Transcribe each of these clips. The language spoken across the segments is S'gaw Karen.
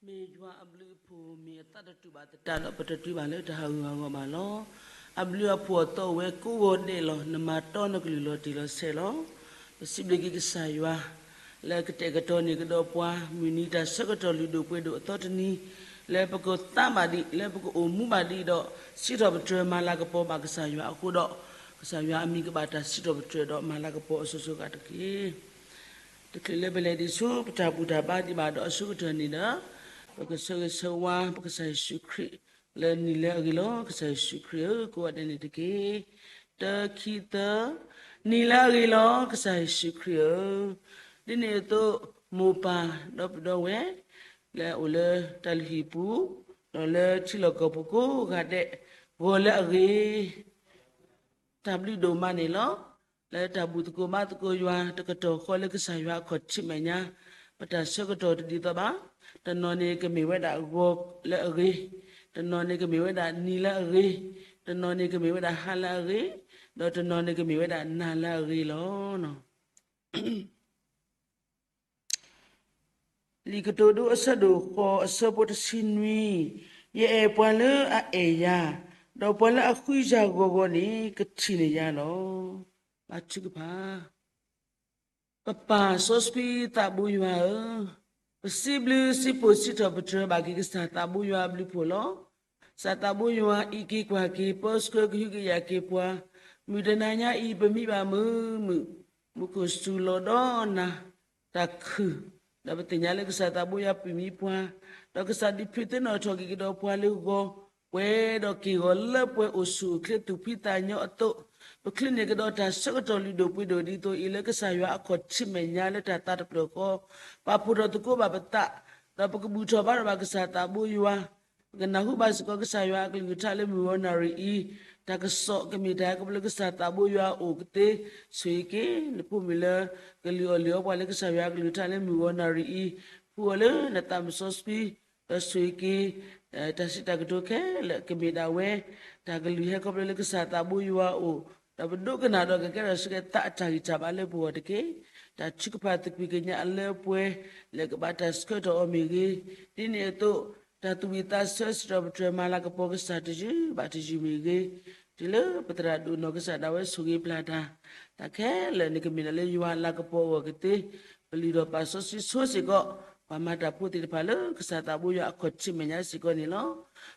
မ့ၢ်ယွၤအဘျုးအဖှိၣ် မ့ၢ်အသးတတူာ်ဘၣ်သတးဒီး ပတတုၤဘၣ်လၢတၢ်ဟးဂူာ်ဟးဂီၤဘၣ်လီၤ. အဘျုးအဖှိၣ်အသီအိၣ်ဝဲကိးဂီၤဒဲးလီၤ. နမၤတီနကလုၢ်လီၤတံၢ်လီၤဆဲးလီၤ. ပစံးဘျုးက့ၤကစၢ်ယွၤ လၢကတဲာ်ကတီၤန့ၢ်ကဒီးပှၤ မုၢ်နံၤတၢ်ဆၢကတီၢ်လုၢ်ဒိၣ်ပှ့ၤဒိၣ်အသီတနံၤ လၢပကသးဘၣ်ဒံး လၢပကအိၣ်မူဘၣ်ဒံးဒီး စံးထီၣ်ပတြၢၤမၤလၤကပီၤဘၣ်ကစၢ်ယွၤအဃိဒီး ကစၢ်ယွၤအမံၤကဘၣ်တၢ်စံးထီၣ်ပတြၢၤဒီးမၤလၤကပီၤအစိၤစိၤအဃၣ်တက့ၢ်. တချုးလၢပလဲၤဒံးဆူပတၢ်ဘူၣ်တၢ်ဘါဒံးဘၣ်ဒီးအဆိကတၢၢ်န့ၣ်ဒီး ပကဆၢဂ့ၤဆၢဝါပကစၢ်ယ့ၣ်ၡူးခရံာ် လၢနံၤလၢအဂ့ၤလီၤ. ကစၢ်ယ့ၣ်ၡူးခရံာ်ဧၢ, ကိးဂၤဒဲးန့ၣ်တက့ၢ်. တၢ ခံ သၢ, နံၤလၢအဂ့ၤလီၤ. ကစၢ်ယ့ၣ်ၡူးခရံာ်ဧၢ, ဒ်န့ၣ်အသိး မိၢ်ပၢ်ဒီပုၢ်ဒီဝဲၢ် လၢအအိၣ်လၢတၢ်လုၢ်ဟံၣ်ပူၤ ဒီးလၢထံလီၢ်ကီၢ်ပူၤကိးဂၤဒဲး ဂီၤလၢအဂ့ၤ တၢ်ဘျုးဒိၣ်မးန့ၣ်လီၤ. လၢတၢ်ဘူၣ်သကိးဘါသကိးယွၤ တကတီၢ်ဃီလၢကစၢ်ယွၤအခီၣ်ထံးမဲာ်ညါ ပတၢ်ဆၢကတီၢ်တဒ်သိးဘၣ်. တနီၤန့ၣ်ကမ့ၢ်ဝဲဒၣ်ဂီၤလၢအဂ့ၤ, တနီၤန့ၣ်ကမ့ၢ်ဝဲဒၣ်နံၤလၢအဂ့ၤ, တနီၤန့ၣ်ကမ့ၢ်ဝဲဒၣ်ဟါလၢအဂ့ၤ, ဒီးတနီၤန့ၣ်ကမ့ၢ်ဝဲဒၣ်နၤလၢအဂ့ၤလီၤ. လံာ်ကတိၤဒိအဆၢဒိၣ်ဃိးအဆၢဖိတဆံနွံ, ယအဲၣ်ပှၤလၢအအဲၣ်ယၤ, ဒီးပှၤလၢအဃုယၤဂီၤဂီၤန့ၣ် ကထံၣ်န့ၢ်ယၤလီၤ. ဘါထုကဖၣ်. ပပၢ်စီဆှံသးဘိယွၤဧၢ, ပစံးဘျုးစံးဖှိၣ်စံးထီၣ်ပတြၢၤဘၣ်က့ၤကစၢ်သးဘိယွၤအဘျုးအဖှိၣ်လီၤ. ကစၢ်သးဘိယွၤအံးက့ၤကွၢ်က့ၤ ပၢဆှၢကဟုကယာ်က့ၤပှၤ, မုၢ်တနၤညါအံၤ ပမံဘၣ်မုာ်မုာ်, မူခိၣ်စူၤလီၤဒီးနၤ တၢ်ခုၣ်, ဒီးပသ့ၣ်ညါလၢကစၢ်သးဘိယွၤပၢၤမံပှၤ, ဒီးကစၢ်ဒုးဖုးသ့ၣ်နီၣ်ထီၣ်က့ၤကဒီးပှၤလၢဂီၤ, ပှဲၤဒီးက့ၢ်ဂီၤလၢပှဲၤအိၣ်ဆူၣ်အိၣ်ချ့သူၣ်ဖှံသးညီအသိး, ပချုးန့ၢ်ကဒီးတၢ်ဆၢကတီၢ်လုၢ်ဒိၣ်ပှ့ၤဒိၣ်ဒ်သိးအံၤ လၢကစၢ်ယွၤအခီၣ်ထံးမဲာ်ညါလၢတၢ်သးတဖျၢၣ်ဃီ, ပာ်ဖှိၣ်ထီၣ်သကိးဘၣ်ပသး, ဒီးပကဘူၣ်ထီၣ်ဘါထီၣ်ဘၣ်ကစၢ်သးဘိယွၤ ပကနၢ်ဟူဘၣ်စ့ၢ်ကီးကစၢ်ယွၤအကလုၢ်ကထါလၢမုၢ်ဂီၤနၣ်ရံၣ်အံၤ, တၢ်ကစီၣ်ကမ့ၢ်တၢ်ဟဲခီဖျိလၢကစၢ်သးဘိယွၤအအိၣ်ကသ့, ဆိၣ်ဂ့ၤက့ၤ နဖိမုၣ်လၢ ကလုၢ်အီၣ်လုၢ်အီပှၤလၢကစၢ်ယွၤအကလုၢ်ကထါလၢမုၢ်ဂီၤနၣ်ရံၣ်အံၤ, ဖှူအီၤလၢနသးမုၣ်စီဆှံ, ဒီးဆိၣ်ဂ့ၤက့ၤ တၢ်စံးတၢ်ကတိၤခဲလၢာ်ကမ့ၢ်ဒၣ်ဝဲ တၢ်ကလုၢ်ဟဲခီဖျိလၢကစၢ်သးဘိယွၤအအိၣ်, ဒီးပဒိကနၣ်ဒီးကကဲထီၣ်ဆူကဲသးအတၢ်ဂံၢ်တၢ်ဘါလၢပဂီၢ်တက့ၢ်. တၢ်ထုကဖၣ်သကွံာ်ကညးအလၢပှဲၤ လၢကဘၣ်တၢ်ဆှၢထီၣ်အီၤမ့ၢ်ဂ့ၤ, ဒ်န့ၣ်အသိး တၢ်သူၣ်ဝံၣ်သးဆၢစံးထီၣ်ပတြၢၤမၤလၤကပီၤကစၢ်တယုၢ်ဘၣ်တယုၢ်မ့ၢ်ဂ့ၤ, တုၤလၢပသရၣ်ဒိၣ်နီၢ်ကစၢ်ဒၣ်ဝဲဆိၣ်ဂ့ၤပျၢ်တၢ်, တၢ်ခဲလၢာ်န့ၣ်ကမ့ၢ်ဒၣ်လၢယွၤအလၤကပီၤအဂီၢ်ကသ့, ပလုၢ်ထီၣ်ပာ်စီဆှံဆိစ့ၢ်ကီး, ပှၤမၤတၢ်ဖိသ့ၣ်တဖၣ်လၢကစၢ်သးဘိယွၤအခီၣ်ထံးမဲာ်ညါစ့ၢ်ကီးန့ၣ်လီၤ.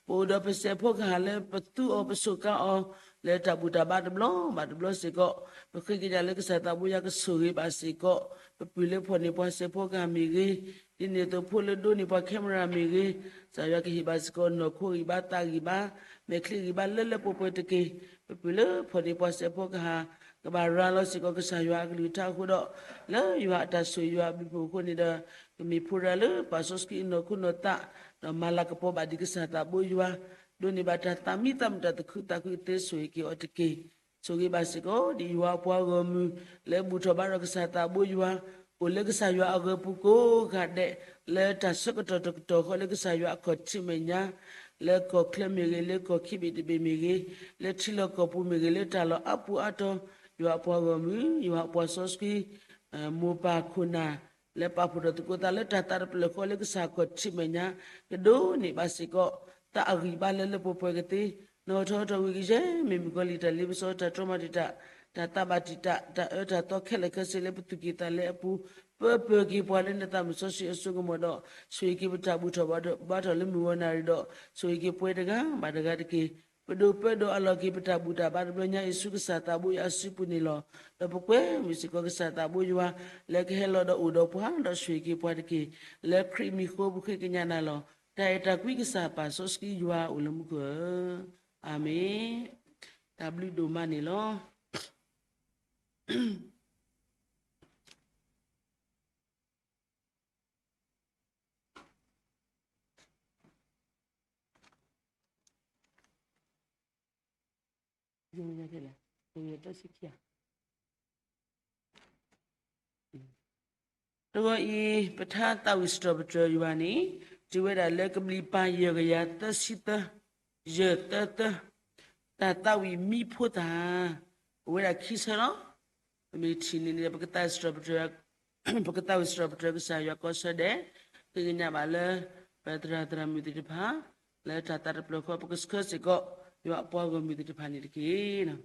ပအိၣ်ဒီးပစဲးဖီကဟၣ်လၢပသူအီၤပစိာ်ကါအီၤ, လၢတၢ်ဘူၣ်တၢ်ဘါတဘျီဘၣ်တဘျီစ့ၢ်ကီး, ပဃ့ကညးလၢကစၢ်သးဘိယွၤကဆိၣ်ဂ့ၤဘၣ်စ့ၢ်ကီး, ပပုၢ်လၢဖီၣ်န့ၢ်ပှၤစဲးဖီကဟၣ်မ့ၢ်ဂ့ၤ, ဒ်န့ၣ်အသိးဖိလၢဒိးန့ၢ်ပှၤ camera မ့ၢ်ဂ့ၤ, ကစၢ်ယွၤကဟ့ၣ်ဘၣ်စ့ၢ်ကီးနီၢ်ခိဂံၢ်ဘါသးဂံၢ်ဘါ, မဲာ်ချံဂံၢ်ဘါလၢလၢပှဲၤပှဲၤတက့ၢ်. ပပုၢ်လၢဖီၣ်န့ၢ်ပှၤစဲးဖီကဟၣ်, ကဘၣ်ရၤလီၤစ့ၢ်ကီးကစၢ်ယွၤအကလုၢ်ကထါအဃိဒီး, လၢယွၤအတၢ်ဆိၣ်ဂ့ၤယွၤအဘျုးအဖှိၣ်အဃိန့ၣ်ဒီး, ကမ့ၢ်ဖိရၤလၢပာ်စီဆှံအနီၢ်ခိနီၢ်သး, ဒီးမၤလၤကပီၤဘၣ်ဒံးကစၢ်သးဘိယွၤ, ဒိးန့ၢ်ဘၣ်တၢ်သးမံသးမုာ်တၢ်သူၣ်ခုသးခုအသ့ဆိၣ်ဂ့ၤက့ၤအီၤတက့ၢ်. ဆိၣ်ဂ့ၤဘၣ်စ့ၢ်ကီး ဒ်ယွၤအပှၤဂီၢ်မုၢ် လၢဘူၣ်ထီၣ်ဘါထီၣ်ကစၢ်သးဘိယွၤ, အိၣ်လၢကစၢ်ယွၤအဂီၤပူၤကိးဂၤဒဲး, လၢတၢ်ဆၢကတီၢ်တကတီၢ်ဃီလၢကစၢ်ယွၤအခီၣ်ထံးမဲာ်ညါ, လၢကီၢ်ချၢမ့ၢ်ဂ့ၤ, လၢကီၢ်ခံဘ့ၣ်တဘ့ၣ်မ့ၢ်ဂ့ၤ, လၢထံလီၢ်ကီၢ်ပူၤမ့ၢ်ဂ့ၤ, လၢတၢ်လီၢ်အါပူၤအါတီၤ, ယွၤအပှၤဂီၢ်မုၢ်, ယွၤအပှၤစီဆှံ မိၢ်ပၢ်ခိၣ်နၢ် လၢပာ်ဖှိၣ်ထီၣ်သကိးသးလၢတၢ်သးတဖျၢၣ်ဃီလၢကစၢ်ခီၣ်ထံးမဲာ်ညါ, ကဒိးန့ၢ်ဘၣ်စ့ၢ်ကီး သးအဂံၢ်ဘါလၢလၢပှဲၤပှဲၤကသ့, နီၣ်ထီၣ်ထီၣ်ဝံၤကယဲၢ် မ့ၢ်မုၣ်ကီၤလံၢ်တၢ်လ့ပစီတၢ်တြီမၤတံာ်တာ်, တၢ်သးဘၣ်တံာ်တာ်, တၢ်အၢတၢ်သီခဲလၢာ်ခဲဆ့လၢပသူၣ်ကံၢ်သးလဲအပူၤ, ပၢပၢၤက့ၤပှၤလၢနသးမုၣ်စီဆှံအစိကမီၤဒီး, ဆိၣ်ဂ့ၤက့ၤပတၢ်ဘူၣ်ထီၣ်ဘါထီၣ်လၢမုၢ်ဂီၤနၣ်ရံၣ်ဒီး, ဆိၣ်ဂ့ၤက့ၤပှၤတဂၤဘၣ်တဂၤတက့ၢ်. ပဒိၣ်ပၢဒီးအလီၢ်က့ၤပတၢ်ဘူၣ်တၢ်ဘါတဘျီညါအံၤဆူကစၢ်သးဘိယွၤအစုပူၤန့ၣ်လီၤ. ဒီးပကွဲမုာ်စ့ၢ်ကီးကစၢ်သးဘိယွၤ လၢကဟဲလီၤဒီးအိၣ်ဒီးပှၤဒီးဆိၣ်ဂ့ၤက့ၤပှၤတက့ၢ်. လၢခရံာ်မံၤဃိပဃ့ကညးနၤလီၤ. တၢ်အဲၣ်တၢ်ကွံကစၢ်ပၢ်စီဆှံယွၤအိၣ်လၢမူခိၣ်ဧၢ, အၤမ့ၣ်. တၢ်ဘျုးဒိၣ်မးန့ၣ်လီၤ. တဂီၤအံၤ ပထါသးဝံၣ်စံးထီၣ်ပတြၢၤယွၤန့ၣ် တုၤဝဲဒၣ်လၢကဘျံးပၤယဲၢ်ကယၤသၢဆံသၢ, ယဲၢ်သၢသၢ, တၢ်သးဝံၣ်မံဖိသၣ်, အိၣ်ဝဲဒၣ်ခံဆၢလီၤ. ပမ့ၢ်ထံၣ်န့ၣ်န့ၣ် ပကသးဝံၣ်စံးထီၣ်ပတြၢၤ, ပကသးဝံၣ်စံးထီၣ်ပတြၢၤကစၢ်ယွၤကိးဆၢဒဲး, ဃ့ကညးဘၣ်လၢ ပသရၣ်သရၣ်မုၣ်သ့ၣ်တဖၣ် လၢတၢ်သးတဖျၢၣ်ဃီ ပကဆှၢစ့ၢ်ကီး ယွၤအပှၤဂီၢ်မုၢ်သ့ၣ်တဖၣ်န့ၣ်တက့ၢ်.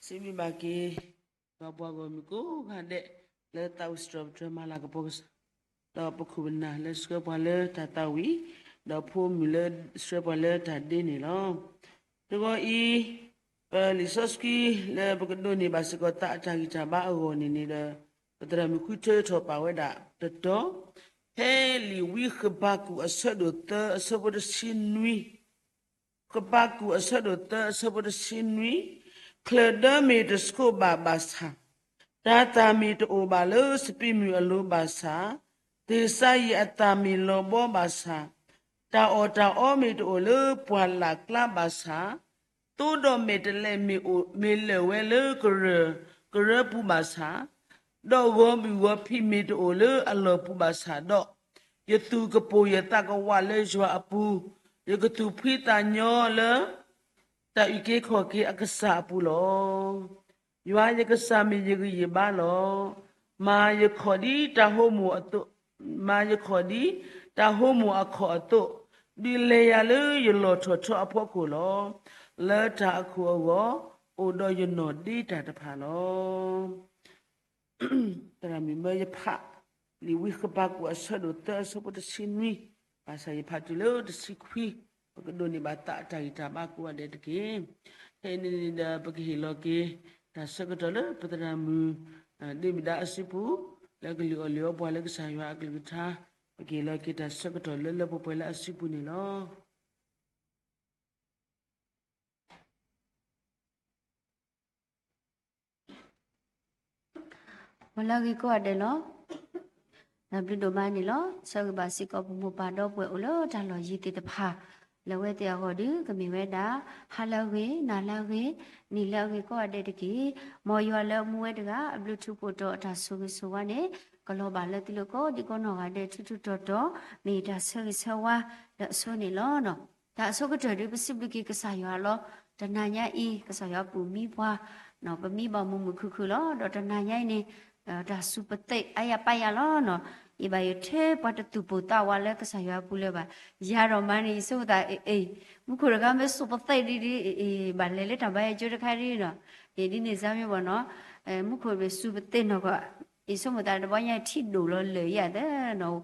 စံးဘျုးဘၣ်က့ၤ ပှၤပှၤဂီၢ်မုၢ်ကိးဂၤဒဲး လၢသးဝံၣ်စံးထီၣ်ပတြၢၤမၤလၤကပီၤကစၢ်, ဒီးပခိၣ်ပနၢ်လၢဆှၢပှၤလၢတၢ်သးဝံၣ်, ဒီးဖိမုၣ်လၢဆှၢပှၤလၢတၢ်ဒ့န့ၣ်လီၤ. တဂီၤအံၤ ပလံာ်စီဆှံလၢပကဒိးန့ၢ်ဘၣ်စ့ၢ်ကီးသးအတၢ်ဂံၢ်တၢ်ဘါအဂီၢ်န့ၣ်န့ၣ်ဒီး ပသရၣ်မုၣ်ဃုထၢထီၣ်ပာ်ဝဲဒၣ်တတီၤ, ဖဲလံာ်ဝံဃဘးကူာ်အဆၢဒိၣ်သၢအဆၢဖိတဆံနွံ ဃဘးကူာ်အဆၢဒိၣ်သၢအဆၢဖိတဆံနွံ, ချၢၣ်ဒၢမ့ၢ်တဆိးဘၣ်ဘၣ်ဆၣ်, တၤသၣ်မ့ၢ်တအိၣ်ဘၣ်လၢစပံးမုၢ်အလိၤဘၣ်ဆၣ်, သ့ၣ်စၤယံးအသၣ်မ့ၢ်လီၤဘီဘၣ်ဆၣ်, တၢ်အီၣ်တၢ်အီမ့ၢ်တအိၣ်လၢပှၢ်လၢ်ကျါဘၣ်ဆၣ်, သိဒီးမဲာ်တဲးလဲးမ့ၢ်အိၣ် မ့ၢ်လၢာ်ဝဲလၢကရၢၢ် ကရၢၢ်ပူၤဘၣ်ဆၣ်, ဒီးဂီၤဘုၣ်ဂီၤဖံးမ့ၢ်တအိၣ်လၢအလီၢ်ပူၤဘၣ်ဆၣ်ဒီး, ယသူၣ်ကပိာ်ယသးကဝးလၢယွၤအပူၤ, ယကသူၣ်ဖှံသးညီလၢ တၢ်အုၣ်က့ၤခီၣ်က့ၤအကစၢ်အပူၤလီၤ. ယွၤယကစၢ်မ့ၢ်ယဂံၢ်ယဘါလီၤ. မၤယခီၣ်ဒ်တၢ်ဟိမိၣ်အသိး, မၤယခီၣ်ဒ်တၢ်ဟိမိၣ်အခီၣ်အသိး, ဒုးလဲၤယၤလၢယလီၢ်ထီၣ်ထီအဖီခိၣ်လီၤ. လၢတၢ်အခိၣ်အဂီၢ်, အိၣ်ဒီးယနီၢ်ဒ့တၢ်တဖၣ်လီၤ. သရၣ်မုၣ်မၢယဖး လံာ်ဝံဃဘးကူာ်အဆၢဒိၣ်သၢအဆၢဖိတဆံနွံ, ဘၣ်ဆၣ်ယဖးတုၤလၢတဆံခွံ, ပကဒိးန့ၢ်ဘၣ်သးအတၢ်ဂံၢ်တၢ်ဘါကိးဂၤဒဲးတက့ၢ်. ဖဲအံၤန့ၣ်ဒီး ပကဟ့ၣ်လီၤက့ၤ တၢ်ဆၢကတီၢ်လၢပသရၣ်မုၣ် ဒ့မုၣ်ဒါအစုပူၤ, လၢကလုၢ်အီၣ်လုၢ်အီပှၤလၢကစၢ်ယွၤအကလုၢ်ကထါ, ပကဟ့ၣ်လီၤက့ၤတၢ်ဆၢကတီၢ်လၢလၢပှဲၤပှဲၤလၢအစုပူၤန့ၣ်လီၤ. မ်လၢအဂ့ၤကိးဂၤဒဲးလီၤ. တၢ်ဘျုးဒိၣ်မးန့ၣ်လီၤ. ဆၢဂ့ၤဘၣ်စ့ၢ်ကီးပမိၢ်ပၢ်ဒီပုၢ်ဝဲၢ်အိၣ်လၢတၢ်လီၢ်ယံၤသ့ၣ်တဖၣ်, လၢအဝဲသ့ၣ်အဂီၢ်ဒီး ကမ့ၢ်ဝဲဒၣ် ဟါလၢအဂ့ၤ, နၤလၢအဂ့ၤ, နံၤလၢအဂ့ၤကိးဂၤဒဲးတက့ၢ်. မ်ယွၤလၢအမူဝဲတဂၤ အဘျုးထူးဖှိၣ်တီၤအတၢ်ဆိၣ်ဂ့ၤဆိၣ်ဝါန့ၣ် ကလီၤဘၣ်လၢသုလိၤကိးဒံကိးနီၢ်ဂၤဒဲးထူးထူးတီၤတီၤ, မ့ၢ်တၢ်ဆၢဂ့ၤဆၢဝါ ဒီးအဆိန့ၣ်လီၤ. တၢ်အဆိကတၢၢ်ဒီး ပစံးဘျုးက့ၤကစၢ်ယွၤလီၤ. တနၤညါအံၤ ကစၢ်ယွၤပူၤမံပှၤ, ပမံဘၣ်မုာ်မုာ်ခုၣ်ခုၣ်လီၤ. ဒီးတနၤညါအံၤန့ၣ် တၢ်စူၤပသ့ၣ်အါယၤပၢ်ယၤလီၤနီၤ. ယဘၣ်ယထဲပှၤတသူၣ်ပိၢ်သးဝးလၢကစၢ်ယွၤအပူၤလၢၤဘၣ်. ယၤဒီးမၤန့ၣ် ယဆိကမိၣ်သး အ့ အ့ မူခိၣ်တဂၤမ့ၢ်စူၤပသ့ၣ်ဒ်ဒ် အ့ ဘၣ်လဲၤလၢတၢ်ဘါယွၤကၠိတခါဒ်နီၤ. အ့ ဒ်န့ၣ်စ့ၢ်မ့ၢ်ဘၣ်နီၤ. မူခိၣ်မ့ၢ်စူၤပသ့ၣ်နီၤကီး ယဆိကမိၣ်သးတဘျီညါထံၣ်ဒိၣ်လီၤလၢာ်ယၤသနီၤ.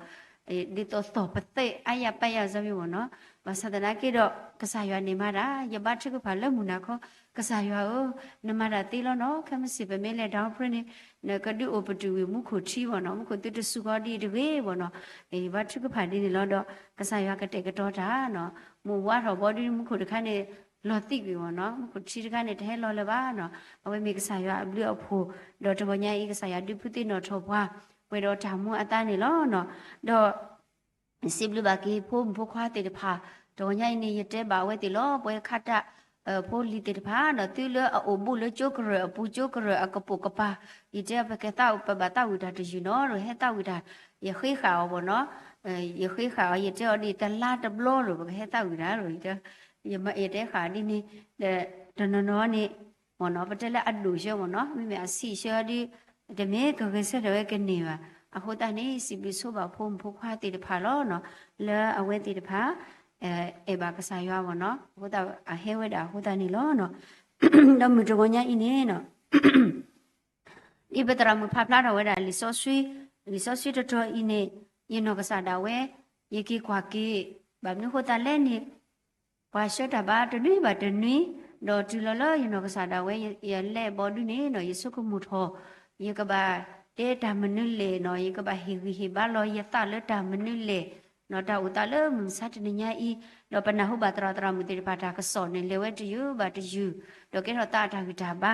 ဒ်သိးသီၣ်ပသ့ၣ်အါယၤပၢ်ယၤစ့ၢ်မ့ၢ်ဘၣ်နီၤ. ဘၣ်ဆၣ်သနာ်က့ဒီး ကစၢ်ယွၤန့ၣ်မၤတၢ် ယဘါထုကဖၣ်လၢမုၢ်နၤခီ, ကစၢ်ယွၤဧၢ, နမၤတၢ်သ့လီၤနီၤ. ခဲမုၢ်ဆ့ၣ်ပမ့ၢ်လဲၤတၢ်အိၣ်ဖျဲၣ်န့ၣ် နကဒုးအိၣ်ပတုာ်ဝံၤမူခိၣ်ထံဘၣ်နီၤ. မူခိၣ်သုတစူၤဃီဒ်အံၤတဂ့ၤဘၣ်နီၤ. ယဘါထုကဖၣ်ဒ်န့ၣ်လီၤဒီး ကစၢ်ယွၤကတဲာ်ကတီၤတၢ်နီၤ. မုၢ်ဝါထီၣ်ဘီဒ်မူခိၣ်တခါန့ၣ် လီၤသံကွံာ်ဘၣ်နီၤ. မူခိၣ်ထံတခါန့ၣ် တဟဲလီၤလၢၤဘၣ်နီၤ. အဝဲမ့ၢ်ကစၢ်ယွၤအဘျုးအဖှိၣ်, ဒီးတဂီၤညါအံၤ ကစၢ်ယွၤဒုးဖုသ့ၣ်နီၣ်ထီၣ်ပှၤ ပှဲၤဒီးတၢ်မူအသါန့ၣ်လီၤနီၤ. ဒီး စံးဘျုးဘၣ်က့ၤဖိမုၣ်ဖိခွါသ့ၣ်တဖၣ်, တဂီၤညါအံၤန့ၣ် ယတဲဘၣ်အဝဲသ့ၣ်လီၤ, ပဝဲခးတၢ် ဖိလံၤသ့ၣ်တဖၣ်နီၤ, သုလၢအအိၣ်ဘူးလၢကၠိကရၢၢ်အပူၤ ကၠိကရၢၢ်အကပိာ်ကပၤ, ယတဲပကသးပဘၣ်သးဝံၣ်တၢ်တယုၢ်နီၤ, ဟဲသးဝံၣ်တၢ်, ယဃ့ဃာ်အီၤဘၣ်နီၤ, ယဃ့ဃာ်အီၤ ယတဲအီၤဒ်တလါတဘျီလီၤ ပကဟဲသးဝံၣ်တၢ်လီၤ, ယတဲဃာ်ဒ်န့ၣ်, တနီၤနီၤန့ၣ် မ့ၢ်နီၤ, ပတဲလၢအဒိၣ်ဆၢမ့ၢ်နီၤ, မ့မ့ၢ်အဆံးဆၢဒ် တမ့ၢ်ကဂဲၤဆၢထၢၣ်ဝဲကန့ၢ်ဘၣ်. အဃိသတးန့ၣ် စံးဘျုးဆိဘၣ်ဖိမုၣ်ဖိခွါသ့ၣ်တဖၣ်လီၤနီၤ, လၢအဝဲသ့ၣ်တဖၣ် အဲၣ်ဘၣ်ကစၢ်ယွၤမ့ၢ်နီၤ, အဃိသတးအဟဲဝဲဒၣ်အဃိသတးန့ၣ်လီၤနီၤ. ဒီးမုၢ်တဂီၤညါအံၤန့ၣ်နီၤ ဒ်ပသရၣ်မုၣ်ဖးဖျါထီၣ်ဝဲဒၣ်လံာ်စီဆှံ, လံာ်စီဆှံတတီၤအံၤန့ၣ်, ယနီၢ်ကစၢ်ဒၣ်ဝဲ, ယက့ၤကွၢ်က့ၤ, ဘၣ်မနုၤဃိသတးလဲၣ်န့ၣ်, ပှၤဆှၢတၢ်ဘါတနွံဘၣ်တနွံ, ဒီးတုၤလီၤလၢယနီၢ်ကစၢ်ဒၣ်ဝဲ ယလဲၤဘီဒုန့ၣ်နီၤ, ယဆိကမိၣ်ထီၣ်, ယကဘၣ်တဲတၢ်မနုၤလဲၣ်နီၤ, ယကဘၣ်ဟ့ၣ်ဂံၢ်ဟ့ၣ်ဘါလီၤယသးလၢတၢ်မနုၤလဲၣ်, ဒီးတၢ်အိၣ်သးလၢမုၢ်မဆါတနံၤညါအံၤ, ဒီးပနၢ်ဟူဘၣ်သရၣ်သရၣ်မုၣ်သ့ၣ်တဖၣ်တၢ်ကစီၣ်န့ၣ် လဲၤဝဲတယုၢ်ဘၣ်တယုၢ်, ဒီးကဲထီၣ်သးအတၢ်ဂံၢ်တၢ်ဘါ,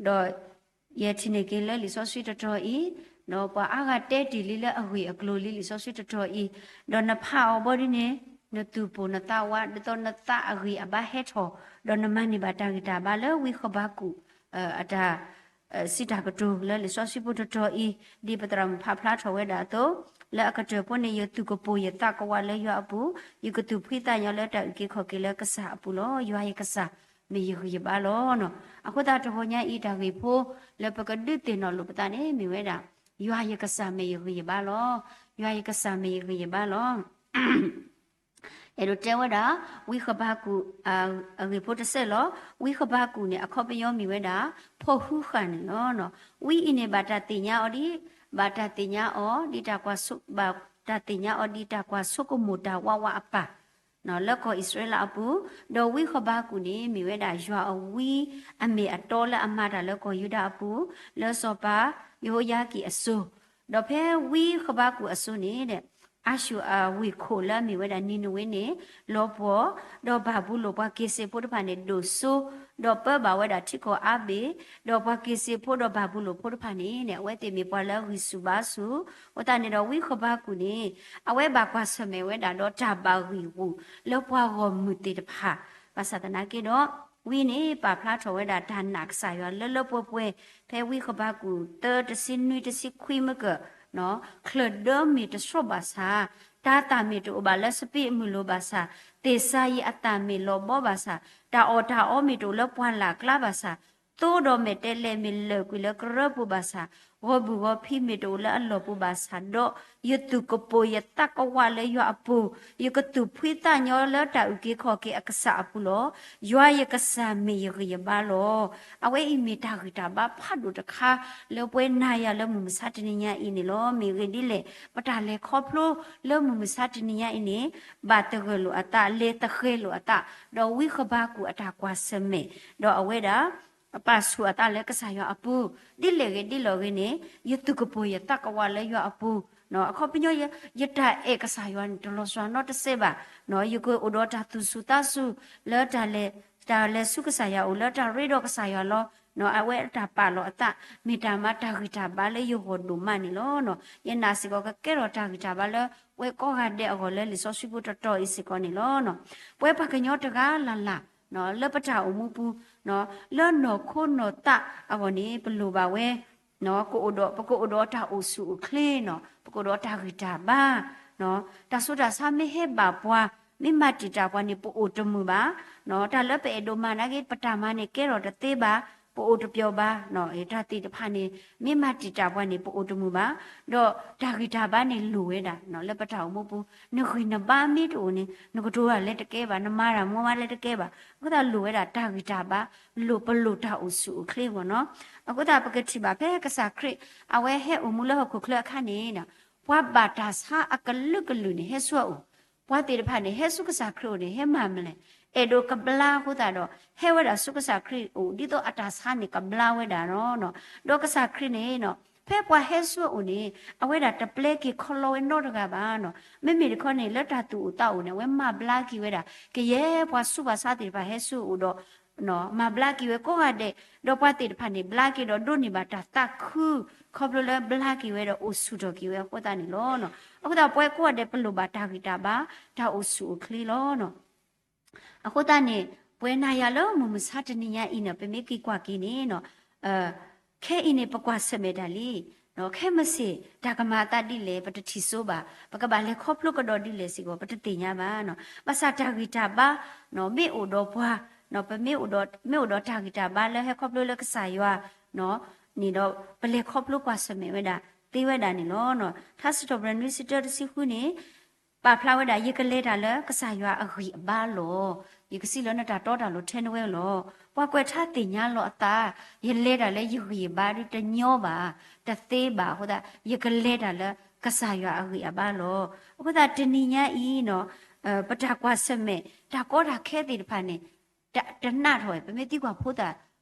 ဒီး ယထံၣ်န့ၢ်က့ၤလၢလံာ်စီဆှံတတီၤအံၤ, ဒီးပှၤအါဂၤတဲတ့ၢ်လံလၢအဂ့ၢ်အကျိၤလံလံာ်စီဆှံတတီၤအံၤ, ဒီးနဖးအီၤဘီဒ်န့ၣ်, နသူၣ်ပိၢ်နသးဝး ဒ်သိးနသးအဂံၢ်အဘါဟဲထီၣ်, ဒီးနမၤန့ၢ်ဘၣ်တၢ်ဂံၢ်တၢ်ဘါလၢဝံဃဘးကူာ် အတၢ် စံးတၢ်ကတိၤလၢလံာ်စီဆှံဖိတတီၤအံၤ, ဒ်ပသရၣ်မုၣ်ဖးဖျါထီၣ်ဝဲဒၣ်အသိး, လၢအကတၢၢ်ဖိန့ၣ် ယသူၣ်ကပိာ်ယသးကဝးလၢယွၤအပူၤ, ယကသူၣ်ဖှံသးညီလၢတၢ်အုၣ်က့ၤခီၣ်က့ၤလၢကစၢ်အပူၤလီၤ. ယွၤယကစၢ် မ့ၢ်ယဂံၢ်ယဘါလီၤ. အဃိသတးတဂီၤညါအံၤ တၢ်ဂ့ၢ်ဖိလၢပကဒုးသ့ၣ်နီၣ်လိာ်ပသးန့ၣ် မ့ၢ်ဝဲဒၣ်, ယွၤယကစၢ်မ့ၢ်ယဂံၢ်ယဘါလီၤ. ယွၤယကစၢ်မ့ၢ်ယဂံၢ်ယဘါလီၤ. အဲၣ်ဒိးတဲဝဲဒၣ်, ဝံဃဘးကူာ် အဂ့ၢ်ဖိတစဲးလီၤ. ဝံဃဘးကူာ်န့ၣ် အခီပညီမ့ၢ်ဝဲဒၣ်, ဖီၣ်ဟုဃာ်န့ၣ်လီၤ. ဝံအံၤန့ၣ် ဘၣ်တၢ်သ့ၣ်ညါအီၤဒ်, ဘၣ်တၢ်သ့ၣ်ညါအီၤဒ်တၢ်ကွၢ်, ဘၣ်တၢ်သ့ၣ်ညါအီၤဒ်တၢ်ကွၢ်ဆိကမိၣ်တၢ်ဝးဝးအပၢ် လၢကီၢ်အံၣ်စရ့လးအပူၤ, ဒီးဝံဃဘးကူာ်န့ၣ် မ့ၢ်ဝဲဒၣ်ယွၤအဝံအမ့ၢ်အတီလၢအမၤတၢ်လၢကီၢ်ယူဒၤအပူၤ, လၢစီၤပၤယဟိယၤကံၣ်အစိၤ, ဒီးဖဲဝံဃဘးကူာ်အစိၤန့ၣ် အၤၡူၣ်အဝ့ၢ်ခိၣ်လၢအမ့ၢ်ဝဲဒၣ်နံၤနဝ့န့ၣ် လီၤပှီၢ်, ဒီးဘၤဘူလိၣ်ပှၤက့ၤစ့းဖိတဖၣ်န့ၣ် ဒိၣ်စိ, ဒီးပၢဘၣ်ဝဲဒၣ်ထံကီၢ်အါဘ့ၣ်, ဒီးပှၤက့ၤစ့းဖိဒီးဘၤဘူလိၣ်ဖိတဖၣ်န့ၣ် အဝဲသ့ၣ်မ့ၢ်ပှၤလၢအဂံၢ်ဆူၣ်ဘါဆူၣ်, အဃိသတးန့ၣ်ဒီး ဝံဃဘးကူာ်န့ၣ် အဝဲဘၣ်ကွၢ်ဆၢၣ်မဲာ်ဝဲဒၣ်ဒီးတၢ်ဘၣ်ဂံာ်ဂူာ်လၢပှၤဂီၢ်မုၢ်သ့ၣ်တဖၣ်, ဘၣ်ဆၣ်သနာ်က့ဒီး ဝံန့ၣ် ပာ်ဖျါထီၣ်ဝဲဒၣ်တၢ်နာ်ကစၢ်ယွၤလၢလၢပှဲၤပှဲၤ, ဖဲဝံဃဘးကူာ်သၢတဆံနွံတဆံခွံမ့ၢ်ကၢၢ်, ချၢၣ်ဒၢမ့ၢ်တဆှီဘၣ်ဆၣ်, တၢ်သၣ်မ့ၢ်တအိၣ်ဘၣ်လၢစပံးအမုၢ်လိၤဘၣ်ဆၣ်, သ့ၣ်စၤယံးအသၣ်မ့ၢ်လီၤဘီဘၣ်ဆၣ်, တၢ်အီၣ်တၢ်အီမ့ၢ်တအိၣ်လၢပှၢ်လၢ်ကျါဘၣ်ဆၣ်, သိဒီးမဲာ်တဲးလဲးမ့ၢ်လၢာ်ကွံာ်လၢကရၢပူၤဘၣ်ဆၣ်, ဂီၤဘုၣ်ဂီၤဖံးမ့ၢ်တအိၣ်လၢအလီၢ်ပူၤဘၣ်ဆၣ်ဒီး, ယသူၣ်ကပိာ်ယသးကဝးလၢယွၤအပူၤ, ယကသူၣ်ဖှံသးညီလၢတၢ်အုၣ်က့ၤခီၣ်က့ၤအကစၢ်အပူၤလီၤ. ယွၤယကစၢ်မ့ၢ်ယဂံၢ်ယဘါလီၤ. အဝဲအံၤမ့ၢ်တၢ်ဂံၢ်တၢ်ဘါဖးဒိၣ်တခါ လၢပဝဲနၤယၤလၢမုၢ်မဆါတနံၤညါအံၤန့ၣ်လီၤ. မ့ၢ်ဂ့ၢ်ဒ်လဲၣ်, ပတၢ်လဲၤခီဖျိလၢမုၢ်မဆါတနံၤညါအံၤန့ၣ် ဘၣ်သဂၢၢ်လိာ်အသး, လဲၤသဃဲၤလိာ်အသး, ဒီးဝံဃဘးကူာ်အတၢ်ကွၢ်ဆၢၣ်မဲာ်, ဒီးအဝဲဒၣ် ပာ်ဆူၣ်အသးလၢကစၢ်ယွၤအပူၤ, ဒ်လဲၣ်ဂ့ၤဒ်လဲၣ်ဂ့ၤန့ၣ် ယသူၣ်ကပိာ်ယသးကဝးလၢယွၤအပူၤ, အခီပညီ ယတၢ်အဲၣ်ကစၢ်ယွၤန့ၣ် တလီၤစှၤနီတစဲးဘၣ်, ယကအိၣ်ဒီးတၢ်သူၣ်ဆူၣ်သးဆူၣ်လၢတၢ်လဲၤ, တၢ်လဲၤဆူကစၢ်ယွၤအအိၣ်လၢတၢ်ရ့ဒီးကစၢ်ယွၤလီၤ. အဝဲအတၢ်ပာ်လီၤအသး မ့ၢ်တၢ်မၤတၢ်ဂံၢ်တၢ်ဘါလၢယဂီၢ်ဒိၣ်မးန့ၣ်လီၤ. ယနာ်စ့ၢ်ကီးကကဲထီၣ်တၢ်ဂံၢ်တၢ်ဘါလၢပဝဲကိးဂၤဒဲးအဂီၢ်လၢလံာ်စီဆှံဖိတတီၤအံၤစ့ၢ်ကီးန့ၣ်လီၤ. ပဝဲပှၤကညီတဂၤလၢ်လၢ် လၢပတၢ်အိၣ်မူပူၤ, လၢနီၢ်ခိနီၢ်သးအဂီၢ်န့ၣ် ပလိၣ်ဘၣ်ဝဲ, ကအိၣ်ဒီး, ပကအိၣ်ဒီးတၢ်အိၣ်ဆူၣ်အိၣ်ချ့နီၤ, ပကအိၣ်ဒီးတၢ်ဂံၢ်တၢ်ဘါ, တၢ်ဆူးတၢ်ဆါမ့ၢ်ဟဲဘၣ်ပှၤ, မ့ၢ်မၤတံာ်တာ်ပှၤန့ၣ် ပအိၣ်တမုာ်ဘၣ်, တၢ်လၢပအဲၣ်ဒိးမၤနာ်က့ ပတၢ်မၤန့ၣ်ကဲထီၣ်တသ့ဘၣ်, ပအိၣ်တပျီၤဘၣ်, တၢ်သ့ၣ်တဖၣ်န့ၣ် မ့ၢ်မၤတံာ်တာ်ပှၤန့ၣ် ပအိၣ်တမုာ်ဘၣ်, ဒီးတၢ်ဂံၢ်တၢ်ဘါန့ၣ်လိၣ်ဝဲဒၣ် လၢပတၢ်အိၣ်မူပူၤ, နဂံၢ်နဘါမ့ၢ်တအိၣ်န့ၣ် နကတိၤတၢ်လဲၤတကဲဘၣ်, နမၤတၢ်မ့ၢ်မၤလဲၤတကဲဘၣ်, အဃိသတးလိၣ်ဝဲဒၣ်တၢ်ဂံၢ်တၢ်ဘါ, လိၣ်ပလိၣ်တၢ်အိၣ်ဆူၣ်အိၣ်ချ့မ့ၢ်နီၤ, အဃိသတးပကထံၣ်ဘၣ်ဖဲကစၢ်ခရံာ် အဝဲဟဲအိၣ်မူလၢဟီၣ်ခိၣ်ချၢအခါန့ၣ်, ပှၤဘၣ်တၢ်ဆါအကလုာ်ကလုာ်န့ၣ် ဟဲဆူအအိၣ်, ပှၤသ့ၣ်တဖၣ်န့ၣ် ဟဲဆူကစၢ်ခရံာ်အအိၣ်န့ၣ် ဟဲမၤမလဲၣ်, အဲၣ်ဒိးကဘျါအဃိသတးဒီး ဟဲဝဲဒၣ်ဆူကစၢ်ခရံာ်အအိၣ် ဒ်သိးအတၢ်ဆါန့ၣ်ကဘျါဝဲဒၣ်လီၤ. ဒီးကစၢ်ခရံာ်န့ၣ် ဖဲပှၤဟဲဆူအအိၣ်န့ၣ် အဝဲဒၣ်တပျဲက့ၤခီလီဝဲနီတဂၤဘၣ်နီၤ, မ့မ့ၢ်တခီန့ၣ် လၢတၢ်သူၣ်အိၣ်သးအိၣ်န့ၣ် အဝဲမၤဘျါက့ၤဝဲဒၣ် ကယဲၢ်ပှၤဆူးပှၤဆါသ့ၣ်တဖၣ်ဟဲဆူအအိၣ်ဒီး မၤဘျါက့ၤဝဲကိးဂၤဒဲး, ဒီးပှၤသ့ၣ်တဖၣ်န့ၣ် ဘျါက့ၤဒီးဒိးန့ၢ်ဘၣ်တၢ်သးခု ခီဖျိလၢဘျါက့ၤဝဲဒီးအိၣ်ဆူၣ်ထီၣ်က့ၤဝဲအဃိသတးန့ၣ်လီၤ. အဃိသတးပဝဲကိးဂၤဒဲးပလိၣ်ဘၣ်တၢ်ဂံၢ်တၢ်ဘါ, တၢ်အိၣ်ဆူၣ်အိၣ်ချ့လီၤ. အဃိသတးန့ၣ် ပဝဲနၤယၤလၢမုၢ်မဆါတနံၤညါအံၤန့ၣ် ပမ့ၢ်က့ၤကွၢ်က့ၤန့ၣ် ခဲအံၤန့ၣ် ပကွၢ်ဆၢၣ်မဲာ်တၢ်လံ. ခဲမုၢ်ဆ့ၣ် တၢ်ကမၤအသးဒ်လဲၣ် ပတထံၣ်စိဘၣ်, ပကဘၣ်လဲၤခီဖျိကဒီးဒ်လဲၣ်စ့ၢ်ကီး ပတသ့ၣ်ညါဘၣ်. ဘၣ်ဆၣ်တၢ်ဂံၢ်တၢ်ဘါ မ့ၢ်အိၣ်ဒီးပှၤ, ပမ့ၢ်အိၣ်ဒီး မ့ၢ်အိၣ်ဒီးတၢ်ဂံၢ်တၢ်ဘါလၢဟဲခီဖျိလၢကစၢ်ယွၤန့ၣ်ဒီး ပလဲၤခီဖျိကွၢ်ဆၢၣ်မဲာ်ဝဲဒၣ်သ့ဝဲဒၣ်န့ၣ်လီၤ. ထါစံးထီၣ်ပတြၢၤနွံဆံတၢတဆံဃုန့ၣ် ပာ်ဖျါဝဲဒၣ် ယကလဲၤတၢ်လၢကစၢ်ယွၤအဂံၢ်အဘါလီၤ. ယကစံးလၢနတၢ်တီတၢ်လိၤထဲနဝဲလီၤ. ပှၤကွဲးထါသ့ၣ်ညါလီၤအသး, ယလဲၤတၢ်လၢယဂံၢ်ယဘါဒ်တညီဘၣ်, တသ့ဘၣ်အဃိသတး ယကလဲၤတၢ်လၢကစၢ်ယွၤအဂံၢ်အဘါလီၤ. အဃိသတးတနံၤညါအံၤ ပတၢ်ကွၢ်ဆၢၣ်မဲာ် တၢ်ကီတၢ်ခဲသ့ၣ်တဖၣ်န့ၣ် တနးထီၣ်ဝဲ ပမ့ၢ်သံကွၢ်ဖိသၣ်,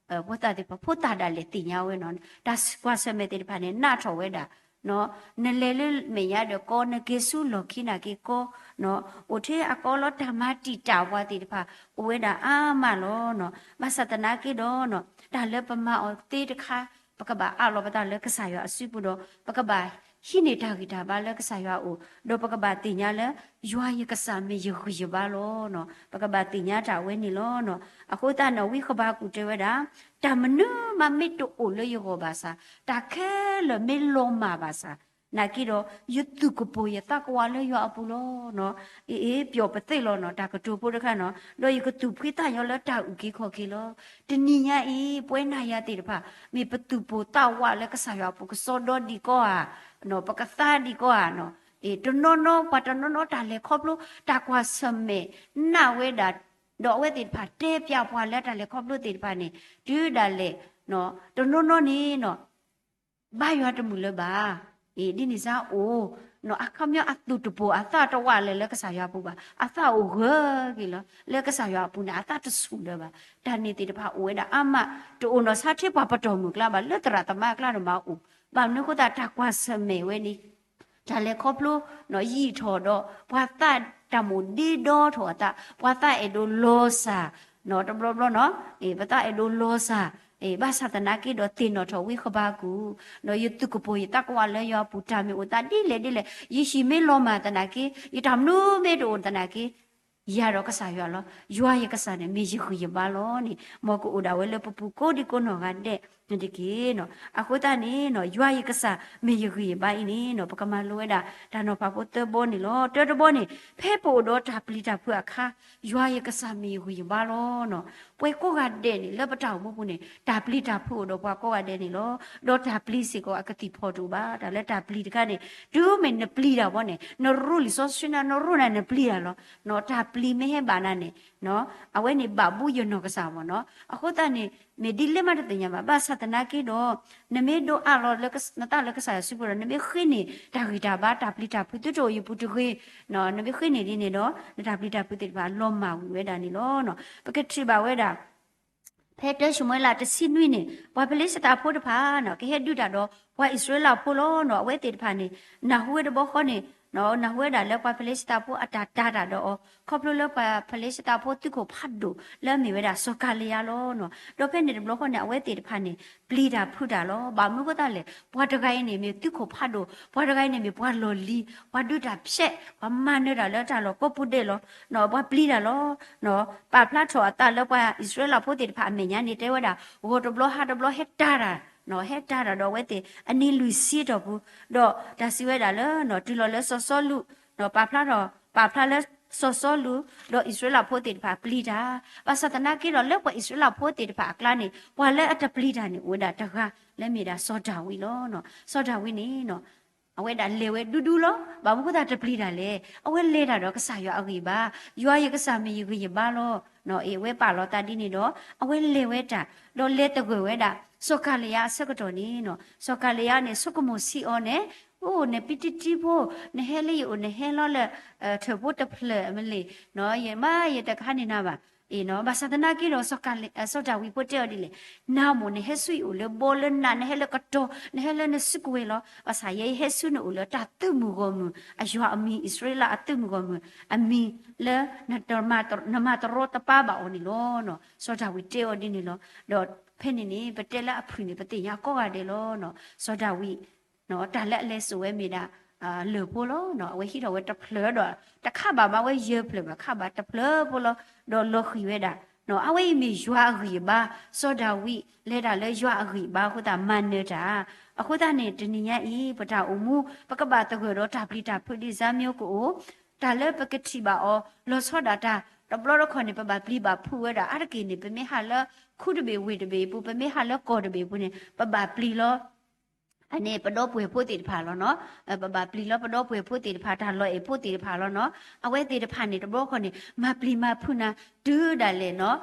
ဖိသၣ်သ့ၣ်တဖၣ် ဖိသၣ်ဒၣ်လဲာ်သ့ၣ်ညါဝဲနီၤ, တၢ်ကွၢ်ဆၢၣ်မဲာ်သ့ၣ်တဖၣ်န့ၣ် နးထီၣ်ဝဲဒၣ် နလဲၤလၢမဲာ်ညါဒီးကီ, နက့ၤဆူလီၢ်ခံနာ်က့ၤကီ, အိၣ်ထဲအကီလီၤ တၢ်မၤတံာ်တာ်ပှၤသ့ၣ်တဖၣ် အိၣ်ဝဲဒၣ်အါမးလီၤ. ဘၣ်ဆၣ်သနာ်က့ဒီး တၢ်လၢပမၤအီၤသ့တခါ ပကဘၣ်အးလီၤပသးလၢကစၢ်ယွၤအစုပူၤဒီး ပကဘၣ်ဟံးန့ၢ်တၢ်ဂံၢ်တၢ်ဘါလၢကစၢ်ယွၤအအိၣ်, ဒီးပကဘၣ်သ့ၣ်ညါလၢ ယွၤယကစၢ်မ့ၢ်ယဂံၢ်ယဘါလီၤ. ပကဘၣ်သ့ၣ်ညါတၢ်အဝဲန့ၣ်လီၤ. အဃိသတးန့ၣ် ဝံဃဘးကူာ်တဲဝဲဒၣ်, တၢ်မနုၤမးမ့ၢ်တအိၣ်လၢယဂီၢ်ဘၣ်ဆၣ်, တၢ်ခဲလၢာ်မ့ၢ်လီၤမၢ်ဘၣ်ဆၣ်, နာ်က့ဒီး ယသူၣ်ကပိာ်ယသးကဝးလၢယွၤအပူၤလီၤ. အ့ ပျီၣ်ပသ့ၣ်လီၤနီၤ တၢ်ကတိၤဖိတခါနီၤ, ဒီးယကသူၣ်ဖှံသးညီလၢတၢ်အုၣ်က့ၤခီၣ်က့ၤလီၤ. တနံၤညါအံၤ ပဝဲနၤယၤသ့ၣ်တဖၣ် မ့ၢ်ပသူၣ်ပိာ်သးဝးလၢကစၢ်ယွၤအပူၤ ကစီဒီဒံးကီဧါ, ပကသါဒံးကီဧါ, တနီၤနီၤ ပှၤတနီၤနီၤ တၢ်လဲၤခီဖျိ တၢ်ကွၢ်ဆၢၣ်မဲာ် နးဝဲဒၣ်, ဒီးအဝဲသ့ၣ်တဖၣ်တဲပျးပှၤလၢတၢ်လဲၤခီဖျိသ့ၣ်တဖၣ်န့ၣ် တုၤဒၣ်လဲာ် တနီၤနီၤန့ၣ် ဘါယွၤတမုာ်လၢၤဘၣ်. အ့ ဒ်န့ၣ်စ့ၢ်အိၣ် အခီပညီအသူၣ်တပိာ်အသးတဝးလၢၤလၢကစၢ်ယွၤအပူၤဘၣ်, အသးအိၣ်ဂၢၢ်က့ၤလီၤ. လၢကစၢ်ယွၤအပူၤန့ၣ် အသးတဆူၣ်လၢၤဘၣ်. တၢ်န့ၣ်သ့ၣ်တဖၣ်အိၣ်ဝဲဒၣ်အါမး, တအိၣ်နီၢ်ဆါထဲပှၤပတီၢ်မုၢ်ကျါဘၣ်, လၢသရၣ်သမါအကျါဒီးမၤအိၣ်, ဘၣ်မနုၤအဃိသတး တၢ်ကွၢ်ဆၢၣ်မဲာ်ဝဲန့ၣ် တၢ်လဲၤခီဖျိ ယံာ်ထီၣ်ဒီး ပှၤသးတၢ်မိၣ်ဒ့ဒီထီၣ်အသး, ပှၤသးအဲၣ်ဒိးလီၤစၢ်, တဘျီဘျီနီၤ, ပသးအဲၣ်ဒိးလီၤစၢ်, ဘၣ်ဆၣ်သနာ်က့ဒီးသ့ၣ်နီၣ်ထီၣ်ဝံဃဘးကူာ်, ယသူၣ်ကပိာ်ယသးကဝးလၢယွၤအပူၤ တၢ်မ့ၢ်အိၣ်သးဒ်လဲၣ်ဒ်လဲၣ်, ယဟံၣ်မ့ၢ်လီၤမၢ်သနာ်က့, ယတၢ်မနုၤမ့ၢ်တအိၣ်သနာ်က့ ယၤဒီးကစၢ်ယွၤလီၤ. ယွၤယကစၢ်န့ၣ် မ့ၢ်ယဂံၢ်ယဘါလီၤန့ၣ် မ်ကအိၣ်ဒၣ်ဝဲလၢပပူၤကိးဒံကိးနီၢ်ဂၤဒဲးတက့ၢ်. အဃိသတးန့ၣ် ယွၤယကစၢ်မ့ၢ်ယဂံၢ်ယဘါအံၤန့ၣ် ပကမၤလိဝဲဒၣ် တၢ်နီၤဖးဖိသၢဘီန့ၣ်လီၤ. တၢတဘီန့ၣ် ဖဲပအိၣ်ဒီးတၢ်ပျံၤတၢ်ဖုးအခါ, ယွၤယကစၢ်မ့ၢ်ယဂံၢ်ယဘါလီၤ. ပဝဲကိးဂၤဒဲးန့ၣ် လၢပတၢ်အိၣ်မူပူၤန့ၣ် တၢ်ပျံၤတၢ်ဖုးအိၣ်ဒီးပှၤကိးဂၤဒဲးန့ၣ်လီၤ. ဒီးတၢ်ပျံၤစ့ၢ်ကီးအကသံၣ်ဖီၣ်တအိၣ်ဘၣ်. တၢ်လၢတၢ်ပျံၤတခါန့ၣ် တုၤမ့ၢ်နပျံၤတၢ်ဘီန့ၣ် နရိလံာ်စီဆှံနၤ နရိနၤ နပျံၤတၢ်လီၤ. တၢ်ပျံၤမ့ၢ်ဟဲဘၣ်နၤန့ၣ် အဝဲန့ၣ်ဘၣ်ဘူးယနီၢ်ကစၢ်မ့ၢ်နီၤ. အဃိသတးန့ၣ် မ့ၢ်ဒ်လဲၣ်မးတသ့ၣ်ညါဘၣ်. ဘၣ်ဆၣ်သနာ်က့ဒီး နမ့ၢ်ဒိးအးလီၤလၢနသးလၢကစၢ်ယွၤစုပူၤဒီး နမ့ၢ်ဃ့န့ၢ်တၢ်ဂံၢ်တၢ်ဘါ တၢ်ပျံၤတၢ်ဖုးသုတအိၣ်ယပူၤတဂ့ၤ, နမ့ၢ်ဃ့န့ၢ်ဒ်န့ၣ်ဒီး နတၢ်ပျံၤတၢ်ဖုးသ့ၣ်တဖၣ်လီၤမၢ်ဝံၤဝဲဒၣ်န့ၣ်လီၤ. ပကထံၣ်ဘၣ်ဝဲဒၣ် ဖဲတၢၡမူၤအ့လးတဆံနွံန့ၣ် ပှၤဖလ့ၡသးဖိတဖၣ် ကဟဲဒုးတၢ်ဒီးပှၤအံၣ်စရ့လးဖိလီၤ. အဝဲသ့ၣ်တဖၣ်န့ၣ် နၢ်ဟူဝဲတဘျီဃီန့ၣ် နၢ်ဟူဝဲဒၣ်လၢပှၤဖလ့ၡသးဖိအတၢ်တာ်တၢ်ဒီးအီၤ ခီဖျိလၢပှၤဖလ့ၡသးဖိသုးခိၣ်ဖးဒိၣ်လၢအမ့ၢ်ဝဲဒၣ်စီၤကၤလံယါလီၤ. ဒီးဖဲန့ၣ်တဘျီဃီန့ၣ် အဝဲသ့ၣ်တဖၣ်န့ၣ် ပျံၤတၢ်ဖုးတၢ်လီၤ. ဘၣ်မနုၤအဃိသတးလဲၣ် ပှၤတဂၤအံၤန့ၣ်မ့ၢ်သုးခိၣ်ဖးဒိၣ်, ပှၤတဂၤအံၤန့ၣ်မ့ၢ်ပှၤလီၢ်လံၤ, ပှၤဒုးတၢ်ဖျဲး, ပှၤမၤနၢၤတၢ်လၢတၢ်လီၢ်ကိးပူၤဒဲးလီၤ. ပှၤပျံၤတၢ်လီၤ. ပာ်ဖျါထီၣ်အသးလၢပှၤအံၣ်စရ့လးဖိသ့ၣ်တဖၣ်အမဲာ်ညါန့ၣ် တဲဝဲဒၣ် ဂီၤတဘျီဟါတဘျီဟဲတၢ်တၢ်, ဟဲတၢ်တၢ်ဒီးအဝဲသ့ၣ်အနံၤလွံၢ်ဆံအတီၢ်ပူၤ, ဒီးတၢ်စံးဝဲဒၣ်လၢ တုၤလီၤလၢစီၤစီလူး ပာ်ဖျါထီၣ် ပာ်ဖျါလၢစီၤစီလူး ဒီးအံၣ်စရ့လးဖိသ့ၣ်တဖၣ်ပျံၤတၢ်, ဘၣ်ဆၣ်သနာ်က့ဒီးလၢပှၤအံၣ်စရ့လးဖိသ့ၣ်တဖၣ်အကျါန့ၣ် ပှၤလၢအတပျံၤတၢ်န့ၣ် အိၣ်ဝဲဒၣ်တဂၤလၢမ့ၢ်ဒၣ်စီၤဒၤဝံးလီၤ. စီၤဒၤဝံးန့ၣ် အဝဲဒၣ်လဲၤဝဲဒူဒူလီၤ. ဘၣ်မနုၤဃိသတးတပျံၤတၢ်လဲၣ်, အဝဲလဲၤတၢ်ဒီးကစၢ်ယွၤအဂံၢ်ဘါ, ယွၤယကစၢ်မ့ၢ်ယဂံၢ်ယဘါလီၤ. အဝဲပာ်လီၤသးဒ်န့ၣ်ဒီး အဝဲလဲၤဝဲတၢ်, ဒီးလဲၤသဂၢၢ်ဝဲဒၣ် စီၤကၤလံယါအဆၢကတီၢ်န့ၣ်, စီၤကၤလံယါန့ၣ် ဆိကမိၣ်ဆံးအီၤန့ၣ်, အိၣ် နပံတံတံဖိ, နဟဲလၢယအိၣ် နဟဲလီၤလၢ ထၢၣ်ဖိတဖျၢၣ်အမ့ၢ်လဲၣ်, ယမါယတကဟါန့ၢ်နၤဘၣ်. အ့ၣ်နီၤ, ဘၣ်ဆၣ်သနာ်က့ဒီး စီၤဒၤဝံးဖိတဲအီၤဒ်လဲၣ်, နၤအမိၢ် နဟဲဆူယအိၣ်လၢဘီလၢနး, နဟဲလၢကတီၤ, နဟဲလၢနစုကဝဲၤလီၤ. ဘၣ်ဆၣ်ယဲယဟဲဆူနအိၣ်လၢ တၢ်သုးမုၢ်ဂီၢ်မုၢ်, အယွၤအမံၤ, အံၣ်စရ့လးအသုးမုၢ်ဂီၢ်မုၢ်အမံၤလၢ နမၤတရီတပါဘၣ်အီၤန့ၣ်လီၤ. စီၤဒၤဝံးတဲအီၤဒ်န့ၣ်လီၤ. ဒီးဖဲန့ၣ်န့ၣ် ပတဲလၢအဖုၣ်န့ၣ် ပသ့ၣ်ညါကိးဂၤဒဲးလီၤ. စီၤဒၤဝံး တၢ်လၢအလဲၤစိာ်ဝဲမ့ၢ်ဒၣ် လၢၢ်ဖိလီၤ. အဝဲဟံးထီၣ်ဝဲတဖျၢၣ်ဒီး တခးဘၣ်မးဝဲယဲၢ်ဖျၢၣ်ဘၣ်, ခးဘၣ်တဖျၢၣ်ဖိလီၤ. ဒီးလီၤဃံၤဝဲဒၣ်, အဝဲအံၤမ့ၢ်ယွၤအဂံၢ်အဘါ, စီၤဒၤဝံးလဲၤတၢ်လၢယွၤအဂံၢ်အဘါအဃိသတး မၤနၢၤတၢ်. အဃိသတးန့ၣ် တနံၤညါအံၤ ပတၢ်အိၣ်မူ ပကဘၣ်သဂၢၢ်ဒီးတၢ်ပျံၤတၢ်ဖုးဒ်န့ၣ်ကအိၣ်, တၢ်လၢပကထံၣ်ဘၣ်အီၤ လီၤဆီဒၣ်တၢ် တဘျီတခီၣ်န့ၣ် ပဘၣ်ပျံၤဘၣ်ဖုးဝဲဒၣ်အါတက့ၢ်န့ၣ် ပမ့ၢ်ဟးလၢခူတဘ့ၣ်ဝ့ၢ်တဘ့ၣ်အပူၤ, ပမ့ၢ်ဟးလၢကီၢ်တဘ့ၣ်အပူၤန့ၣ် ပဘၣ်ပျံၤလီၤ အန့ၣ် ပဒီပုၢ်ဝဲၢ်ဖိသ့ၣ်တဖၣ်လီၤနီၤ. ပဘၣ်ပျံၤလီၤပဒီပုၢ်ဝဲၢ်ဖိသ့ၣ်တဖၣ်, တၢ်လီၤအဲၣ်ဖိသ့ၣ်တဖၣ်လီၤနီၤ. အဝဲသ့ၣ်တဖၣ်န့ၣ် တဘျီတခီၣ်န့ၣ် မၤပျံၤမၤဖုးနၤ တုၤဒၣ်လဲာ်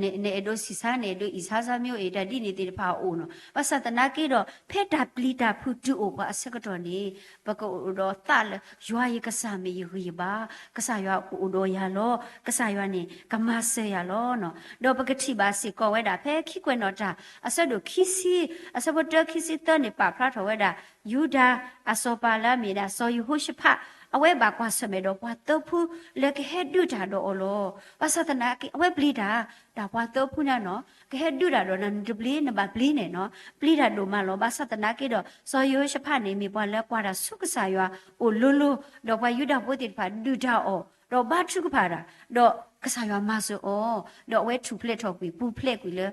နီၤ. နအဲၣ်ဒိးဆံးဆါ နအဲၣ်ဒိးအံၣ်ဆါ ဆါမ့ၢ်အိၣ်အ့ၣ် တၢ်ဒ်န့ၣ်သ့ၣ်တဖၣ်အအိၣ်နီၤ. ဘၣ်ဆၣ်သနာ်က့ဒီး ဖဲတၢ်ပျံၤတၢ်ဖုးတုၤအိၣ်ပှၤအဆၢကတီၢ်န့ၣ် ပကအိၣ်ဒီးသးလၢ ယွၤယကစၢ်မ့ၢ်ယဂံၢ်ယဘါ, ကစၢ်ယွၤကအိၣ်ဒီးယၤလီၤ, ကစၢ်ယွၤန့ၣ် ကမၤစၢၤယၤလီၤနီၤ. ဒီးပကထံၣ်ဘၣ်စ့ၢ်ကီးဝဲဒၣ် ဖဲခံကွဲးနီၣ်တၢ် အဆၢဒိၣ်ခံဆံ အဆၢဖိတၢ ခံဆံသၢန့ၣ် ပာ်ဖျါထီၣ်ဝဲဒၣ် ယူဒၤအစီၤပၤလၢအမ့ၢ်ဒၣ်စီၤယဟိၤၡဖး အဝဲဘၣ်ကွၢ်ဆၢၣ်မဲာ်ဒီးပှၤသၢဖုလၢကဟဲဒုးတၢ်ဒီးအီၤလီၤ. ဘၣ်ဆၣ်သနာ်က့ အဝဲပျံၤတၢ်, တၢ်ပှၤသၢဖုန့ၣ်နီၤ ကဟဲဒုးတၢ်ဒီးနၤ နတပျံၤ နဘၣ်ပျံၤန့ၣ်နီၤ, ပျံၤတၢ်ဒိၣ်မးလီၤ. ဘၣ်ဆၣ်သနာ်က့ဒီး စီၤယဟိၤၡဖးန့ၣ် မ့ၢ်ပှၤလၢကွၢ်တၢ်ဆူကစၢ်ယွၤအိၣ်လိၤလိၤ, ဒီးပှၤယူဒၤဖိသ့ၣ်တဖၣ်ဒုးတၢ်အီၤ, ဒီးဘါထုကဖၣ်တၢ်, ဒီးကစၢ်ယွၤမၤစၢၤအီၤ, ဒီးအဝဲထူၣ်ဖျဲးထီၣ်ကွံာ် ပူၤဖျဲးကွံာ်လၢ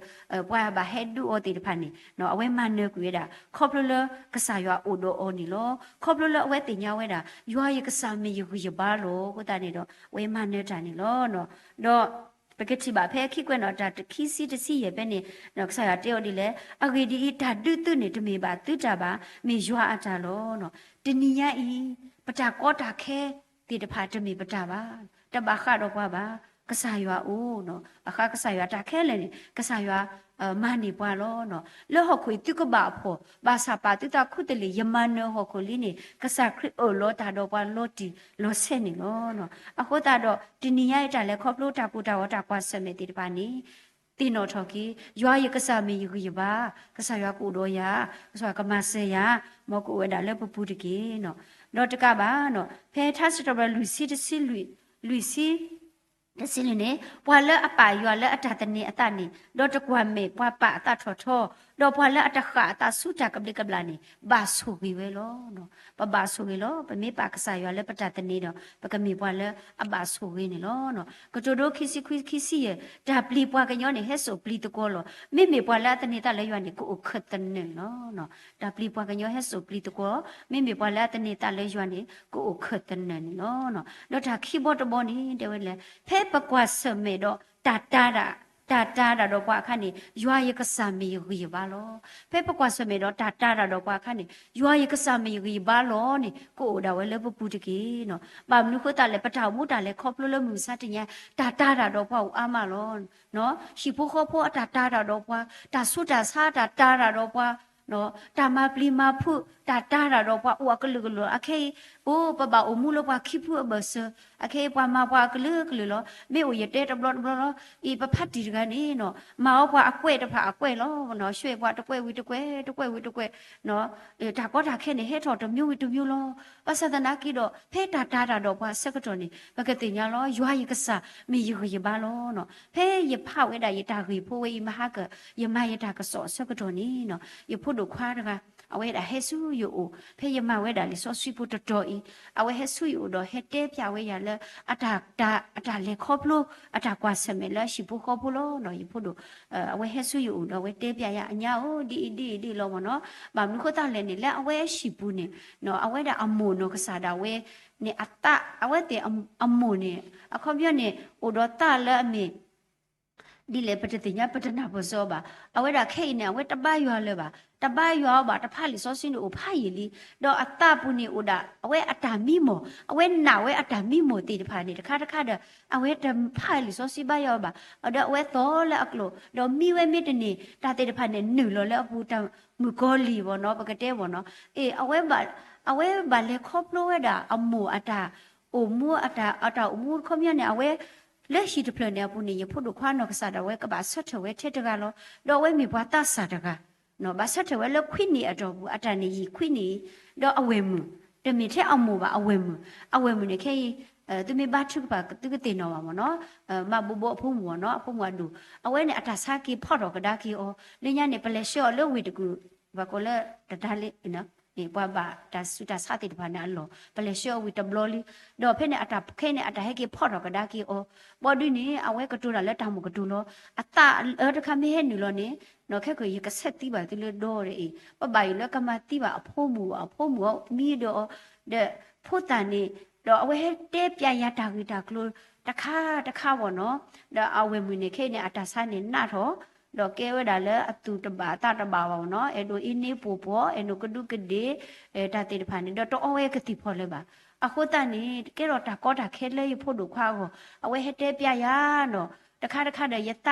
ပှၤဘၣ်ဟဲဒုးအီၤသ့ၣ်တဖၣ်န့ၣ် အဝဲမၤနၢၤကွံာ်ဝဲဒၣ် ခီဖျိလၢကစၢ်ယွၤအိၣ်ဒီးအီၤန့ၣ်လီၤ. ခီဖျိလၢအဝဲသ့ၣ်ညါဝဲဒၣ် ယွၤယကစၢ်မ့ၢ်ယဂံၢ်ယဘါလီၤ. အဃိသတးန့ၣ်ဒီး အဝဲမၤနၢၤတၢ်န့ၣ်လီၤ. ဒီးပကထံၣ်ဘၣ်ဖဲခံကွဲးနီၣ်တၢ်ခံဆံတဆံယဲၢ်ဖဲန့ၣ် ကစၢ်ယွၤတဲအီၤဒ်လဲၣ်, အဂ့ၢ်ဒ်အံၤ, တၢ်ဒုးသုန့ၣ် တမ့ၢ်ဘၣ်သုတၢ်ဘၣ်, မ့ၢ်ယွၤအတၢ်လီၤ. တနံၤညါအံၤ ပတၢ်ကီတၢ်ခဲသ့ၣ်တဖၣ်တမ့ၢ်ပတၢ်ဘၣ်, တဘၣ်ဃးဒီးပှၤဘၣ်, ကစၢ်ယွၤအိၣ်, အဃိကစၢ်ယွၤတၢ်ခဲလၢာ်န့ၣ် ကစၢ်ယွၤမၤန့ၢ်ပှၤလီၤ. လၢဟီၣ်ခိၣ်အံၤသုကဘၣ်အဖှီၣ်, ဘၣ်ဆၣ်ပာ်သုသးခူတလ့ၢ်, ယမၤနၢၤဟီၣ်ခိၣ်လံန့ၣ် ကစၢ်ခရံာ်အၢၣ်လီၤတၢ်ဒီးပှၤလီၤတံၢ်လီၤဆဲးန့ၣ်လီၤ. အဃိသတးဒီး တနံၤညါအံၤ တၢ်လဲၤခီဖျိတၢ်ကိၢ်တၢ်ဂီၤတၢ်ကွၢ်ဆၢၣ်မဲာ်သ့ၣ်တဖၣ်န့ၣ် သ့ၣ်နီၣ်ထီၣ်က့ၤ, ယွၤယကစၢ်မ့ၢ်ယဂံၢ်ယဘါ, ကစၢ်ယွၤကအိၣ်ဒီးယၤ, ကစၢ်ယွၤကမၤစၢၤယၤ, မ်ကအိၣ်ဝဲဒၣ်လၢပပူၤတက့ၢ်. ဒီးတကးဘၣ်, ဖဲထါစံးထီၣ်ပတြၢၤလွံၢ်ဆံတဆံလွံၢ်, လွံၢ်ဆံ တဆံလွံၢ်န့ၣ်, ပှၤလၢအပာ်ယွၤလၢအတၢ်သန့ၤအသးန့ၣ်, ဒီးတကွၢ်မဲာ်ပှၤပာ်အသးထီၣ်ထီ, ဒီးပှၤလၢအတဃၣ်အသးဆူတၢ်ကဘျံးကဘျၣ်န့ၣ် ဘၣ်ဆိၣ်ဂ့ၤဝဲလီၤ. ပဘၣ်ဆိၣ်ဂ့ၤလီၤ. ပမ့ၢ်ပာ်ကစၢ်ယွၤလၢပတၢ်သန့ၤဒီး ပကမ့ၢ်ပှၤလၢအဘၣ်ဆိၣ်ဂ့ၤန့ၣ်လီၤ. ကတိၤဒိ ခံဆံခွံ ခံဆံယဲၢ်, တၢ်ပျံၤပှၤကညီန့ၣ် ဟဲစိာ်ပျံၤသကွီၤလီၤ. မ့မ့ၢ်ပှၤလၢအသန့ၤသးလၢယွၤန့ၣ် ကအိၣ်ခၢၣ်သနၢၣ်လီၤ. တၢ်ပျံၤပှၤကညီဟဲစိာ်ပျံၤသကွီၤ, မ့မ့ၢ်ပှၤလၢအသန့ၤသးလၢယွၤန့ၣ် ကအိၣ်ခၢၣ်သနၢၣ်န့ၣ်လီၤ. ဒီးတၢ်ခံဘီတဘီန့ၣ် တဲဝဲလဲၣ်, ဖဲပကွၢ်ဆၢၣ်မဲာ်ဒီးတၢ်တၤတၢ်, တၢ်တၤတၢ်ဒီးပှၤအခါန့ၣ် ယွၤယကစၢ်မ့ၢ်ယဂံၢ်ယဘါလီၤ. ဖဲပကွၢ်ဆၢၣ်မဲာ်ဒီးတၢ်တၤတၢ်ဒီးပှၤအခါန့ၣ် ယွၤယကစၢ်မ့ၢ်ယဂံၢ်ယဘါလီၤန့ၣ် ကအိၣ်ဒၣ်ဝဲလၢပပူၤတက့ၢ်နီၤ. ဘၣ်မနုၤဃိသတးလဲၣ်, ပတၢ်အိၣ်မူတၢ်လဲၤခီဖျိလၢမုၢ်မဆါတနံၤညါ တၢ်တၤတၢ်ဒီးပှၤအိၣ်အါမးလီၤ. ဟံၣ်ဖိဃီဖိအတၢ်တၤတၢ်ဒီးပှၤ, တၢ်ဆူးတၢ်ဆါအတၢ်တၤတၢ်ဒီးပှၤ, တၢ်မၤပျံၤမၤဖုး တၢ်တၤတၢ်ဒီးပှၤအိၣ်အကလုာ်ကလုာ်. အခဲအံၤ အိ ပဘၣ်အိၣ်မူလၢပှၤခံဖုအဘၢၣ်စၢၤ, အခဲအံၤပှၤမၤပှၤအကလုာ်ကလုာ်လီၤ. မ့ၢ်အိၣ်ယတဲတဘျီတဘျီလီၤ. အံၤပဖါတံၢ်တဂၤန့ၣ်နီၤ, မၤအီၣ်ပှၤအကွဲးတဖၣ်အကွဲးလီၤ. ရွှဲၣ်ပှၤတကွဲးဝံၤတကွဲး, တကွဲးဝံၤတကွဲး တၢ်ကီတၢ်ခဲန့ၣ် ဟဲထီၣ်တမျိုးဝံၤတမျိုးလီၤ. ဘၣ်ဆၣ်သနာ်က့ဒီး ဖဲတၢ်တၤတၢ်ဒီးပှၤအဆၢကတီၢ်န့ၣ် ပကသ့ၣ်ညါလီၤ, ယွၤယကစၢ်မ့ၢ်ယဂံၢ်ယဘါလီၤ. ဖဲယဖးဝဲဒၣ်ယတၢ်ဂ့ၢ်ဖိဝဲအံၤ မဟါကၢၣ် ယမၤယတၢ်ကစီၣ်အဆၢကတီၢ်န့ၣ်နီၤ, ယဖိဒိၣ်ခွါတဂၤ အဝဲဒၣ်ဟဲဆူယအိၣ်, ဖဲယမၤဝဲဒၣ်လံာ်စီဆှံဖိတတီၤအံၤ, အဝဲဟဲဆူယအိၣ်ဒီးဟဲတဲပျးဝဲယၤလၢ အတၢ် အတၢ်လဲၤခီဖျိ အတၢ်ကွၢ်ဆၢၣ်မဲာ်လၢဟံၣ်ဖိဃီဖိလီၤ. ယဖိဒိၣ် အဝဲဟဲဆူယအိၣ်ဒီးအဝဲတဲပျးယၤ အညါဧၢ, ဒ်အံၤဒ်အံၤဒ်အံၤလီၤမ့ၢ်နီၤ. ဘၣ်မနုၤဃိသတးလဲၣ်န့ၣ် လၢအဝဲအဟံၣ်ပူၤန့ၣ် အဝဲဒၣ်အမိၢ်နီၢ်ကစၢ်ဒၣ်ဝဲန့ၣ် အသး အဝဲသ့ၣ်အမိၢ်န့ၣ် အခီပညီန့ၣ် အိၣ်ဒီးသးလၢအမ့ၢ် ဒ်လဲၣ်ပတသ့ၣ်ညါ ပတနၢ်ပၢၢ်စၢၤအီၤဘၣ်. အဝဲဒၣ်ခဲအံၤန့ၣ် အဝဲတဘါယွၤလၢၤဘၣ်, တဘါယွၤအီၤဘၣ်, တဖးလံာ်စီဆှံန့ၣ်အိၣ်ဖးယံာ်လံ, ဒီးအသးပူၤန့ၣ်အိၣ်ဒၣ် အဝဲအတၢ်မံမီၢ်, အဝဲနာ်ဝဲအတၢ်မံမီၢ်သ့ၣ်တဖၣ်န့ၣ် တခါတခါဒီး အဝဲတဖးလံာ်စီဆှံဘါယွၤအီၤဘၣ်, ဒီးအဝဲသီၣ်လၢအကျိာ် ဒီးမံဝဲမ့ၢ်တန့ၢ် တၢ်သ့ၣ်တဖၣ်န့ၣ် နုာ်လီၤလၢအပူၤတၢ်မုၣ်ကီၤလံၢ်ဘၣ်နီၤ, ပကတဲဘၣ်နီၤ. အ့ၣ် အဝဲဘၣ်လဲၤခီဖျိဝဲဒၣ်အမိၢ်အတၢ်အိၣ်မူ အတၢ်အိၣ်မူခီပညီန့ၣ် အဝဲ လၢဟံၣ်တဖျၢၣ်န့ၣ်အပူၤန့ၣ် ယဖိဒိၣ်ခွါနီၢ်ကစၢ်ဒၣ်ဝဲကဘၣ်ဆၢထၢၣ်ဝဲထဲတဂၤလီၤ. ဒီးအဝဲမ့ၢ်ပှၤသးစၢ်တဂၤ, ဘၣ်ဆၢထၢၣ်ဝဲလၢခွံနံၣ်အတီၢ်ပူၤ အတၢ်န့ၣ်ယံာ်ခွံနံၣ်, ဒီးအဝဲၢ်မုၣ်, တမ့ၢ်ထဲအမိၢ်ဘၣ် အဝဲၢ်မုၣ်, အဝဲၢ်မုၣ်န့ၣ်ခဲအံၤ သုမ့ၢ်ဘါထုကဖၣ် သုကသ့ၣ်နီၣ်ဘၣ်မ့ၢ်နီၤ, မၤဘိးဘိအဖိမုၣ်အီၤနီၤ, အဖိမုၣ်အဒိၣ်, အဝဲန့ၣ်အတၢ်ဆါက့ၤဖီၣ်ထီၣ်ကဒါက့ၤအီၤ, လၢညါန့ၣ် ပလဲၤဆှၢအီၤလၢဝ့ၢ်တကူၣ်, ပှၤကိးလၢတဒါလၢ ပှၤဘၣ်တၢ်ဆူးတၢ်ဆါသ့ၣ်တဖၣ်န့ၣ်အလီၢ် ပလဲၤဆှၢအီၤဝံၤတဘျီလံ, ဒီးဖဲန့ၣ်အတၢ်ခဲန့ၣ် အတၢ်ဟဲက့ၤဖီၣ်ထီၣ်ကဒါက့ၤအီၤ, ဘီဒုန့ၣ် အဝဲကတိၤတၢ်လၢတၢ်မုာ်ကတိၤလီၤ, အသးအၢတခါမ့ၢ်ဟဲနုာ်လီၤန့ၣ်, နီၢ်ခဲကၢၢ် ယကဆဲးသံဘၣ်သုလၢဒီဒီးအံၤ, ပဘၣ်ယိၣ်လၢကမၤသံဘၣ်အဖိမုၣ်အီၤ, အဖိမုၣ်အီၤမံဒီးအီၤ, ဒီးဖိသၣ်န့ၣ်, ဒီးအဝဲဟဲတဲပျးယၤတၢ်ဂ့ၢ်တၢ်ကျိၤတခါတခါဘၣ်နီၤ, ဒီးအဝဲၢ်မုၣ်န့ၣ်ခဲအံၤန့ၣ် အတၢ်ဆါန့ၣ်နးထီၣ်, ဒီးကဲဝဲဒၣ်လၢအသူၣ်တဘၣ်အသးတဘၣ်ဘၣ်နီၤ, အဲၣ်ဒိးအ့န့ပှိၢ်ပှီၢ်, အဲၣ်ဒိးကဒူးကဒ့ၣ်, တၢ်သ့ၣ်တဖၣ်န့ၣ် ဒီးတအီဝဲကသံၣ်ဖီၣ်လၢၤဘၣ်. အဃိသတးန့ၣ် ကဲထီၣ်တၢ်ကီတၢ်ခဲလၢယဖိဒိၣ်ခွါအဂီၢ်, အဝဲဟဲတဲပျးယၤနီၤ, တခါတခါဒီး ယသ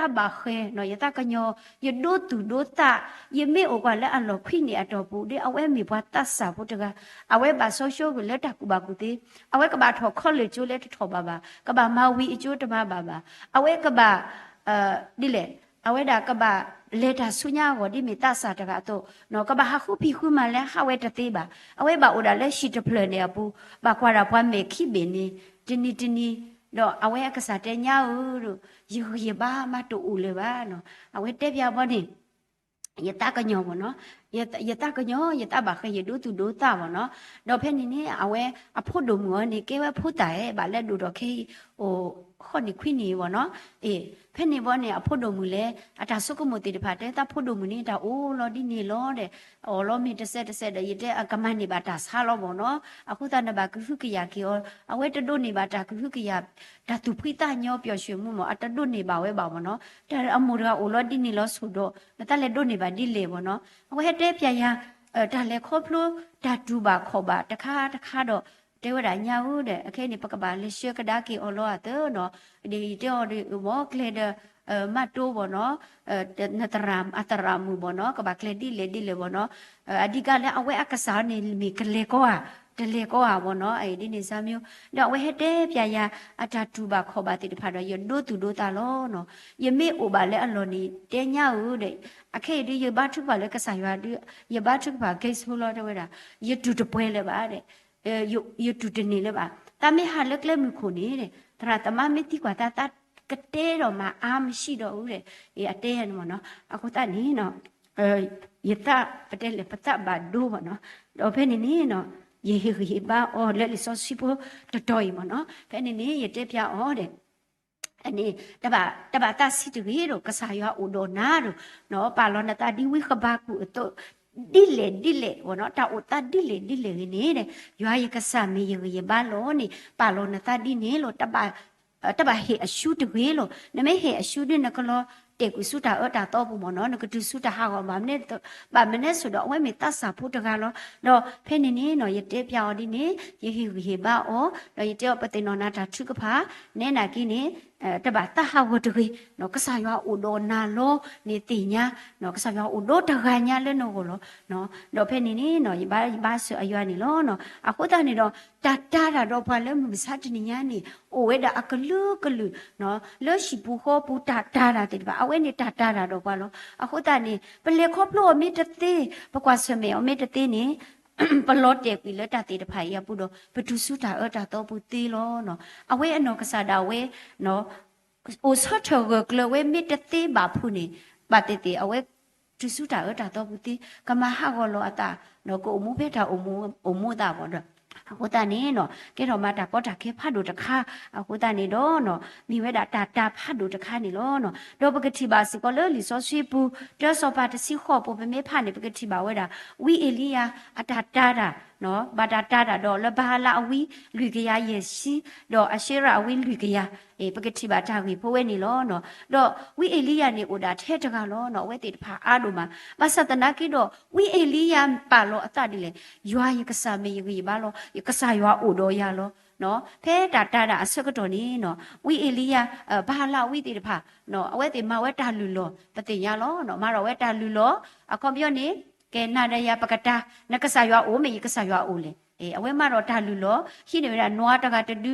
းဘၣ်ဃဲၤနီၤ, ယသးကညီၤ, ယဒိသူၣ်ဒိသး, ယမ့ၢ်အိၣ်ကွၢ်လၢအလီၢ်ခွံနံၣ်အတီၢ်ပူၤ ဒ်အဝဲမ့ၢ်ပှၤသးစၢ်ဖိတဂၤ, အဝဲဘၣ်စီဆှံဂုာ်လၢတၢ်ကူၣ်ဘၣ်ကူၣ်သ့, အဝဲကဘၣ်ထီၣ်ခီလ့ၣ်ကၠိလဲတထီၣ်ဘၣ်ဘၣ်, ကဘၣ်မၤဝံၤအကၠိတမၤဘၣ်ဘၣ်, အဝဲကဘၣ် ဒ်လဲၣ်, အဝဲဒၣ်ကဘၣ်လဲၤတၢ်ဆူညါအဂီၢ် ဒ်မ့ၢ်သးစၢ်တဂၤအသိး, ကဘၣ်ဟးဃုဖံးဃုမၤလၢဟးဝဲတသ့ဘၣ်. အဝဲဘၣ်အိၣ်ဒၣ်လၢဟံၣ်တဖျၢၣ်န့ၣ်အပူၤ, ဘၣ်ကွၢ်ဒၣ်ပှၤမဲာ်ခံဘ့ၣ်န့ၣ် တနံၤတနံၤ, ဒီးအဝဲအကစၢ်တဲညါဧၢ, ယဂံၢ်ယဘါမးတအိၣ်လၢၤဘၣ်နီၤ. အဝဲတဲပျးဘီန့ၣ် ယသးကညီၤမ့ၢ်နီၤ, ယသးကညီၤ ယသးဘၣ်ဃဲၤ ယဒိသူၣ်ဒိသးမ့ၢ်နီၤ. ဒီးဖဲန့ၣ်န့ၣ် အဝဲအဖိဒိၣ်မုၣ်အီၤန့ၣ် ကဲဝဲဖိသၣ်ဧါ ဘၣ်လၢဒိၣ်ထီၣ်ခဲအံၤ အိၣ်ဃိးနံၣ်ခွံနံၣ်မ့ၢ်နီၤ. အ့ ဖဲန့ၣ်ဘီန့ၣ် အဖိဒိၣ်မုၣ်လဲၣ် အတၢ်ဆိကမိၣ်သ့ၣ်တဖၣ်တဲ သးဖိဒိၣ်မုၣ်န့ၣ် တၢ်အိၣ်လီၤဒ်န့ၣ်လီၤဒီး အီၣ်လီၤမ့ၢ်တစဲးတစဲးဒီး ယတဲအကမၤန့ၢ်ဘၣ်တၢ်ဆါလီၤမ့ၢ်နီၤ. အဃိသတးန့ၣ်ဘၣ်ကဟုကယာ်က့ၤအီၤ, အဝဲတဒိးန့ၢ်ဘၣ်တၢ်ကဟုကယာ် တၢ်သူၣ်ဖှံသးညီပျီၢ်ရွှ့ၣ်မူမ့ၢ် အတဒိးန့ၢ်ဘၣ်ဝဲဘၣ်မ့ၢ်နီၤ. တၢ်အမိၢ်တဂၤအိၣ်လီၤဒ်န့ၣ်လီၤဆိၣ်ဒီး နသးလဲၤဒိးန့ၢ်ဘၣ်ဒ်လဲၣ်မ့ၢ်နီၤ. အဝဲဟဲတဲပျးယၤ တၢ်လဲၤခီဖျိ တၢ်တူၢ်ဘၣ်ခီၣ်ဘၣ်တခါတခါဒီး တဲဝဲဒၣ်ညါဧၢဒီး အခဲအံၤန့ၣ် ပကဘၣ်လဲၤဆှၢကဒါက့ၤအီၤလီၤအသးနီၤ. ဒ်ယတဲအီၤဒ်မ့ၢ်ကျဲဒီး မးတိၢ်မ့ၢ်နီၤ နသရၣ် အသရၣ်မုၣ်မ့ၢ်နီၤ ကဘၣ်ကျဲဒ်လဲၣ်ဒ်လဲၣ်မ့ၢ်နီၤ. အဓိကလၢအဝဲအကစၢ်န့ၣ်မ့ၢ်ကလဲၤကီဧါ တလဲၤကီဧါမ့ၢ်နီၤ ဒ်န့ၣ်စၢ်မ့ၢ်. ဒီးအဝဲဟဲတဲပျးယၤ အတၢ်တူၢ်ဘၣ်ခီၣ်ဘၣ်သ့ၣ်တဖၣ်ဒီး ယဒိသူၣ်ဒိသးလီၤနီၤ. ယမ့ၢ်အိၣ်ဘၣ်လၢအလီၢ်န့ၣ် တဲညါဧၢဒီး အခဲအံၤဒ်ယဘါထုကဖၣ်လၢကစၢ်ယွၤဒီး ယဘါထုကဖၣ် ကဲဆိလီၤ တဲဝဲဒၣ် ယတူၢ်တပှဲၤလၢၤဘၣ်ဒီး ယတူၢ်တန့ၢ်လၢၤဘၣ်. သးမ့ၢ်ဟးလၢကျဲမုၢ်ခိၣ်န့ၣ် သရၣ်သမါမ့ၢ်သံကွၢ်သး သးကတဲဒီးမၤအါမံၤဆံးဒီးဧိၤဒီး အတဲယၤန့ၣ်မ့ၢ်နီၤ. အဃိသတးန့ၣ် ယသးပတဲလဲၣ် ပသးဘၣ်ဒိမ့ၢ်နီၤ. ဒီးဖဲန့ၣ်န့ၣ် ယဟ့ၣ်ဂံၢ်ဟ့ၣ်ဘါအီၤလၢလံာ်စီဆှံဖိတတီၤအံၤမ့ၢ်နီၤ. ဖဲန့ၣ်န့ၣ် ယတဲပျးအီၤဒီး န့ၣ် တဘၣ်သးဆံးတဂ့ၤဒီး ကစၢ်ယွၤအိၣ်ဒီးနၤဒီး ပာ်လီၤနသးဒ်ဝံဃဘးကူာ်အသိး ဒ်လဲၣ်ဒ်လဲၣ်မ့ၢ်နီၤ တၢ်အိၣ်သးဒ်လဲၣ်ဒ်လဲၣ်ဂ့ၤန့ၣ်ဒီး ယွၤယကစၢ်မ့ၢ်ယဂံၢ်ယဘါလီၤန့ၣ် ပာ်လီၤနသးဒ်န့ၣ်လီၤ. တဘၣ်ဟ့ၣ်အရှုံးတဂ့ၤလီၤ. နမ့ၢ်ဟ့ၣ်အရှုံးဒ်န့ၣ် နကလီၤတဲာ်ကွံာ်ဆူတၢ်အၢတၢ်သီပူၤမ့ၢ်နီၤ နကတုၤဆူတၢ်ဟးဂီၤဘၣ်မနုၤ ဘၣ်မနုၤအဃိဒီး အဝဲမ့ၢ်သးစၢ်ဖိတဂၤလီၤ. ဒီးဖဲန့ၣ်န့ၣ်နီၤ ယတဲပျးအီၤဒ်န့ၣ် ယဟ့ၣ်ဂံၢ်ဟ့ၣ်ဘါအီၤ ဒီးယတဲအီၤပသ့ၣ်နီၣ်နၤတၢ်ထုကဖၣ် နဲနာ်က့န့ၣ် တဘၣ်သးဟးဂီၤတဂ့ၤ ကစၢ်ယွၤအိၣ်ဒီးနၤလီၤန့ၣ်သ့ၣ်ညါ ကစၢ်ယွၤအိၣ်ဒီးတဂၤညါလၢနဂီၢ်လီၤ. ဒီးဖဲန့ၣ်န့ၣ်နီၤ ယဘါ ယဘါစၢၤအယွၤန့ၣ်လီၤ. အဃိသတးန့ၣ်ဒီး တၢ်တာ်တၢ်ဒီးပှၤလၢမုၢ်မဆါတနံၤညါန့ၣ် အိၣ်ဝဲဒၣ်အကလုာ်ကလုာ် လၢဟံၣ်ပူၤဃီပူၤတၢ်တာ်တၢ်သ့ၣ်တဖၣ် အဝဲန့ၣ်တၢ်တာ်တၢ်ဒီးပှၤလီၤ. အဃိသတးန့ၣ် ပလဲၤခီဖျိအီၤမ့ၢ်တသ့ ပကွၢ်ဆၢၣ်မဲာ်အီၤမ့ၢ်တသ့န့ၣ် ပလီၤတဲာ်ကွံာ်လၢတၢ်သ့ၣ်တဖၣ်အံၤအပူၤဒီး ပတုၤဆူတၢ်အၢတၢ်သီပူၤသ့လီၤ. အဝဲအနီၢ်ကစၢ်ဒၣ်ဝဲ အိၣ်ဆၢထၢၣ်ဂၢၢ်ကျၢၤဝဲမ့ၢ်တသ့ဘၣ်ဖုးန့ၣ် ဘၣ်သ့ၣ်သ့ၣ် အဝဲတုၤဆူတၢ်အၢတၢ်သီပူၤသ့ ကမၤဟးဂီၤလီၤအသး ကအိၣ်မူဖဲတၢ်အိၣ်မူအိၣ်မူအသးဘၣ်ဒီး အဃိသတးန့ၣ်နီၤ ကဲထီၣ်မၤတၢ်ကီတၢ်ခဲဖးဒိၣ်တခါ အဃိသတးန့ၣ်ဒီး မ့ၢ်ဝဲဒၣ်တၢ်တာ်ဖးဒိၣ်တခါန့ၣ်လီၤ. ဒီးပကထံၣ်ဘၣ်စ့ၢ်ကီးလၢလံာ်စီဆှံပူၤ တၢစီၤပၤတဆံဃိးပူၤ ပမ့ၢ်ဖးန့ၣ် ပကထံၣ်ဘၣ်ဝဲဒၣ် ဝံအ့လံယၤ အတၢ်တာ်တၢ် ဘၣ်တၢ်တာ်တၢ်ဒီးလၢဘၤအၤလးအဝံလွံၢ်ကယၤယဲၢ်ဆံ ဒီးအၤၡ့ရးအဝံလွံၢ်ကယၤ ပကထံၣ်ဘၣ်တၢ်ဂ့ၢ်ဖိဝဲန့ၣ်လီၤ. ဒီးဝံအ့လံယၤန့ၣ်အိၣ်ဒၣ်ထဲတဂၤလီၤ. အဝဲသ့ၣ်တဖၣ်အါဒိၣ်မး ဘၣ်ဆၣ်သနာ်က့ဒီး ဝံအ့လံယၤပာ်လီၤအသးဒ်လဲၣ် ယွၤယကစၢ်မ့ၢ်ယဂံၢ်ယဘါလီၤ. ယကစၢ်ယွၤအိၣ်ဒီးယၤလီၤ. ဖဲတၢ်တာ်တၢ်အဆၢကတီၢ်န့ၣ် ဝံအ့လံယၤ ဘၤအၤလးအဝံသ့ၣ်တဖၣ် အဝဲသ့ၣ်မၤဝဲတၢ်လုၢ်လီၢ် ပသ့ၣ်ညါလီၤ. မၤထီၣ်ဝဲတၢ်လုၢ်လီၢ် အခီပညီန့ၣ် ကဲနၤဒီးယၤပကတာ် နကစၢ်ယွၤအိၣ်မ့ၢ်ယကစၢ်ယွၤအိၣ်လဲၣ်. အဝဲမၤထီၣ်တၢ်လုၢ်လီၢ်, ဟံးန့ၢ်ဝဲဒၣ်နွားတဂၤတဒု,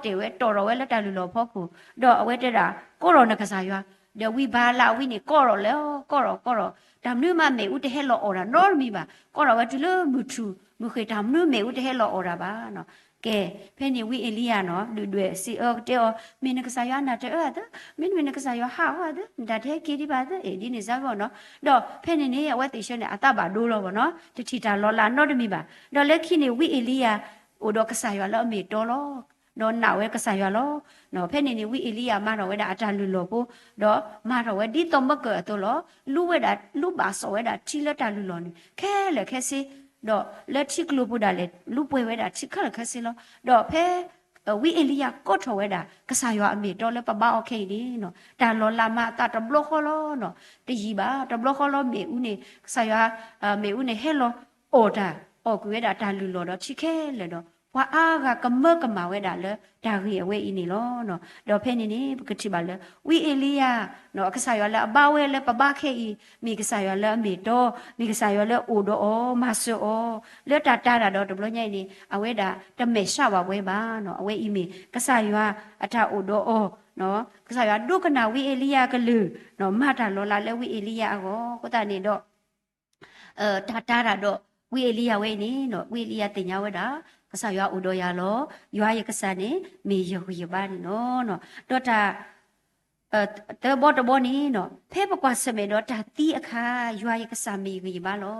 ကျီတဲာ်ဝဲတီၢ်ထီၣ်ဝဲလၢတၢ်လုၢ်လီၢ်ဖီခိၣ်, ဒီးအဝဲတဲဒၣ်, ကိးထီၣ်နကစၢ်ယွၤ, ဒီးဝံဘၤလးအဝံန့ၣ် ကိးထီၣ်လဲၤ, ကိးထီၣ်ကိးထီၣ်, တၢ်မနုၤမးမ့ၣ်အူတဟဲလီၤအီၣ်တၢ်နီတမံၤဘၣ်, ကိးထီၣ်ဝဲတုၤလၢမုၢ်ထူၣ်မုၢ်ဃ့ၢ် တၢ်မနုၤမ့ၣ်အူတဟဲလီၤအီၣ်တၢ်ဘၣ်နီၤ. ကဲ, ဖဲန့ၣ်ဝံအ့လံယၤနီၤ ဒုၣ်ဒွဲၣ်စံးအၢကတဲအီၤ, မ့ၢ်နကစၢ်ယွၤနၢ်တအၢအသၢ, မ့တမ့ၢ်နကစၢ်ယွၤဟးအီၤအသၢ, နတၢ်တဟဲက့ၤဒံးဘၣ်သၢ, အ့ၣ် ဒ်န့ၣ်စ့ၢ်ကီးနီၤ. ဒီးဖဲန့ၣ်န့ၣ် အဝဲသ့ၣ်ဆၢန့ၣ် အသးဘၣ်ဒိလီၤဘၣ်နီၤ, တထံၣ်တၢ်လီၤလးနီတမံၤဘၣ်. ဒီးလၢခံန့ၣ် ဝံအ့လံယၤ အိၣ်ဒီးကစၢ်ယွၤလၢအမ့ၢ်တီလီၤ. ဒီးနာ်ဝဲကစၢ်ယွၤလီၤ. ဖဲန့ၣ်န့ၣ် ဝံအ့လံယၤမၤထီၣ်ဝဲဒၣ်အတၢ်လုၢ်လီၢ်ဖိ, ဒီးမၤထီၣ်ဝဲဒ်သိးမကၢၢ်အသိးလီၤ. လူဝဲဒၣ် လူဘၣ်စီၣ်ဝဲဒၣ်ထံလၢတၢ်လုၢ်လီၢ်န့ၣ် ခဲလၢာ်ခဲဆ့, ဒီးလၢထံကျိပူၤဒၣ်လဲာ် လူပှဲၤဝဲဒၣ်ထံခဲလၢာ်ခဲဆ့လီၤ. ဒီးဖဲ ဝံအ့လံယၤကိးထီၣ်ဝဲဒၣ် ကစၢ်ယွၤအမ့ၢ်တီလၢပဘါအီၤခဲအံၤန့ၣ်နီၤ, တၢ်လီၤလးမၤအသးတဘျီဃီလီၤနီၤ. တယံာ်ဘၣ်, တဘျီဃီလီၤ မ့ၣ်အူန့ၣ် ကစၢ်ယွၤ မ့ၣ်အူန့ၣ်ဟဲလီၤအီၣ်တၢ်, အီၣ်ကွံာ်ဝဲဒၣ်တၢ်လုၢ်လီၢ်ဒီးထံခဲလၢာ်ဒီး ပှၤအါဂၤကမၢကမၣ်ဝဲဒၣ်လၢတၢ်ဂ့ၢ်အဝဲအံၤန့ၣ်လီၤ. ဒီးဖဲန့ၣ်န့ၣ် ပကထံၣ်ဘၣ်လၢ ဝံအ့လံယၤ ကစၢ်ယွၤလၢအဘါဝဲလၢပဘါခဲအံၤ မ့ၢ်ကစၢ်ယွၤလၢအမ့ၢ်တီ, မ့ၢ်ကစၢ်ယွၤလၢအအိၣ်ဒီးအီၤ မၤစၢၤအီၤ, လၢတၢ်တၤတၢ်ဒီးတဘျီညါအံၤန့ၣ် အဝဲဒၣ်တမဲာ်ဆှးဘၣ်ဝဲဘၣ်နီၤ. အဝဲအံၤမ့ၢ်ကစၢ်ယွၤအတၢ်အိၣ်ဒီးအီၤ, ကစၢ်ယွၤဒိကနၣ်ဝံအ့လံယၤကလုၢ်, မၤတၢ်လီၤလးလၢဝံအ့လံယၤအဂီၢ် အဃိသတးန့ၣ်ဒီး တၢ်တၤတၢ်ဒီးဝံအ့လံယၤဝဲအံၤန့ၣ် ဝံအ့လံယၤသ့ၣ်ညါဝဲဒၣ် ကစၢ်ယွၤအိၣ်ဒီးယၤလီၤ. ယွၤယကစၢ်န့ၣ် မ့ၢ်ယဂံၢ်ယဘါန့ၣ်လီၤ. ဒီးတၢ် သၢဘီတဘီန့ၣ်နီၤ, ဖဲပကွၢ်ဆၢၣ်မဲာ်ဒီးတၢ်သံအခါ ယွၤယကစၢ်မ့ၢ်ယဂံၢ်ယဘါလီၤ.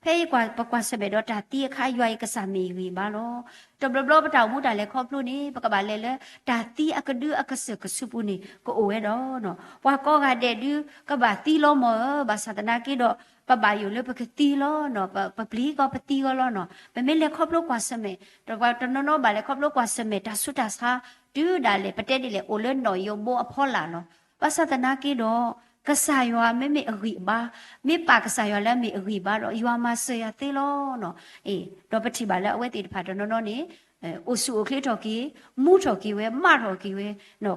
ဖဲယကွၢ် ပကွၢ်ဆၢၣ်မဲာ်ဒီးတၢ်သံအခါ ယွၤယကစၢ်မ့ၢ်ယဂံၢ်ယဘါလီၤ. တဘျီဘျီပတၢ်အိၣ်မူတၢ်လဲၤခီဖျိန့ၣ် ပကဘၣ်လဲၤလၢတၢ်သံအကဒုအကစၢၢ်ကဆူးပူၤန့ၣ် ကအိၣ်ဝဲဒီးနီၤ, ပှၤကိးဂၤဒဲးဒု ကဘၣ်သံလီၤမၢ်ဧၢ, ဘၣ်ဆၣ်သနာ်က့ဒီး ပဘၣ်ယိၣ်လၢပကသံလီၤနီၤ, ပ ပပျံၤကီးပသံကီးလီၤနီၤ. ပမ့ၢ်လဲၤခီဖျိကွၢ်ဆၢၣ်မဲာ် တဘျီတနီၤနီၤဘၣ်လဲၤခီဖျိကွၢ်ဆၢၣ်မဲာ်တၢ်ဆူးတၢ်ဆါ တုၤဒၣ်လဲာ် ပတဲဒ်လဲၣ် အိၣ်လၢနီၣ်ယိးဘိအဖီလာ်လီၤ. ဘၣ်ဆၣ်သနာ်က့ဒီး ကစၢ်ယွၤမ့မ့ၢ်အဂံၢ်အဘါ, မ့ၢ်ပာ်ကစၢ်ယွၤလၢအမ့ၢ်အဂံၢ်အဘါဒီး ယွၤမၤစၢၤယၤသ့လီၤနီၤ. အ့ ဒီးပထံၣ်ဘၣ်လၢအဝဲသ့ၣ်တဖၣ်တနီၤနီၤန့ၣ် အိၣ်ဆူၣ်အိၣ်ချ့ထီၣ်က့ၤ, မူထီၣ်က့ၤဝဲ, မးထီၣ်က့ၤဝဲ,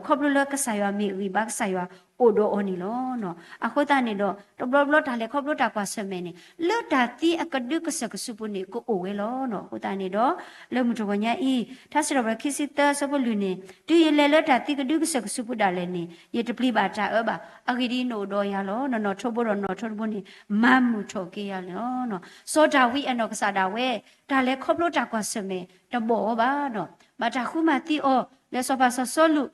ခီဖျိလၢကစၢ်ယွၤမ့ၢ်အဂံၢ်အဘါ ကစၢ်ယွၤအိၣ်ဒီးအီၤန့ၣ်လီၤ. အဃိသတးန့ၣ်ဒီး တဘျီဘျီတၢ်လဲၤခီဖျိတၢ်ကွၢ်ဆၢၣ်မဲာ်န့ၣ် လၢတၢ်သံအကဒုကစၢၢ်ကဆူးပူၤန့ၣ် ကအိၣ်ဝဲလီၤ. အဃိသတးန့ၣ်ဒီး လၢမုၢ်တဂီၤညါအံၤ ထါစံးထီၣ်ပတြၢၤခံဆံသၢ အဆၢဖိလွံၢ်န့ၣ်, တုၤယလဲၤလၢတၢ်သံကဒုကစၢၢ်ကဆူးပူၤဒၣ်လဲာ်န့ၣ် ယတပျံၤဘၣ်တၢ်အၢဘၣ်. အဂ့ၢ်ဒ်အံၤ နအိၣ်ဒီးယၤလီၤ. နနီၣ်ထိးဘိဒီးနီၣ်ထိးတဘိန့ၣ် မၤမုာ်ထီၣ်က့ၤယၤန့ၣ်လီၤ. စီၤဒၤဝံးအနီၢ်ကစၢ်ဒၣ်ဝဲ တၢ်လဲၤခီဖျိတၢ်ကွၢ်ဆၢၣ်မဲာ်တဘီၣ်အီၤဘၣ်ဒီး ဘၣ်တၢ်ဃုမၤသံအီၤ လၢစီၤပၤစီၤစီလူး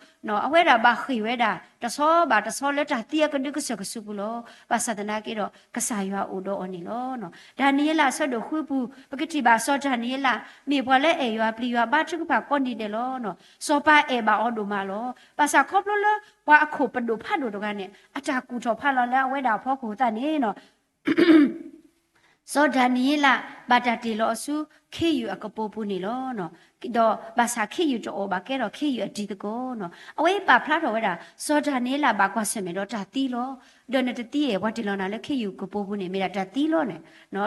အဝဲဒၣ်ဘၣ်ဃ့ၢ်ဝဲဒၣ် တဆီဘၣ်တဆီလၢတၢ်သံအကဒုကစၢၢ်ကဆူးပူၤလီၤ. ဘၣ်ဆၣ်သနာ်က့ဒီး ကစၢ်ယွၤအိၣ်ဒီးအီၤန့ၣ်လီၤ. ဒၤနံးယ့လးအဆၢဒိၣ်ဃုပူၤ ပကထံၣ်ဘၣ်စီၤဒၤနံးယ့လး မ့ၢ်ပှၤလၢအဲၣ်ယွၤပျံၤယွၤဘါထုကဖၣ်ကိးနံၤဒဲးလီၤ. စီၤပၤအဲၣ်ဘၣ်အီၤဒိၣ်မးလီၤ. ဘၣ်ဆၣ်ခီဖျိလၢပှၤအခိၣ်ပဒိၣ်ဖးဒိၣ်တဂၤန့ၣ် အတၢ်ကူၣ်ထီၣ်ဖးလီၤလၢအဝဲဒၣ်အဖီခိၣ်သတးန့ၣ် စီၤဒၤနံးယ့လး ဘၣ်တၢ်တ့ၢ်လီၤအီၤဆူခ့ယုၢ်အကပိာ်ပူၤန့ၣ်လီၤ. ဒီးဘၣ်ဆၣ်ခ့ယုၢ်တအိၣ်ဘၣ်ကဲထီၣ်ခ့ယုၢ်အတံၤသကိးနီၤ. အဝဲအံၤပာ်ဖျါထီၣ်ဝဲဒၣ် စီၤဒၤနံးယ့လးဘၣ်ကွၢ်ဆၢၣ်မဲာ်ဒီးတၢ်သံလီၤ. ဒီးနတသံဧါ, ပှၤတ့ၢ်လီၤနၤလၢခ့ယုၢ်ကပိာ်ပူၤန့ၣ် မ့ၢ်ဒၣ်တၢ်သံလီၤန့ၣ်.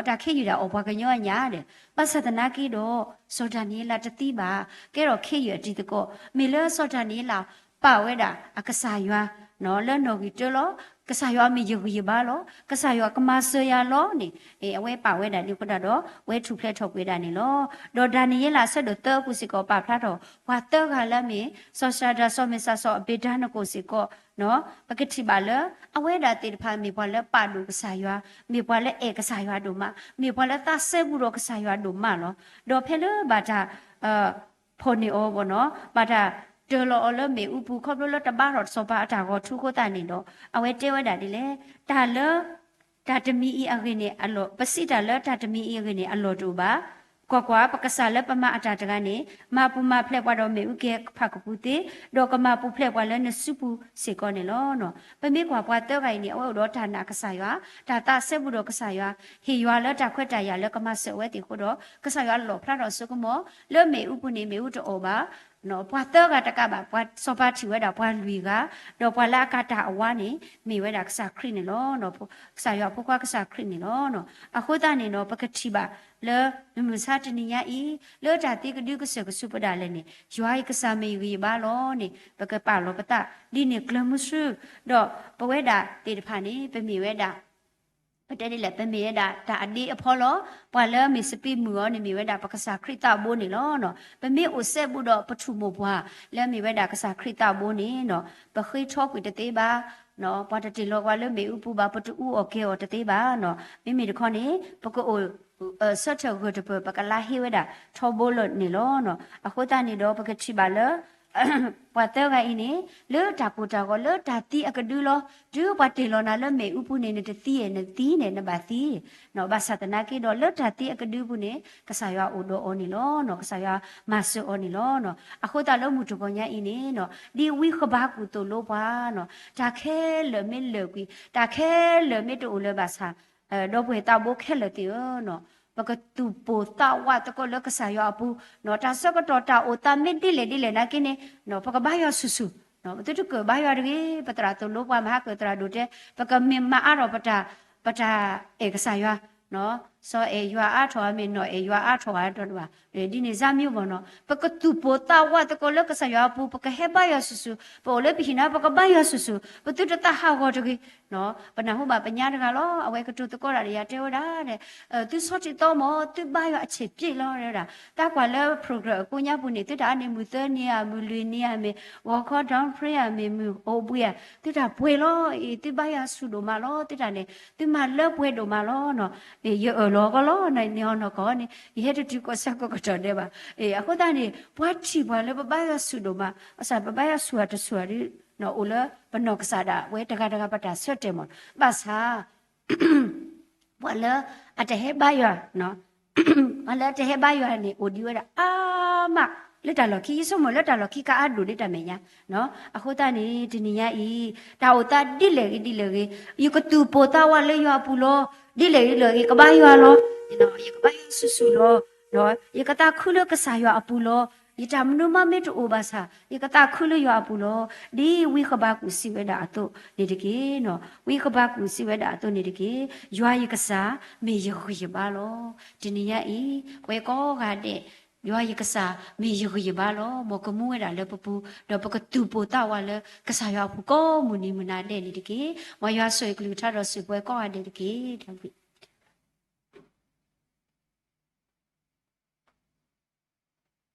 တၢ်ခ့ယုၢ်ဒၣ်အီၣ်ပှၤကညီအညၣ်ဒီး ဘၣ်ဆၣ်သနာ်က့ဒီး စီၤဒၤနံးယ့လးတသံဘၣ် ကဲထီၣ်ခ့ယုၢ်အတံၤသကိး. မ့ၢ်လၢစီၤဒၤနံးယ့လး ပာ်ဝဲဒၣ်အကစၢ်ယွၤ လၢနီၣ်ဂံၢ်တၢလီၤ. ကစၢ်ယွၤမ့ၢ်ယဂံၢ်ယဘါလီၤ. ကစၢ်ယွၤကမၤစၢၤယၤလီၤန့ၣ် အဝဲပာ်ဝဲဒၣ်န့ၣ်အဃိဒၣ်ဒီး ဝဲထူၣ်ဖျဲးထီၣ်ကွံာ်ဝဲဒၣ်န့ၣ်လီၤ. ဒီးဒၤနံးယ့လးအဆၢဒိၣ်သၢအပူၤစ့ၢ်ကီးပာ်ဖျါထီၣ် ပှၤသၢဂၤလၢအမ့ၢ် စီၤၡၤဒြး, စီၤမ့ၡး, စီၤအဘ့းနကိၣ်စ့ၢ်ကီး ပကထံၣ်ဘၣ်လၢ အဝဲဒၣ်သ့ၣ်တဖၣ်မ့ၢ်ပှၤလၢပာ်ဒိၣ်ကစၢ်ယွၤ, မ့ၢ်ပှၤလၢအဲၣ်ကစၢ်ယွၤဒိၣ်မး, မ့ၢ်ပှၤလၢသးစဲဘူးဒီးကစၢ်ယွၤဒိၣ်မးလီၤ. ဒီးဖဲလၢဘၣ်တၢ် ဖီၣ်န့ၢ်အီၤဘၣ်နီၤ, ဘၣ်တၢ်တၢၤလီၤအီၤလၢမ့ၣ်အူပူၤ ခီဖျိလၢတဘါထီၣ်စီၤပၤအတၢ်ဂီၤထူအဃိသတးန့ၣ်ဒီး အဝဲတဲဝဲဒၣ်ဒ်လဲၣ်, တၢ်လၢ တၢ်တမံၤအံၤအဂ့ၢ်န့ၣ်အလီၢ်, ပစံးတၢ်လၢတၢ်တမံၤအံၤအဂ့ၢ်န့ၣ် အလီၢ်တအိၣ်ဘၣ်. ကွၢ်ကွၢ်, ပကစၢ်လၢပမၤအတၢ်တဂၤန့ၣ် မၤပူၤမၤဖျဲးပှၤဒီးမ့ၣ်အူကဲၤဖးကပူၤသ့, ဒီးကမၤပူၤဖျဲးပှၤလၢနစုပူၤစ့ၢ်ကီးန့ၣ်လီၤ. ပမ့ၢ်ကွၢ်ပှၤသၢဂၤအံၤန့ၣ် အဝဲအိၣ်ဒီးတၢ်နာ်ကစၢ်ယွၤ, တၢ်သးစဲဘူးဒီးကစၢ်ယွၤ, ဟ့ၣ်ယွၤလၢတၢ်ခွဲးတၢ်ယာ်လၢကမၤစၢၤအဝဲသ့ၣ်အဃိဒီး ကစၢ်ယွၤလီၣ်ဖျါထီၣ်အစိကမီၤ လၢမ့ၣ်အူပူၤန့ၣ် မ့ၣ်အူတအိၣ်ဘၣ် ပှၤသၢဂၤတကးဘၣ်, ပှၤစီၤပၤထံၣ်ဝဲဒၣ်ပှၤလွံၢ်ဂၤ, ဒီးပှၤလၢအကၤတၢ်အဝါန့ၣ် မ့ၢ်ဝဲဒၣ်ကစၢ်ခရံာ်န့ၣ်လီၤ. ကစၢ်ယွၤအဖိခွါကစၢ်ခရံာ်န့ၣ်လီၤ. အဃိသတးန့ၣ်ဒီး ပကထံၣ်ဘၣ်လၢ မုၢ်မဆါတနံၤညါအံၤ လၢတၢ်သံကဒုကစၢၢ်ကဆူးပဒၣ်လဲာ်န့ၣ် ယွၤယကစၢ်မ့ၢ်ယဂံၢ်ယဘါလီၤန့ၣ် ပကပာ်လီၤပသးဒ်န့ၣ်ကျၢၤမုဆူ, ဒီးပဝဲဒၣ်သ့ၣ်တဖၣ်န့ၣ် ပမ့ၢ်ဝဲဒၣ် ပတဲဒ်လဲၣ် ပမ့ၢ်ဝဲဒၣ်တၢ်အဒ့အဖီလီၤ. ပှၤလၢမ့ၢ်စပံးမုၢ်အီၤန့ၣ် မ့ၢ်ဝဲဒၣ်ပကစၢ်ခရံာ်သးဘိန့ၣ်လီၤ. ပမ့ၢ်အိၣ်စဲဘူးဒီးပထူၣ်မိၢ်ပှၢ် လၢမ့ၢ်ဝဲဒၣ်ကစၢ်ခရံာ်သးဘိန့ၣ် ပဃ့ထီကွံာ်တသ့ဘၣ်. ပှၤတတ့ၢ်လီၤပှၤလၢမ့ၣ်အူပူၤဘၣ်, ပတအူအီၣ်ကဲအီၤတသ့ဘၣ်. မ့မ့ၢ်တခီန့ၣ် ပကအိၣ် ဆၢထၢၣ်ဂၢၢ်တပၢၢ် ပကလါဟ့ဝဲဒၣ်ထီဘိလၢန့ၣ်လီၤ. အဃိသတးန့ၣ်ဒီး ပကထံၣ်ဘၣ်လၢ ပှၤသၢဂၤအံၤန့ၣ် လၢတၢ်ကိၢ်တၢ်ဂီၤ လၢတၢ်သံအကဒုလီၤ. တုၤပှၤတ့ၢ်လီၤနၤလၢမ့ၣ်အူပူၤန့ၣ် နတသံဧါ, နသံန့ၣ် နဘၣ်သံ. ဘၣ်ဆၣ်သနာ်က့ဒီး လၢတၢ်သံအကဒုပူၤန့ၣ် ကစၢ်ယွၤအိၣ်ဒီးအီၤန့ၣ်လီၤ. ကစၢ်ယွၤမၤစၢၤအီၤန့ၣ်လီၤ. အဃိသတးလၢမုၢ်တဂီၤညါအံၤန့ၣ် ဒ်ဝံဃဘးကူၣ်သိၣ်လိပှၤ တၢ်ခဲလၢာ်မ့ၢ်လၢာ်ကွံာ်, တၢ်ခဲလၢာ်မ့ၢ်တအိၣ်လၢၤဘၣ်ဆၣ် ဒီပုၢ်ဝဲၢ်သးဘိခဲလၢာ်သ့ၣ်ဧၢ, ပကသူၣ်ပိၢ်သးဝးသကိးလၢကစၢ်ယွၤအပူၤ, တၢ်ဆၢကတီၢ်တၢ်အိၣ်သးမ့ၢ်ဒ်လဲၣ်ဒ်လဲၣ်နာ်က့န့ၣ် ပကဘါယွၤဆူၣ်ဆူၣ်, ပသုတကၢၣ်ဘါယွၤတဂ့ၤ. ပသရၣ်သိၣ်လိပှၤ မဟါကၢၣ်သရၣ်ဒိၣ်တဲ ပကမ့ၢ်မၤအါထီၣ်ပတၢ် ပတၢ်အဲၣ်ကစၢ်ယွၤ, စီၤအဲၣ်ယွၤအါထီၣ်ဧါမ့ၢ် နီၢ်အဲၣ်ယွၤအါထီၣ်ဧါဒီးတဘၣ်, ဒ်န့ၣ်စၢ်မံဘၣ်နီၤ, ပကသူၣ်ပိၢ်သးဝးသကိးလၢကစၢ်ယွၤအပူၤ, ပကဟဲဘါယွၤဆူၣ်ဆူၣ်, ပအိၣ်လၢပဟံၣ်နၤ ပကဘါယွၤဆူၣ်ဆူၣ်, ပသုတသးဟးဂီၤတဂ့ၤ. ပနၢ်ဟူဘၣ်ပညါတဂၤလီၤ, အဝဲကတိၤသကိးတၢ်ဒီးယၤတဲဝဲဒၣ်, သုဆီထံးသီမး သုဘါယွၤအဆံးပျ့လီၤဝဲဒၣ်, တၢ်ကွၢ်လၢ program အကိးညါပူၤန့ၣ် သုတၢ်အါန့ၢ်မုၢ်သၢနံၤဧါ, မုၢ်လွံၢ်နံၤဧါမ့ၢ်, ဂီၤခီ dawn prayer မ့ၢ်, မုၢ်အိၣ်ဘှံးဧါ, သုတၢ်ပှဲၤလီၤအံၤ, သုဘါယွၤဆူၣ်ဒိၣ်မးလီၤ, သုတၢ်န့ၣ် သုမၤလၢပှဲၤဒိၣ်မးလီၤနီၤ. ယအၢၣ်လီၤကီလီၤ, န့ၣ်အီၤနီၢ်ကီၢ်န့ၣ် ယဟဲတတုၤကီၢ်ဆၢကီၢ်ကတီၢ်ဒဲးဘၣ်. အဃိသတးန့ၣ် ပှၤထံၣ်ပှၤလၢပဘါယွၤဆူၣ်ဒိၣ်မး, ဘၣ်ဆၣ်ပဘါယွၤဆူၣ်တဆူၣ်ဒီး အိၣ်လၢပနီၢ်ကစၢ်ဒၣ်ဝဲတဂၤတဂၤပတၢ်ဆၢတဲာ်မး, ဘၣ်ဆၣ် ပှၤလၢအတဟဲဘါယွၤ, ပှၤလၢအတဟဲဘါယွၤန့ၣ် အိၣ်ဒံးဝဲဒၣ်အါမး လၢတၢ်လီၢ်ခံ, ယဆိကမိၣ်လၢတၢ်လီၢ်ခံကါအါဒိၣ်ဒ်တၢ်မဲာ်ညါ. အဃိသတးန့ၣ် တနံၤညါအံၤ တၢ်အိၣ်သးဒ်လဲၣ်ဂ့ၤဒ်လဲၣ်ဂ့ၤ, ယကသူၣ်ပိၢ်သးဝးလၢယွၤအပူၤလီၤ. ဒ်လဲၣ်ဂ့ၤဒ်လဲၣ်ဂ့ၤ ကဘါယွၤလီၤ. ယကဘါယွၤဆူၣ်ဆူၣ်လီၤ. ယကသးခုလၢကစၢ်ယွၤအပူၤလီၤ. ယတၢ်မနုၤမးမ့ၢ်တအိၣ်ဘၣ်ဆၣ် ယကသးခုလၢယွၤအပူၤလီၤ. ဒ်ဝံဃဘးကူာ်စံးဝဲဒၣ်အသိးန့ၣ်တက့ၢ်. ဝံဃဘးကူာ်စံးဝဲဒၣ်အသိးန့ၣ်တက့ၢ်. ယွၤယကစၢ် မ့ၢ်ယဂံၢ်ယဘါလီၤ. တနံၤညါအံၤ ပဝဲကိးဂၤဒဲး ယွၤယကစၢ် မ့ၢ်ယဂံၢ်ယဘါလီၤ. မ်ကမူဝဲဒၣ်လၢပပူၤ, ဒီးပကသူၣ်ပိၢ်သးဝးလၢကစၢ်ယွၤအပူၤကိးမုၢ်နံၤမုၢ်နၤဒဲးန့ၣ်တက့ၢ်. မ်ယွၤဆိၣ်ဂ့ၤကလုၢ်ကထါဒီးစံးပှဲၤကိးဂၤဒဲးတက့ၢ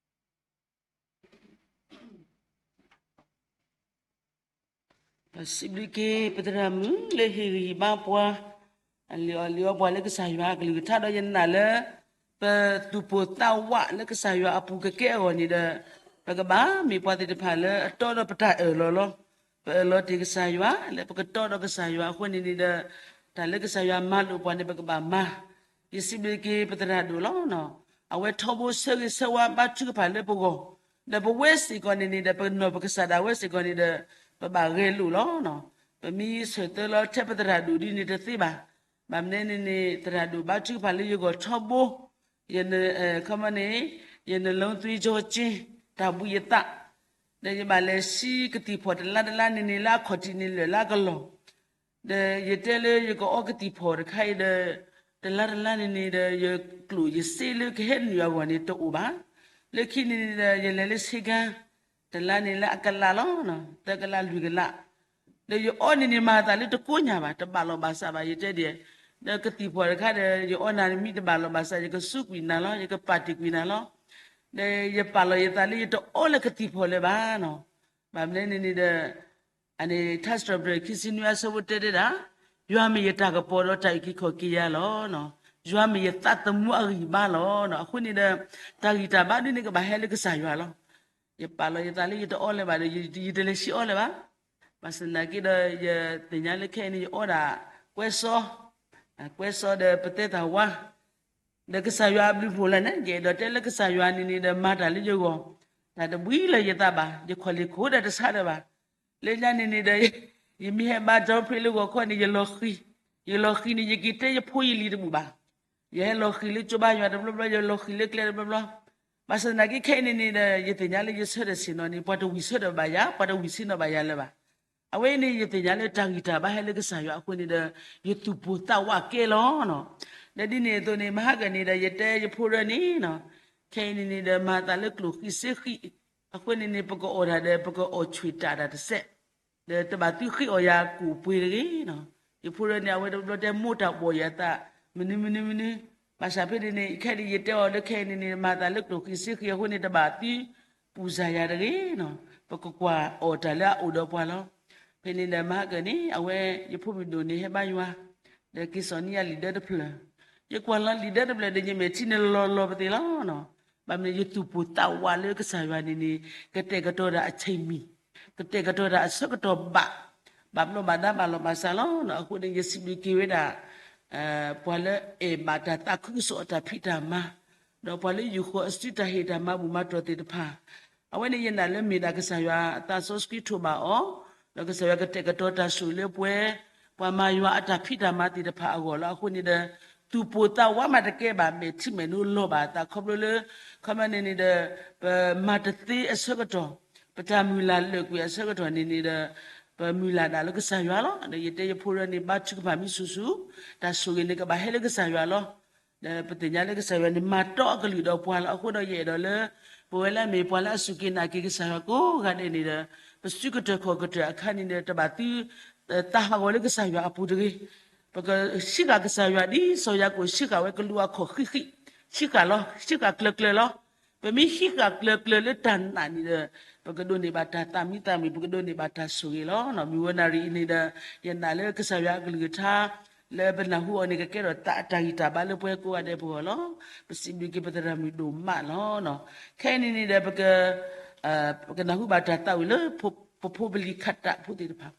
်. စံးဘျုးက့ၤ ပသရၣ်မုၣ်လၢဟ့ၣ်ဂံၢ်ဟ့ၣ်ဘါပှၤ, အလံၤအီၣ်လံၤအီပှၤလၢကစၢ်ယွၤအကလုၢ်ကထါဒီး ယနာ်လၢ ပသူၣ်ပိၢ်သးဝးလၢကစၢ်ယွၤအပူၤကကဲအဂီၢ်န့ၣ်ဒီး ပကဘၣ်မ့ၢ်ပှၤသ့ၣ်တဖၣ်လၢအတီဒီးပတၢ်အၢၣ်လီၤလီၤ. ပအၢၣ်လီၤတ့ၢ်ကစၢ်ယွၤ လၢပကတီဒီးကစၢ်ယွၤအဃိန့ၣ်န့ၣ်ဒီး တၢ်လၢကစၢ်ယွၤမၤလိာ်ပှၤန့ၣ် ပကဘၣ်မၤ ယစံးဘျုးက့ၤပသရၣ်ဒိၣ်လီၤ. အဝဲထီဘိဆၢဂ့ၤဆၢဝါဘါထုကဖၣ်လၢပဂီၢ်, ဒီးပဝဲစ့ၢ်ကီးန့ၣ်န့ၣ်ဒီး ပနီၢ်ပကစၢ်ဒၣ်ဝဲစ့ၢ်ကီးန့ၣ်ဒီး ပဘၣ်ဂဲၤလိာ်လီၤ. ပမ့ၢ်ဆၢၣ်သၢလီၤထဲပသရၣ်ဒိၣ်ဒ်န့ၣ်တသ့ဘၣ်. ဘၣ်မနုၤန့ၣ်န့ၣ် သရၣ်ဒိၣ်ဘါထုကဖၣ်လၢယဂီၢ်ထီဘိ, ယ, ခီမန့ၣ် ယနလုံးသွေးကြောကျဉ်း တၢ်ဘှံးယသး, ဒီးယဘၣ်လဲၤဆံကသံၣ်ဖီၣ်တလါတလါန့ၣ်န့ၣ် လၢအခီၣ်ထံးန့ၣ်လၢာ်လၢကလီၢ် ဒီးယတဲလၢယကအီကသံၣ်ဖီၣ်တခါအံၤဒီး တလါတလါန့ၣ်န့ၣ်ဒီး ယကျိၣ်ယစ့လၢကဟဲနုာ်အဂီၢ်န့ၣ်တအိၣ်ဘၣ်. လၢခံန့ၣ်န့ၣ်ဒီး ယလဲၤလၢဆ့ကၤ တလါန့ၣ်လၢအကလးလီၤ, သၢကလးလွံၢ်ကလး, ဒီးယအီန့ၣ်န့ၣ် မၤသးလၢတကိညၢ်ဘၣ်, တဘၣ်လီၤဘၣ်စးဘၣ် ယတဲဒ်, ဒီးကသံၣ်ဖီၣ်တခါဒီး ယအီနၤမ့ၢ်တဘၣ်လီၤဘၣ်စး ယကစူးကွံာ်နၤလီၤ, ယကပာ်တ့ၢ်ကွံာ်နၤလီၤ. ဒီးယပာ်လီၤယသးလၢယတအီလၢကသံၣ်ဖီၣ်လၢၤဘၣ်နီၤ. ဘၣ်မနုၤန့ၣ်န့ၣ်ဒီး အန့ၣ် ထါစံးထီၣ်ပတြၢၤခံဆံနွံအဆၢဖိတဲဒၣ်, ယွၤမ့ၢ်ယတၢ်ကပီၤဒီးတၢ်အုၣ်က့ၤခီၣ်က့ၤယၤလီၤ. ယွၤမ့ၢ်ယသးသမူအဂံၢ်ဘါလီၤ. အဃိန့ၣ်ဒီး တၢ်ဂံၢ်တၢ်ဘါဒ်န့ၣ်ကဘၣ်ဟဲလၢကစၢ်ယွၤလီၤ. ယပာ်လီၤယသးလၢယတအီလၢၤဘၣ်ဒီး ယတလဲၤဆံအီလၢၤဘၣ်. ဘၣ်ဆၣ်သနာ်က့ဒီး ယသ့ၣ်ညါလၢခဲအံၤန့ၣ် ယအီဒၣ်ကွဲစီ, ကွဲစီဒီးပသဲသၣ်ဝါ ဒီးကစၢ်ယွၤအဘျုးဖှိၣ်လၢ်န့ၣ် ယအဲၣ်ဒိးတဲလၢကစၢ်ယွၤန့ၣ်န့ၣ်ဒီး မၤတၢ်လၢယဂီၢ်, တၢ်တဘှံးလၢယသးဘၣ်, ယခီၣ်လ့ၣ်ခိၣ်ဒီးတဆါဒီးဘၣ်. လၢညါန့ၣ်န့ၣ်ဒီး ယမ့ၢ်ဟဲဘါ dawn prayer လၢဂီၤခီန့ၣ် ယလီၤဃံၤ, ယလီၤဃံၤန့ၣ် ယက့ၤတဲယဖိယလံၤတဘူၣ်ဘၣ်. ယဟဲလီၤဃံၤလၢကၠိဘါယွၤတဘျီဘျီ, ယလီၤဃံၤလၢကျဲတဘျီဘျီ. ဘၣ်ဆၣ်သနာ်က့ခဲအံၤန့ၣ်န့ၣ်ဒီး ယသ့ၣ်ညါလၢယဆၢထၢၣ်ဆ့ၣ်နီၤန့ၣ် ပှၤတဝံၣ်ဆၢထၢၣ်ဘၣ်ယၤ, ပှၤတဝံၣ်ဆ့ၣ်နီၤဘၣ်ယၤလၢၤဘၣ်. အဝဲအံၤန့ၣ် ယသ့ၣ်ညါလၢတၢ်ဂံၢ်တၢ်ဘါဟဲလၢကစၢ်ယွၤအဃိန့ၣ်ဒီး ယသူၣ်ပိၢ်သးဝးကဲလီၤနီၤ. ဒီးဒ်န့ၣ်အသိးန့ၣ် မဟါကၢန့ၣ်ဒီး ယတဲယဖိရၢန့ၣ်နီၤ, ခဲအံၤန့ၣ်န့ၣ်ဒီး မၤသးလၢကျိၣ်ဃံးစ့ဃံး, အဃိန့ၣ်န့ၣ် ပကအီၣ်တၢ်ဒီး ပကအီၣ်ဆူၣ်တၢ်တၢ်တစဲး, ဒီးတဘၣ်သုဃ့အီၣ်ယၤကူၣ်ပှ့ၤတဂ့ၤနီၤ. ယဖိရၢန့ၣ် အဝဲတဘျီတဲမိၢ်တၢ်ဘီၣ်ယၤသး မနုၤမနုၤမနုၤ, ဘၣ်ဆၣ်ဖဲန့ၣ်န့ၣ် ခဲအံၤယတဲအီၤလၢခဲအံၤန့ၣ်န့ၣ် မၤသးလၢကျိၣ်ဃံစ့ဃံအဃိန့ၣ် တဘၣ်သံပူၤစၤယၤတဂ့ၤနီၤ, ပကကွၢ်အီၣ်တၢ်လၢအအိၣ်ဒီးပှၤလီၤ. ဖဲန့ၣ်ဒီးမဟါကၢန့ၣ် အဝဲယဖိမုၣ်ဒိၣ်န့ၣ် ဟဲဘါယွၤ ဒီးက့ၤစိာ်န့ၢ်ယၤလံာ်ဒၢတဖျၢၣ်, ယကွၢ်လီၤလံာ်ဒၢတဖျၢၣ်ဒီး ယမဲာ်ထံန့ၣ်လီၤလီၤပသ့ၣ်လီၤ. ဘၣ်မနုၤ ယသူၣ်ပိၢ်သးဝးလၢကစၢ်ယွၤန့ၣ်န့ၣ် ကတဲာ်ကတီၤတၢ်အဆဲးမံၤ, ကတဲာ်ကတီၤတၢ်အဆၢကတီၢ်ဘၣ်, ဘၣ်ဘျီးဘၣ်ဒါဘၣ်လီၤဘၣ်စးလီၤ. အဃိန့ၣ် ယစံးဘျုးက့ၤဝဲဒၣ် ပှၤလၢအဲၣ်ဘၣ်တၢ်သးခုကစီၣ်အတၢ်ဖံးတၢ်မၤ, ဒီးပှၤလၢယူာ်ဃီၤအစုတၢ်ဟ့ၣ်တၢ်မၤဘူၣ်မၤတီၢ်သ့ၣ်တဖၣ်, အဝဲန့ၣ်ယနာ်လၢမ့ၢ်ဒၣ်ကစၢ်ယွၤအသးစီဆှံထိးဘၣ်အီၤ, ဒီးကစၢ်ယွၤကတဲာ်ကတီၤတၢ်ဆိၣ်ဂ့ၤလၢပှၤ, ပှၤမၤယွၤအတၢ်ဖံးတၢ်မၤသ့ၣ်တဖၣ်အဂီၢ်လီၤ. အဃိန့ၣ်ဒီး သူၣ်ပိၢ်သးဝးမးတကဲဘၣ် မဲာ်ထံမဲာ်နိလီၤဘၣ်အသးခီဖျိလၢ ခီမီန့ၣ်န့ၣ်ဒီး ပမၤတသ့အဆၢကတီၢ်, ပတၢ်မုၢ်လၢ်လၢာ်ကွံာ်အဆၢကတီၢ်န့ၣ်န့ၣ်ဒီး ပမုၢ်လၢ်ဒၣ်လၢကစၢ်ယွၤလီၤ. ဒီးယတဲယဖိရၢန့ၣ် ဘါထုကဖၣ်မံဆူၣ်ဆူၣ်, တၢ်ဆိၣ်ဂ့ၤန့ၣ်ကဘၣ်ဟဲလၢကစၢ်ယွၤလီၤ. ဒီးပသ့ၣ်ညါလၢကစၢ်ယွၤန့ၣ် မၤတီအကလုၢ်ဒီးပှၤလီၤ. အဃိဒီးယအဲၣ်ဒိးလၢ ပဝဲလၢအမ့ၢ်ပှၤလၢအစူၢ်က့ၤနာ်က့ၤကစၢ်ယွၤကိးဂၤဒဲးန့ၣ်ဒီး ပစုကတၢၢ်ခီၣ်ကတၢၢ်အခါန့ၣ်ဒီး တဘၣ်သံ သးဟးဂီၤလၢကစၢ်ယွၤအပူၤတဂ့ၤ. ပကစံးဃာ်ကစၢ်ယွၤဒ်စီၤယၤကိာ်စံးဃာ်ဝဲ ကလူးအခီၣ်ဃံးဃံး, စံးဃာ်လီၤ, စံးဃာ်ကျၢၤကျၢၤလီၤ. ပမ့ၢ်ဟံးဃာ်ကျၢၤကျၢၤလၢတၢ်နာ်န့ၣ်ဒီး ပကဒိးန့ၢ်ဘၣ်တၢ်သးမံသးမုာ်, ပကဒိးန့ၢ်ဘၣ်တၢ်ဆိၣ်ဂ့ၤလီၤ. မုၢ်ဝဲနၣ်ရံၣ်အံၤန့ၣ်ဒီး ယနာ်လၢကစၢ်ယွၤအကလုၢ်ကထါ လၢပနၢ်ဟူအီၤန့ၣ် ကကဲထီၣ်သးအတၢ်ဂံၢ်တၢ်ဘါလၢပှၤကိးဂၤဒဲးပဂီၢ်လီၤ. ပစံးဘျုးက့ၤပသရၣ်မုၣ်ဒိၣ်မးလီၤ. ခဲအံၤန့ၣ်န့ၣ်ဒီး ပက ပကနၢ်ဟူဘၣ်တၢ်သးဝံၣ်လၢ ပဖိပလံၤခးတးဖိသ့ၣ်တဖၣ်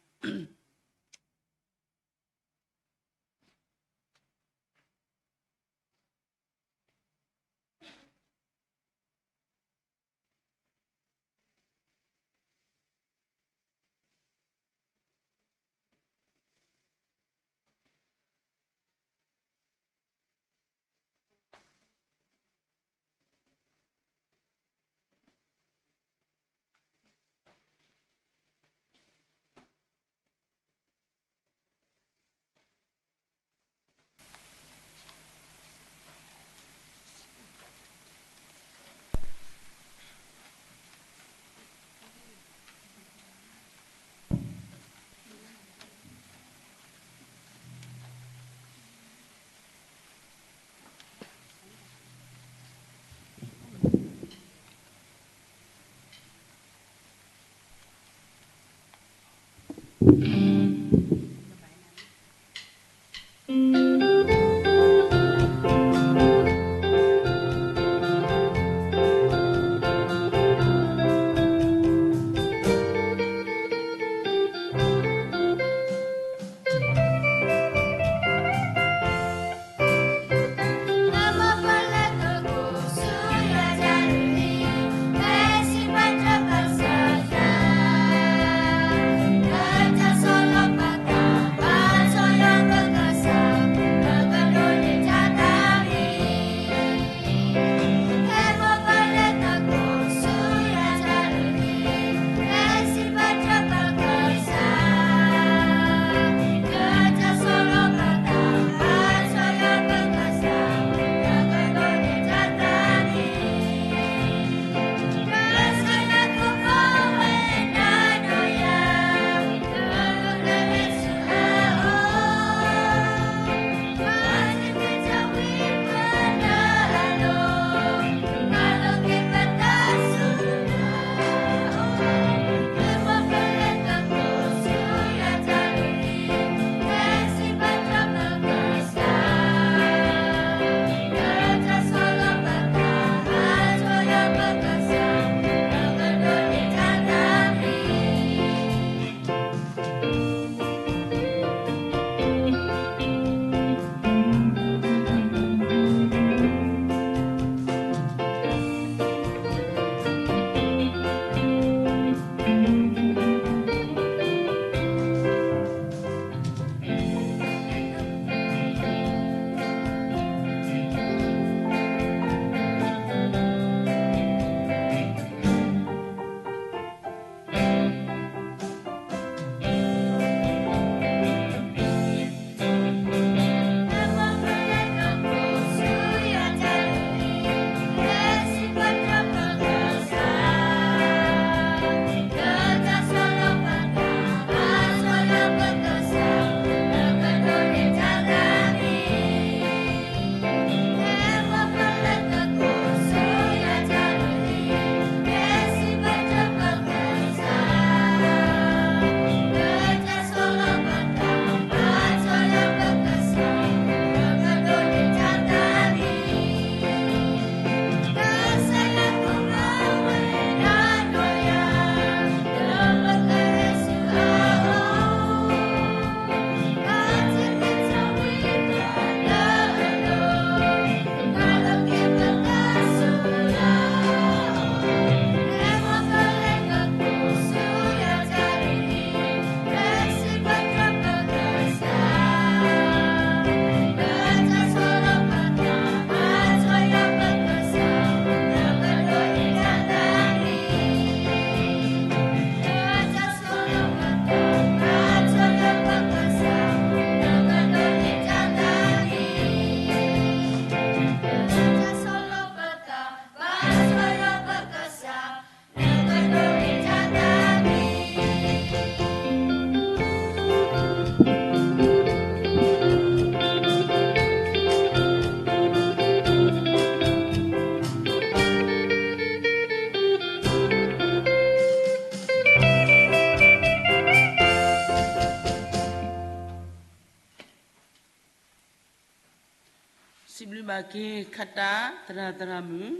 စံးဘျုးဘၣ်က့ၤ ခးတၢ်သရၣ်သရၣ်မုၣ်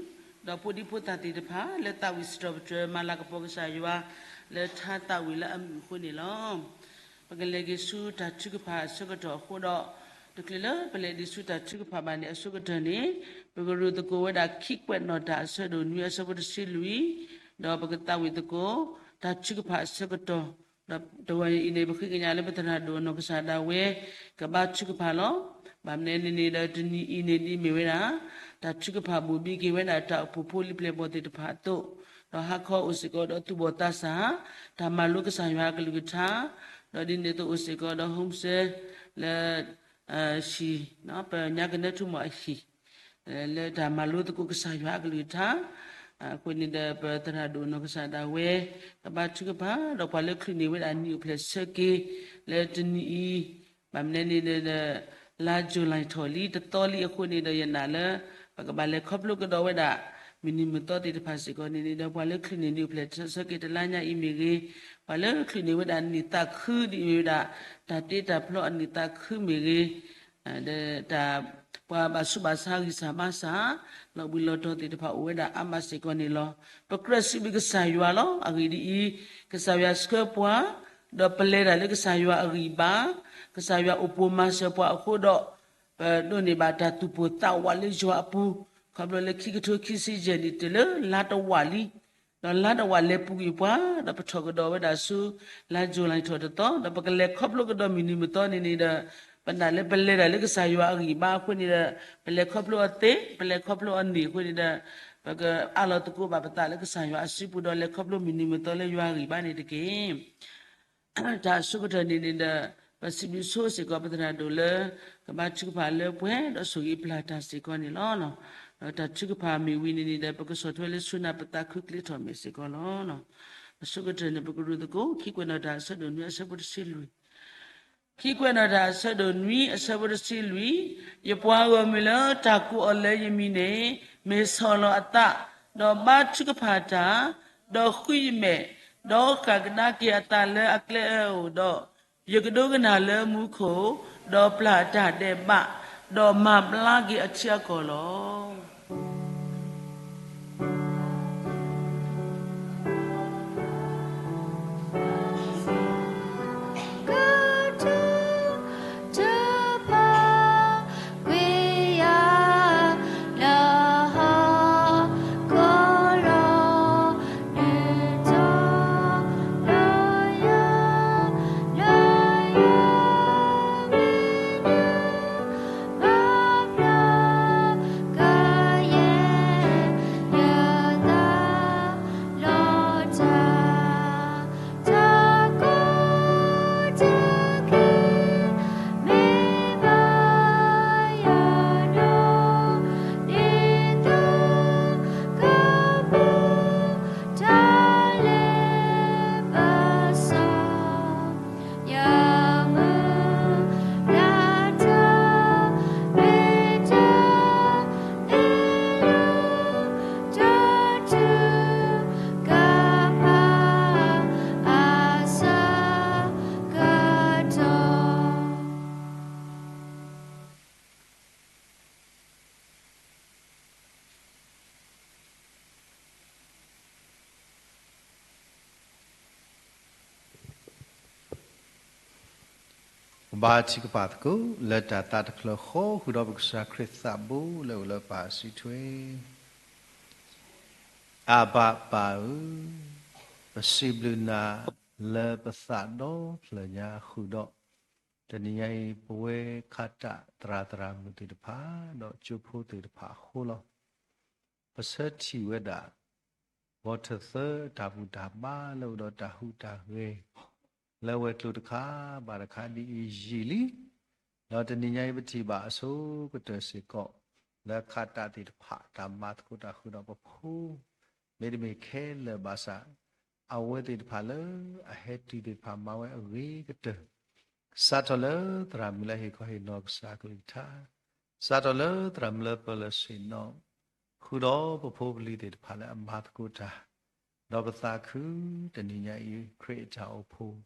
ဒီးဖိဒံဖိသၣ်သ့ၣ်တဖၣ် လၢသးဝံၣ်စံးထီၣ်ပတြၢၤမၤလၤကပီၤကစၢ်ယွၤ လၢထါသးဝံၣ်လၢအမုာ်အဃိန့ၣ်လီၤ. ပကလဲၤက့ၤဆူတၢ်ထုကဖၣ်အဆၢကတီၢ်အဃိဒီး တချုးလၢပလဲၤဒံးဆူတၢ်ထုကဖၣ်ဘၣ်န့ၣ် အဆိကတၢၢ်န့ၣ် ပကရူၢ်သကိးဝဲဒၣ် ခံကွဲးနီၣ်တၢ်အဆၢဒိၣ်နွံအဆၢဖိတဆံလွံၢ်, ဒီးပကသးဝံၣ်သကိး တၢ်ထုကဖၣ်အဆၢကတီၢ် ဒီးတဝီအံၤန့ၣ် ပဃ့ကညးလၢပသရၣ်ဒိၣ်အနီၢ်ကစၢ်ဒၣ်ဝဲ ကဘါထုကဖၣ်လီၤ. ဘၣ်မနုၤန့ၣ်န့ၣ်ဒီးတနံၤအံၤန့ၣ်ဒ်မ့ၢ်ဝဲဒၣ် တၢ်ထုကဖၣ်ဘိၣ်ဘံက့ၤဝဲဒၣ်တၢ်အိၣ်ဖှိၣ်ဖိလံၤပျဲၢ်ဘီၣ်သ့ၣ်တဖၣ်အသိး, ဒီးဟါခီအိၣ်စ့ၢ်ကီးဒီးသူၣ်ဘီၣ်သးစၢ် တၢ်မၤလိကစၢ်ယွၤအကလုၢ်ကထါ, ဒီးဒ်န့ၣ်အသိးအိၣ်စ့ၢ်ကီးဒီး home cell လၢ ဟံၣ် ပညါကနဲထူမီၢ်အဟံၣ် လၢတၢ်မၤလိသကိးကစၢ်ယွၤအကလုၢ်ကထါ, အဃိန့ၣ်ဒီးပသရၣ်ဒိၣ်နီၢ်ကစၢ်ဒၣ်ဝဲ ကဘါထုကဖၣ် ဒီးပှၤလၢချုးန့ၢ်ဝဲဒၣ်နံၣ်အိၣ်ဖျဲၣ်ဆၢက့ၤ လၢတနံၤအံၤ, ဘၣ်မနုၤန့ၣ်ဒီး လါ July ထီၣ်လံ တသီလံအဃိန့ၣ်ဒီး ယနာ်လၢ ပကဘၣ်လဲၤခီဖျိကဒီးဝဲဒၣ် မုၢ်နံၤမုၢ်သီသ့ၣ်တဖၣ်စ့ၢ်ကီးန့ၣ်န့ၣ်ဒီး ပှၤလၢချုးန့ၢ်နံၣ်အိၣ်ဖျဲၣ်ဆၢက့ၤတလါညါအံၤမ့ၢ်ဂ့ၤ, ပှၤလၢချုးန့ၢ်ဝဲဒၣ်နံၣ်သးခုဒ်အမ့ၢ်ဝဲဒၣ် တၢ်တ့တၢ်ဖျီအနံၣ်သးခုမ့ၢ်ဂ့ၤ, ဒီးတၢ် ပှၤဘၣ်ဆူးဘၣ်ဆါဂံၢ်စၢ်ဘါစၢ် လီၤဘှံးလီၤတီၤသ့ၣ်တဖၣ်အိၣ်ဝဲဒၣ်အါမးစ့ၢ်ကီးန့ၣ်လီၤ. ပကြၢးစံးဘျုးကစၢ်ယွၤလီၤ. အဂ့ၢ်ဒ်အံၤ, ကစၢ်ယွၤဆှၢပှၤ, ဒီးပလဲၤတၢ်လၢကစၢ်ယွၤအဂံၢ်ဘါ, ကစၢ်ယွၤအိၣ်ပိာ်မၤစၢၤပှၤအဃိဒီး ပဒိးန့ၢ်ဘၣ်တၢ်သူၣ်ပိၢ်သးဝးလၢယွၤအပူၤ, ခီဖျိလၢခံကထိခံဆံယဲၢ်နံၣ်တုၤလၢလါတဝာ်လံ ဒီးလါတဝာ်လဲၤပူၤကွံာ်ပှၤ, ဒီးပထီၣ်ကဒီးဝဲဒၣ်ဆူ လါ July ထီၣ်တသီ, ဒီးပကလဲၤခီဖျိကဒီးမုၢ်နံၤမုၢ်သီန့ၣ်န့ၣ်ဒီး ပနာ်လၢပလဲၤတၢ်လၢကစၢ်ယွၤအဂံၢ်ဘါအဃိန့ၣ်ဒီး ပလဲၤခီဖျိအီၤသ့, ပလဲၤခီဖျိအီၤန့ၢ်အဃိန့ၣ်ဒီး ပကအးလီၤသကိးဘၣ်ပသးလၢကစၢ်ယွၤအစုပူၤဒီးလဲၤခီဖျိမုၢ်နံၤမုၢ်သီလၢယွၤအဂံၢ်ဘါန့ၣ်တက့ၢ်. တၢ်အဆိကတၢၢ်န့ၣ်န့ၣ်ဒီး ပစံးဘျုးဆိစ့ၢ်ကီးပသရၣ်ဒိၣ်လၢ ကဘါထုကဖၣ်လၢပှဲၤဒီးဆိၣ်ဂ့ၤပျၢ်တၢ်စ့ၢ်ကီးန့ၣ်လီၤ. ဒီးတၢ်ထုကဖၣ်မ့ၢ်ဝံၤန့ၣ်န့ၣ်ဒီး ပကဆီၣ်ထွဲလၢဆူနၢ်ပသးခုကျ့ထီၣ်မ့ၢ်စ့ၢ်ကီးလီၤ. အဆိကတၢၢ်န့ၣ် ပကရူၢ်သကိး ခံကွဲးနီၣ်တၢ်အဆၢဒိၣ်နွံအဆၢဖိတဆံလွံၢ်, ခံကွဲးနီၣ်တၢ်အဆၢဒိၣ်နွံအဆၢဖိတဆံလွံၢ်, ယပှၤဂီၢ်မုၢ်လၢတၢ်ကိးအီၤလၢယမံၤန့ၣ် မ့ၢ်ဆီၣ်လီၤအသး, ဒီးဘါထုကဖၣ်တၢ်, ဒီးဃုယမဲာ်, ဒီးဃၣ်ကဒါက့ၤအသးလၢအကျဲအၢအအိၣ်ဒီး, ယကဒိကနၣ်လၢမူခိၣ်, ဒီးပျၢ်တၢ်ဒဲးဘး, ဒီးမၤဘျါက့ၤအထံအကီၢ်လီၤ.ပဘါထုကဖၣ်သကိး လၢတၢ်သးတဖျၢၣ်ဃီဃုာ်ဒီးပကစၢ်ခရံာ်သးဘိလၢအိၣ်လၢပၢ်စုထွဲ အၤဘၤပၢ်ဧၢ, ပစံးဘျုးနၤလၢပသးဒီဖျၢၣ်ညါဃုာ်ဒီး တနံၤညါအံၤ ပဝဲခးတၢ်သရၣ်သရၣ်မုၣ်သ့ၣ်တဖၣ် ဒီးကၠိဖိသ့ၣ်တဖၣ်အဃိလီၤ. ပဆၢထံၣ်ဝဲဒၣ် ဂီၤထၢၣ်သၢအတၢ်ဘူၣ်တၢ်ဘါလၢအိၣ်ဒီးတၢ်ဟူးတၢ်ဂဲၤ လၢဝဲၤကျိၤတခါဘၣ်တခါဒ်အံၤယံာ်လံ. ဒီးတနံၤညါအံၤ ပထံၣ်ဘၣ်အဆိကတၢၢ်စ့ၢ်ကီး လၢခးတၢ်သ့ၣ်တဖၣ် တၢ်မၤသကိးတၢ်ဃုာ်ဒီးပဖိ မ့တမ့ၢ်ခဲလၢာ်ဘၣ်ဆၣ် အဝဲသ့ၣ်တဖၣ်လၢအဟဲတုၤသ့ၣ်တဖၣ်မၤဝဲအဂ့ၤကတၢၢ် စးထီၣ်လၢသရၣ်မုၣ်လၢဟ့ၣ်ခီဟ့ၣ်နီၤကစၢ်အကလုၢ်ကထါ, စးထီၣ်လၢသရၣ်မုၣ်လၢပၢၤလၢဆ့ၣ်နီၤ, ဃုာ်ဒီးပဖိပလံၤသ့ၣ်တဖၣ်လၢအမၤသကိးတၢ်, ဒီးပသးခုတနံၤညါအံၤ ခရံာ်အတၢ်အိၣ်ဖှိၣ်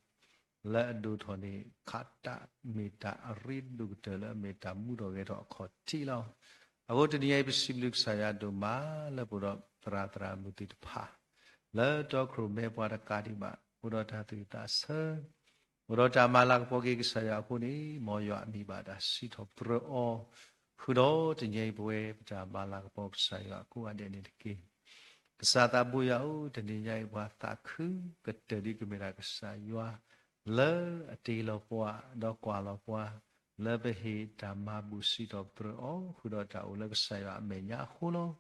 လၢအဒိၣ်ထီၣ်န့ၣ် ခးတၢ်မ့ၢ်တၢ်အရ့ဒိၣ်ကတၢၢ်လၢအမ့ၢ်တၢ်မူထီၣ်ဂဲၤထီၣ်အခီၣ်ထံးလီၤ. အဃိတနံၤအံၤ ပစံးဘျုးကစၢ်ယွၤဒိၣ်မးလၢပအိၣ်ဒီး သရၣ်သရၣ်မုၣ်သ့ၣ်တဖၣ် လၢတီခိၣ်ရိၣ်မဲပှၤတကးဒံးဘၣ် အိၣ်ဒီးတၢ်သူၣ်ဝံၣ်သးဆၢ အိၣ်ဒီးတၢ်မၤလၤကပီၤက့ၤကစၢ်ယွၤအဃိန့ၣ် မ်ယွၤအမံၤဘၣ်တၢ်စံးထီၣ်ပတြၢၤအီၤ ဃုာ်ဒီးတနံၤအံၤပဝဲပတၢ်မၤလၤကပီၤကစၢ်ယွၤအကိးဂၤဒဲးန့ၣ်တက့ၢ်. ကစၢ်သးဘိယွၤဧၢ, တနံၤညါအံၤပှၤသးခုကတၢၢ်ဒ်ကမ့ၢ်ဒၣ်ကစၢ်ယွၤ လၢအတ့လီၤပှၤ ဒီးကွၢ်လီၤပှၤ လၢပဟ့ၣ်တၢ်မၤဘူၣ်စံးထီၣ်ပတြၢၤအီၤ ဃုာ်ဒီးတၢ်အိၣ်လၢကစၢ်ယွၤအမဲာ်ညါအဃိလီၤ.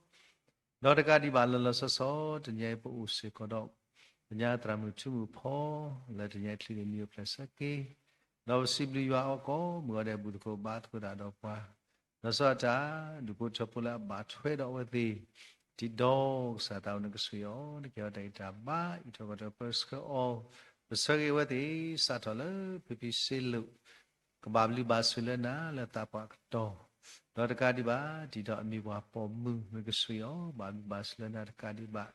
ဒီးတကးဒံးဘၣ်လၢလီၤလီၤဆီဆီ တနံၤအံၤပအိၣ်စ့ၢ်ကီးဒီး ကညီသရၣ်မုၣ်ထူမုၣ်ဖီ လၢတနံၤအံၤချံးန့ၣ်မံအိၣ်ဖျဲၣ်ဆၢက့ၤ, ဒီးပစံးဘျုးယွၤအီၤကိးမုၢ်ဂီၤဒဲး ဘူၣ်သကိးဘါသကိးတၢ်ဒီးပှၤ, လီၤဆီဒၣ်တၢ် ဒူၣ်ဖိထၢဖိလၢအဘၣ်ထွဲဒီးအဝဲသ့ၣ် တံၤဒီးကစၢ်သးအိၣ် နကဆိၣ်ဂ့ၤအီၤ နကဟ့ၣ်အီၤတၢ်ဂံၢ်တၢ်ဘါ အံးထွဲကွၢ်ထွဲပၢဆှၢအီၤ, ပဆၢဂ့ၤအဝဲသ့ၣ် စးထီၣ်လၢဖံဖံစ့လိာ် ကဘၣ်ဘျုးဘၣ်ဆိၣ်လၢနၤလၢသးပှၢ်ကတီၢ်, ဒီးတကးဒံးဘၣ် တံၤဒီးအမံၤပှၢ်ပိာ်မုၣ် နကဆိၣ်ဂ့ၤအီၤ ဘၣ်ဘျုးဘၣ်ဆိၣ်လၢနၤတကးဒံးဘၣ်,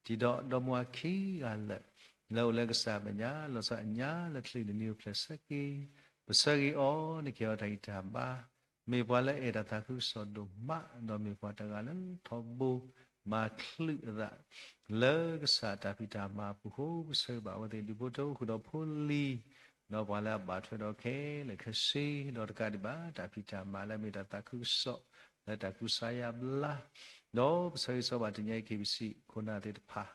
တံၤဒီးဒီမါဝၤခံဂၤလၢာ် လၢအိၣ်လၢကစၢ်အမဲာ်ညါ လီၤဆီအညါလၢချံးန့ၣ်မံအိၣ်ဖျဲၣ်ဆၢက့ၤ, ပဆၢဂ့ၤအီၤ နကဟ့ၣ်အီၤတၢ်ဂံၢ်တၢ်ဘါ, မ့ၢ်ပှၤလၢအအဲၣ်တၢ်သးခုကစီၣ်ဒိၣ်မး ဒီးမ့ၢ်ပှၤတဂၤလၢထီဘိ မၤချုးအသး လၢကစၢ်တၢ်ဖံးတၢ်မၤအပူၤအဃိ ပဆၢဂ့ၤဘၣ်အဝဲသ့ၣ်ဒူၣ်ဖိထၢဖိဃုာ်ဒီးဖိလံၤ, ဒီးပှၤလၢအဘၣ်ထွဲဒီးခဲလၢာ်ခဲဆ့ ဒီးတကးဒံးဘၣ် တၢ်ဖံးတၢ်မၤလၢအမ့ၢ်တၢ်သးခုကစီၣ် လၢတၢ်ကူစါယါဘျါ, ဒီးပဆၢဂ့ၤဆၢဝါဘၣ်တနံၤအံၤ KBC ခိၣ်နၢ်သ့ၣ်တဖၣ်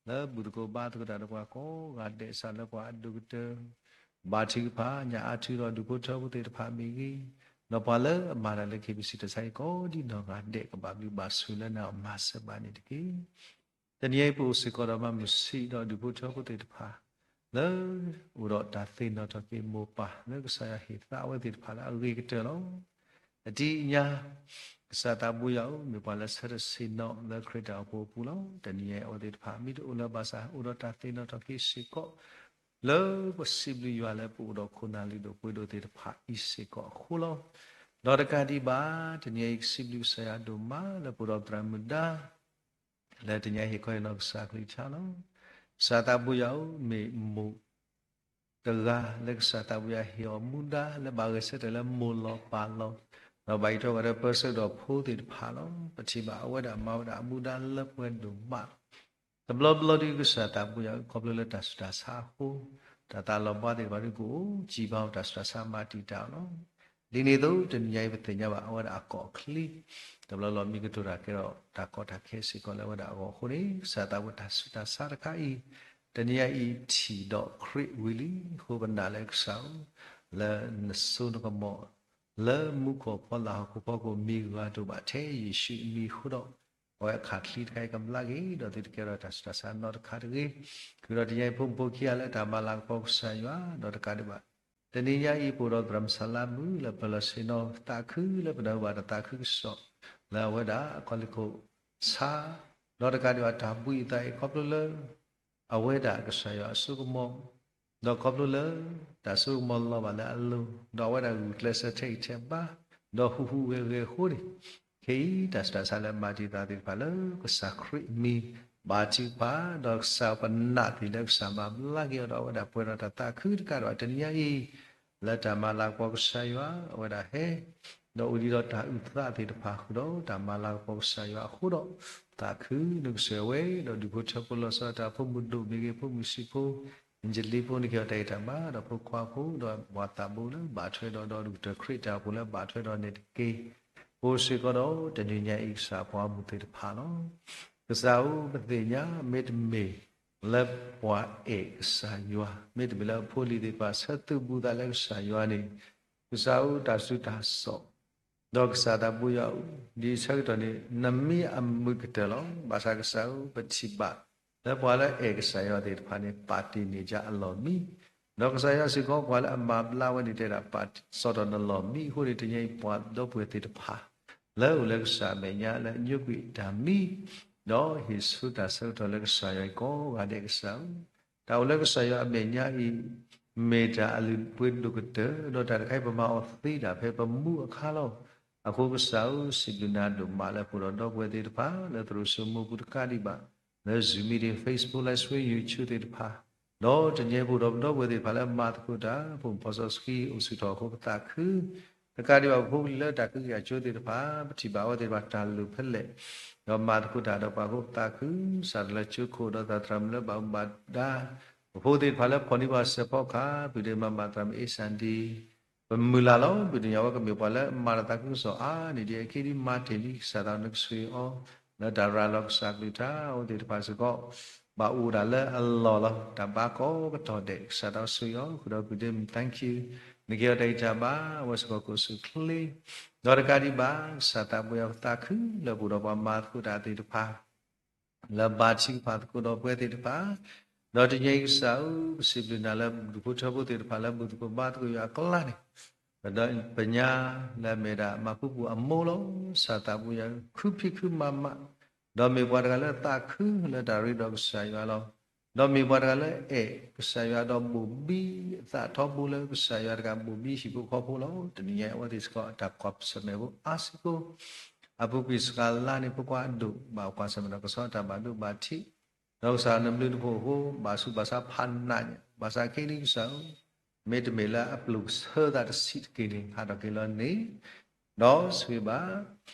လၢဘူၣ်သကိးဘါသကိးတၢ်ဒီးပှၤကိးဂၤဒဲး စးလၢပှၤအဒိၣ်ကတၢၢ် ဘါထုကဖၣ် ညၣ်အါထုဒီးဒူၣ်ဖိထၢဖိသ့ၣ်တဖၣ်မ့ၢ်ဂ့ၤ, ဒီးပှၤလၢအမၤတၢ်လၢ KBC တၢ်ဆါဟံၣ်ကိးဒံနီၢ်ဂၤဒဲး ကဘၣ်ဘျုးဘၣ်ဆိၣ်လၢနၤအမၤစၢၤဘၣ်န့ၣ်တက့ၢ်. တနံၤအံၤပအိၣ်စ့ၢ်ကီးဒီးမၤမုၢ်ဆံးဒီးဒူၣ်ဖိထၢဖိသ့ၣ်တဖၣ် လၢအိၣ်ဒီးတၢ်သ့ၣ်နီၣ်ထီၣ်က့ၤမိၢ်ပၢ် လၢကစၢ်ယွၤဟ့ၣ်သါအဝဲသ့ၣ်တဖၣ်လၢအဂ့ၤကတၢၢ်လီၤ. အတံၤအညါ ကစၢ်သးဘိယွၤဧၢ, မ့ၢ်ပှၤလၢဆၢထၢၣ်ဆ့ၣ်နီၤလၢခရံာ်တၢ်အိၣ်ဖှိၣ်အပူၤလီၤ. တနံၤအံၤအဝဲသ့ၣ်တဖၣ် မ့ၢ်တအိၣ်လၢၤဘၣ်ဆၣ် အိၣ်ဒီးတၢ်သ့ၣ်နီၣ်ထီၣ်က့ၤစ့ၢ်ကီး လၢပစံးဘျုးယွၤလၢပအိၣ်ဒီးခိၣ်နၢ်လုၢ်ဒိၣ်ပှ့ၤဒိၣ်သ့ၣ်တဖၣ်အံၤစ့ၢ်ကီးအဃိလီၤ. ဒီးတကးဒံးဘၣ် တနံၤအံၤကစံးဘျုးကစၢ်ယွၤဒိၣ်မးလၢပအိၣ်ဒီးသရၣ်မုၣ်ဒါ လၢတနံၤအံၤဟ့ၣ်ခီဟ့ၣ်နီၤကစၢ်ကလုၢ်ကထါလီၤ. ကစၢ်သးဘိယွၤဧၢ, မ့ၢ်မိၢ် တဂၤလၢကစၢ်သးဘိယွၤဟ့ၣ်အီၤမူဒါ လၢဘၣ်ဂဲၤဆၢထၢၣ်လၢမိၢ်လီၤပၢ်လီၤ, ဒီးဘၣ်အံးထွဲကွၢ်ထွဲပၢဆှၢဒီးဖိသ့ၣ်တဖၣ်လီၤ. ပထံၣ်ဘၣ်အဝဲဒၣ်မၤဝဲဒၣ်အမူဒါလၢပှဲၤဒိၣ်မးလီၤ. တဘျီဘျီဒုးကစၢ်သးဘိယွၤဧၢ, ခီဖျိလၢတၢ်ဆူးတၢ်ဆါအဃိ, တၢ်သးလီၤဘှါသ့ၣ်တဖၣ်ဒုးကအိၣ်ကံဘါ တၢ်ဆူးတၢ်ဆါမၤတံာ်တာ်အီၤလီၤ. ဒ်န့ၣ်အသိး တနံၤညါအံၤ ပသ့ၣ်ညါဘၣ်အဝဲဒၣ်အကိးအချံ, တဘျီလီၤမံကတိၤတၢ်ကဲထီၣ်တၢ်ကီတၢ်ခဲစ့ၢ်ကီးလၢအဝဲဒၣ်အဂီၢ်အဃိန့ၣ် ကစၢ်သးဘိတၢ်ဆူးတၢ်ဆါတခါအံၤ တနံၤညါအံၤထံၣ်ဒီးခရံာ်ဝံၤလံ, အဃိပနာ်လၢကစၢ်ဧၢ, လၢနစိနကမီၤ လၢမူခိၣ်ဖီလာ်ဟီၣ်ခိၣ်ဖီခိၣ်မံၤဂၤတအိၣ်ဘၣ်ထဲယ့ၣ်ၡူးအမံၤအဃိဒီး, အဝဲအခၣ်ချံတခါအံၤကမျၢ်က့ၤ ဒီးသုတကဲထီၣ်တၢ်ဆူးတၢ်ဆါနီတခါတဂ့ၤ. ဃုာ်ဒီးတနံၤညါအံၤဖိမုၣ်ဖိခံဂၤလၢတၢ်မၤလၤကပီၤကစၢ်ယွၤ, ဒီးတကးဒံးဘၣ် တနံၤညါအံၤပအိၣ်ဒီးသရၣ်မုၣ်ဆလါမုၣ် လၢပလီၢ်ဆ့ၣ်နီၤသးခုလၢပနၢ်ဟူဘၣ်တၢ်သးခုကစီၣ် လၢအဝဲဒၣ်အခီၣ်လ့ၢ်ခိၣ်ဆါ, ဒီးတကးဒံးဘၣ်တၢ်ဘှံးအသးအံၤခီဖျိလၢ အဝဲဒၣ်ကစၢ်ယွၤအစိကမီၤ, ဒီးခီဖျိလၢ တၢ်စိကမီၤလီၤဘၣ်လၢအလိၤ, ဒီးအဝဲဒၣ်ဂုာ်ကျဲးစၢးထဲအံၤထဲဘါ, ဒီးဟူးဟူးဂဲၤဂဲၤအဃိန့ၣ်, ခဲအံၤတၢ်ဆူးတၢ်ဆါလၢမၤတံာ်တာ်သ့ၣ်တဖၣ်လၢကစၢ်ခရံာ်အမံၤ ဘၣ်ထုကဖၣ်, ဒီးကစၢ်ပနာ်သ့ၣ်လၢကစၢ်မၤဘျါက့ၤအီၤဒီးအဝဲဒၣ်ပှဲၤဒီးတၢ်သးခုတကးဒံးဘၣ် တနံၤညါအံၤ လၢတၢ်မၤလၤကပီၤကစၢ်ယွၤ အဝဲဒၣ်ဟဲ ဒီးအိၣ်ဒံးဒီးတၢ်အုၣ်သးသ့ၣ်တဖၣ်ဃုာ်ဒီးတၢ်မၤလၤကပီၤကစၢ်ယွၤအဃိဒီး သးခုနကစၢ်ဝဲ ဒီးဒူၣ်ဖိထၢဖိလီၤဆီဒၣ်တၢ် ဖိမုၣ်ဒိၣ်မ့ၢ်ဂ့ၤ ဖိမုၣ်ဆံးဖိ အ့ၣ်ကလံဖိ နကဟ့ၣ်အီၤတၢ်ဂံၢ်တၢ်ဘါ ဒီးဖိခွါဖိ ဒီးပှၤသးဘိလၢဘၣ်ထွဲဒီး ဒီးဒူၣ်ကတၢၢ်ခရံာ်တၢ်အိၣ်ဖှိၣ်လၢဘၣ်ထွဲဒီးန့ၣ်တက့ၢ်. ပအိၣ်စ့ၢ်ကီးဒီးတနံၤညါအံၤကစၢ်ပှၤမုၢ်သ့ၣ်တဖၣ်လီၤ. ကစၢ်ဧၢ ပသ့ၣ်ညါ မ့တမ့ၢ်လၢပှၤအဲၣ်ကစၢ်ယွၤ မ့တမ့ၢ်လၢအဖိအလံၤသ့ၣ်တဖၣ်ဆၢသူၣ်ဘူးသးလၢကစၢ်ယွၤန့ၣ် ကစၢ်ဧၢ တၢ်ဆူးတၢ်ဆါ ဒီးကစၢ်သးဘိယွၤဧၢ, ဒ်ဆၢကတီၢ်န့ၣ် နမံအမုာ်ကတၢၢ်လီၤ. ဘၣ်ဆၣ်ကစၢ်ဧၢ ပထံၣ်ဘၣ်လၢပှၤလၢအအဲၣ်ကစၢ်ယွၤသ့ၣ်တဖၣ်န့ၣ် ပာ်တ့ၢ်န့ၢ်ဒ်အလီၢ်မံ, ဒီးကစၢ်ယွၤစ့ၢ်ကီး ပှၤလၢအမၤဘျါဝဲန့ၣ်တဲဒၣ် ပာ်စးထီၣ်နလီၢ်မံအဃိန့ၣ် တနံၤအံၤပှၤဒီပုၢ်ဝဲၢ်သ့ၣ်တဖၣ် လၢအိၣ်လၢကစၢ်အမဲာ်ညါလၢညိကွံာ်တၢ်မံ ဒီးဟ့ၣ်ဆူတၢ်ဆၢကတီၢ်လၢကစၢ်ယွၤအံၤကိးဂၤဒဲးကစၢ်ဧၢ, တၢ်အိၣ်လၢကစၢ်ယွၤအမဲာ်ညါအံၤ မ့ၢ်တၢ်အလုၢ်အပှ့ၤဒိၣ်ကတၢၢ် ဒီးတၢ်တခါအံၤပမၤအီၤသ့ဒၣ်ဖဲပမူအခါလီၤ. အဃိကစၢ်ဧၢ စံးဘျုးနၤဒိၣ်မးလၢပအိၣ်ဒီးဒီပုၢ်ဝဲၢ်သ့ၣ်တဖၣ် လၢသရိာ်စိမိပူၤတကးဒံးဘၣ် လၢ Zoom meeting, Facebook Live Stream, YouTube သ့ၣ်တဖၣ် ဒီးတနံၤအံၤပအိၣ်ဒီးပဒီပုၢ်ဝဲၢ်သ့ၣ်တဖၣ်လၢမၤသကိးတၢ် ဖိမုၣ်ဖိစီဆှံအိၣ်ဆူၣ်ထီၣ်အဃိပသးခု, တကးဒံးဘၣ်ပဖိပလံၤလၢတၢ်ကဟုကယာ်ကၠိသ့ၣ်တဖၣ် ပထံၣ်ဘၣ်အဝဲသ့ၣ်တဖၣ်တၢ်လိၣ်ဖဲလဲၣ်, ဒီးမၤသကိးတၢ်ဒီးပှၤအဃိပသးခု, စးထီၣ်လၢကၠိခိၣ်ဒီးသရၣ်မုၣ်လၢဘၣ်မူဘၣ်ဒါ, ပဖိသ့ၣ်တဖၣ်လၢဖီၣ်န့ၢ်ပှၤစဲးဖီကဟၣ်, ပုၢ်ဒ့မၤဘၣ်သရၣ်မုၣ်အ့စၣ်ဒံ ပမုၢ်လၢ်လီၤ. ပသ့ၣ်ညါဝဲကမ့ၢ်ပှၤလၢမၤတၢ်သးခုကစီၣ်အါန့ၢ်ဒံးအခံဒ်မၤတ့ၢ်လံကစၢ်သးနကဆှံအီၤ, လၢတၢ်ရၤလီၤကစၢ်ကလုၢ်ကထါအဝဲသ့ၣ်တဖၣ်စ့ၢ်ကီး, ဘၣ်အိၣ်ဒၣ်လၢအလီၢ်လီၤ. တၢ်ဘါကီကတီၢ်ဒဲး ကစၢ်သးဆှံအီၤ ဃုာ်ဒီးပုၢ်ဒ့မုၣ် thank you, နကဟ့ၣ်အီၤတၢ်ဂံၢ်တၢ်ဘါ အဝဲစ့ၢ်ကီးကအိၣ်ဆူၣ်အိၣ်ချ့, ဒီးတကးဒံးဘၣ် ကစၢ်သးဘိယွၤပသးခု လၢပအိၣ်ဒီးပှၤမၤသကိးတၢ်သ့ၣ်တဖၣ် လၢဘါထုကဖၣ်သကိးဒီးပဝဲသ့ၣ်တဖၣ်, ဒီးတနံၤအံၤကစၢ်ဧၢ, ပစံးဘျုးနၤလၢဒူၣ်ဖိထၢဖိသ့ၣ်တဖၣ်လၢဘူၣ်သကိးဘါသကိးယွၤအကျါန့ၣ်, ဒီးပညါလၢအမ့ၢ်ဒၣ်မၤပူၤပူၤအမိၢ်လီၤ. ကစၢ်သးဘိယွၤ ခုဖံးခုမၤမး, ဒီးမ့ၢ်ပှၤတဂၤလၢသးခုလၢတၢ်ရ့ဒီးကစၢ်ယွၤလီၤ. ဒီးမ့ၢ်ပှၤတဂၤလၢအဲၣ်ကစၢ်ယွၤဒီးဘိၣ်ဘံအသးထီဘိလၢကစၢ်ယွၤတဂၤဘိၣ်ဘံဟံၣ်ဖိဃီဖိလီၤ. တနံၤညါအံၤအဝဲသ့ၣ်စ့ၢ်ကီးအတၢ်ကွၢ်ဆၢၣ်မဲာ်ဖိအါစုကိ, အပူၤကွံာ်စှၤလါန့ၣ် ဖိခွါအဒိၣ် ဘၣ်ကွၢ်ဆၢၣ်မဲာ်ဒီးကဆီတၢ်ဘၣ်ဒိဘၣ်ထံး, ဒီးကစၢ်နဘျုးနဖှိၣ်အဃိ ဘၣ်ဆူးဘၣ်ဆါဖးနးညါ, ဘၣ်ဆၣ်ခဲအံၤဒ်ကစၢ်ဧၢ, မ့တမ့ၢ်လၢအပျိၢ်ဆၢသးတဆံးတက့ၢ်န့ၣ် ဟးထီၣ်က့ၤလီၤန့ၣ်, ဒီးဆိၣ်ဂ့ၤဘၣ်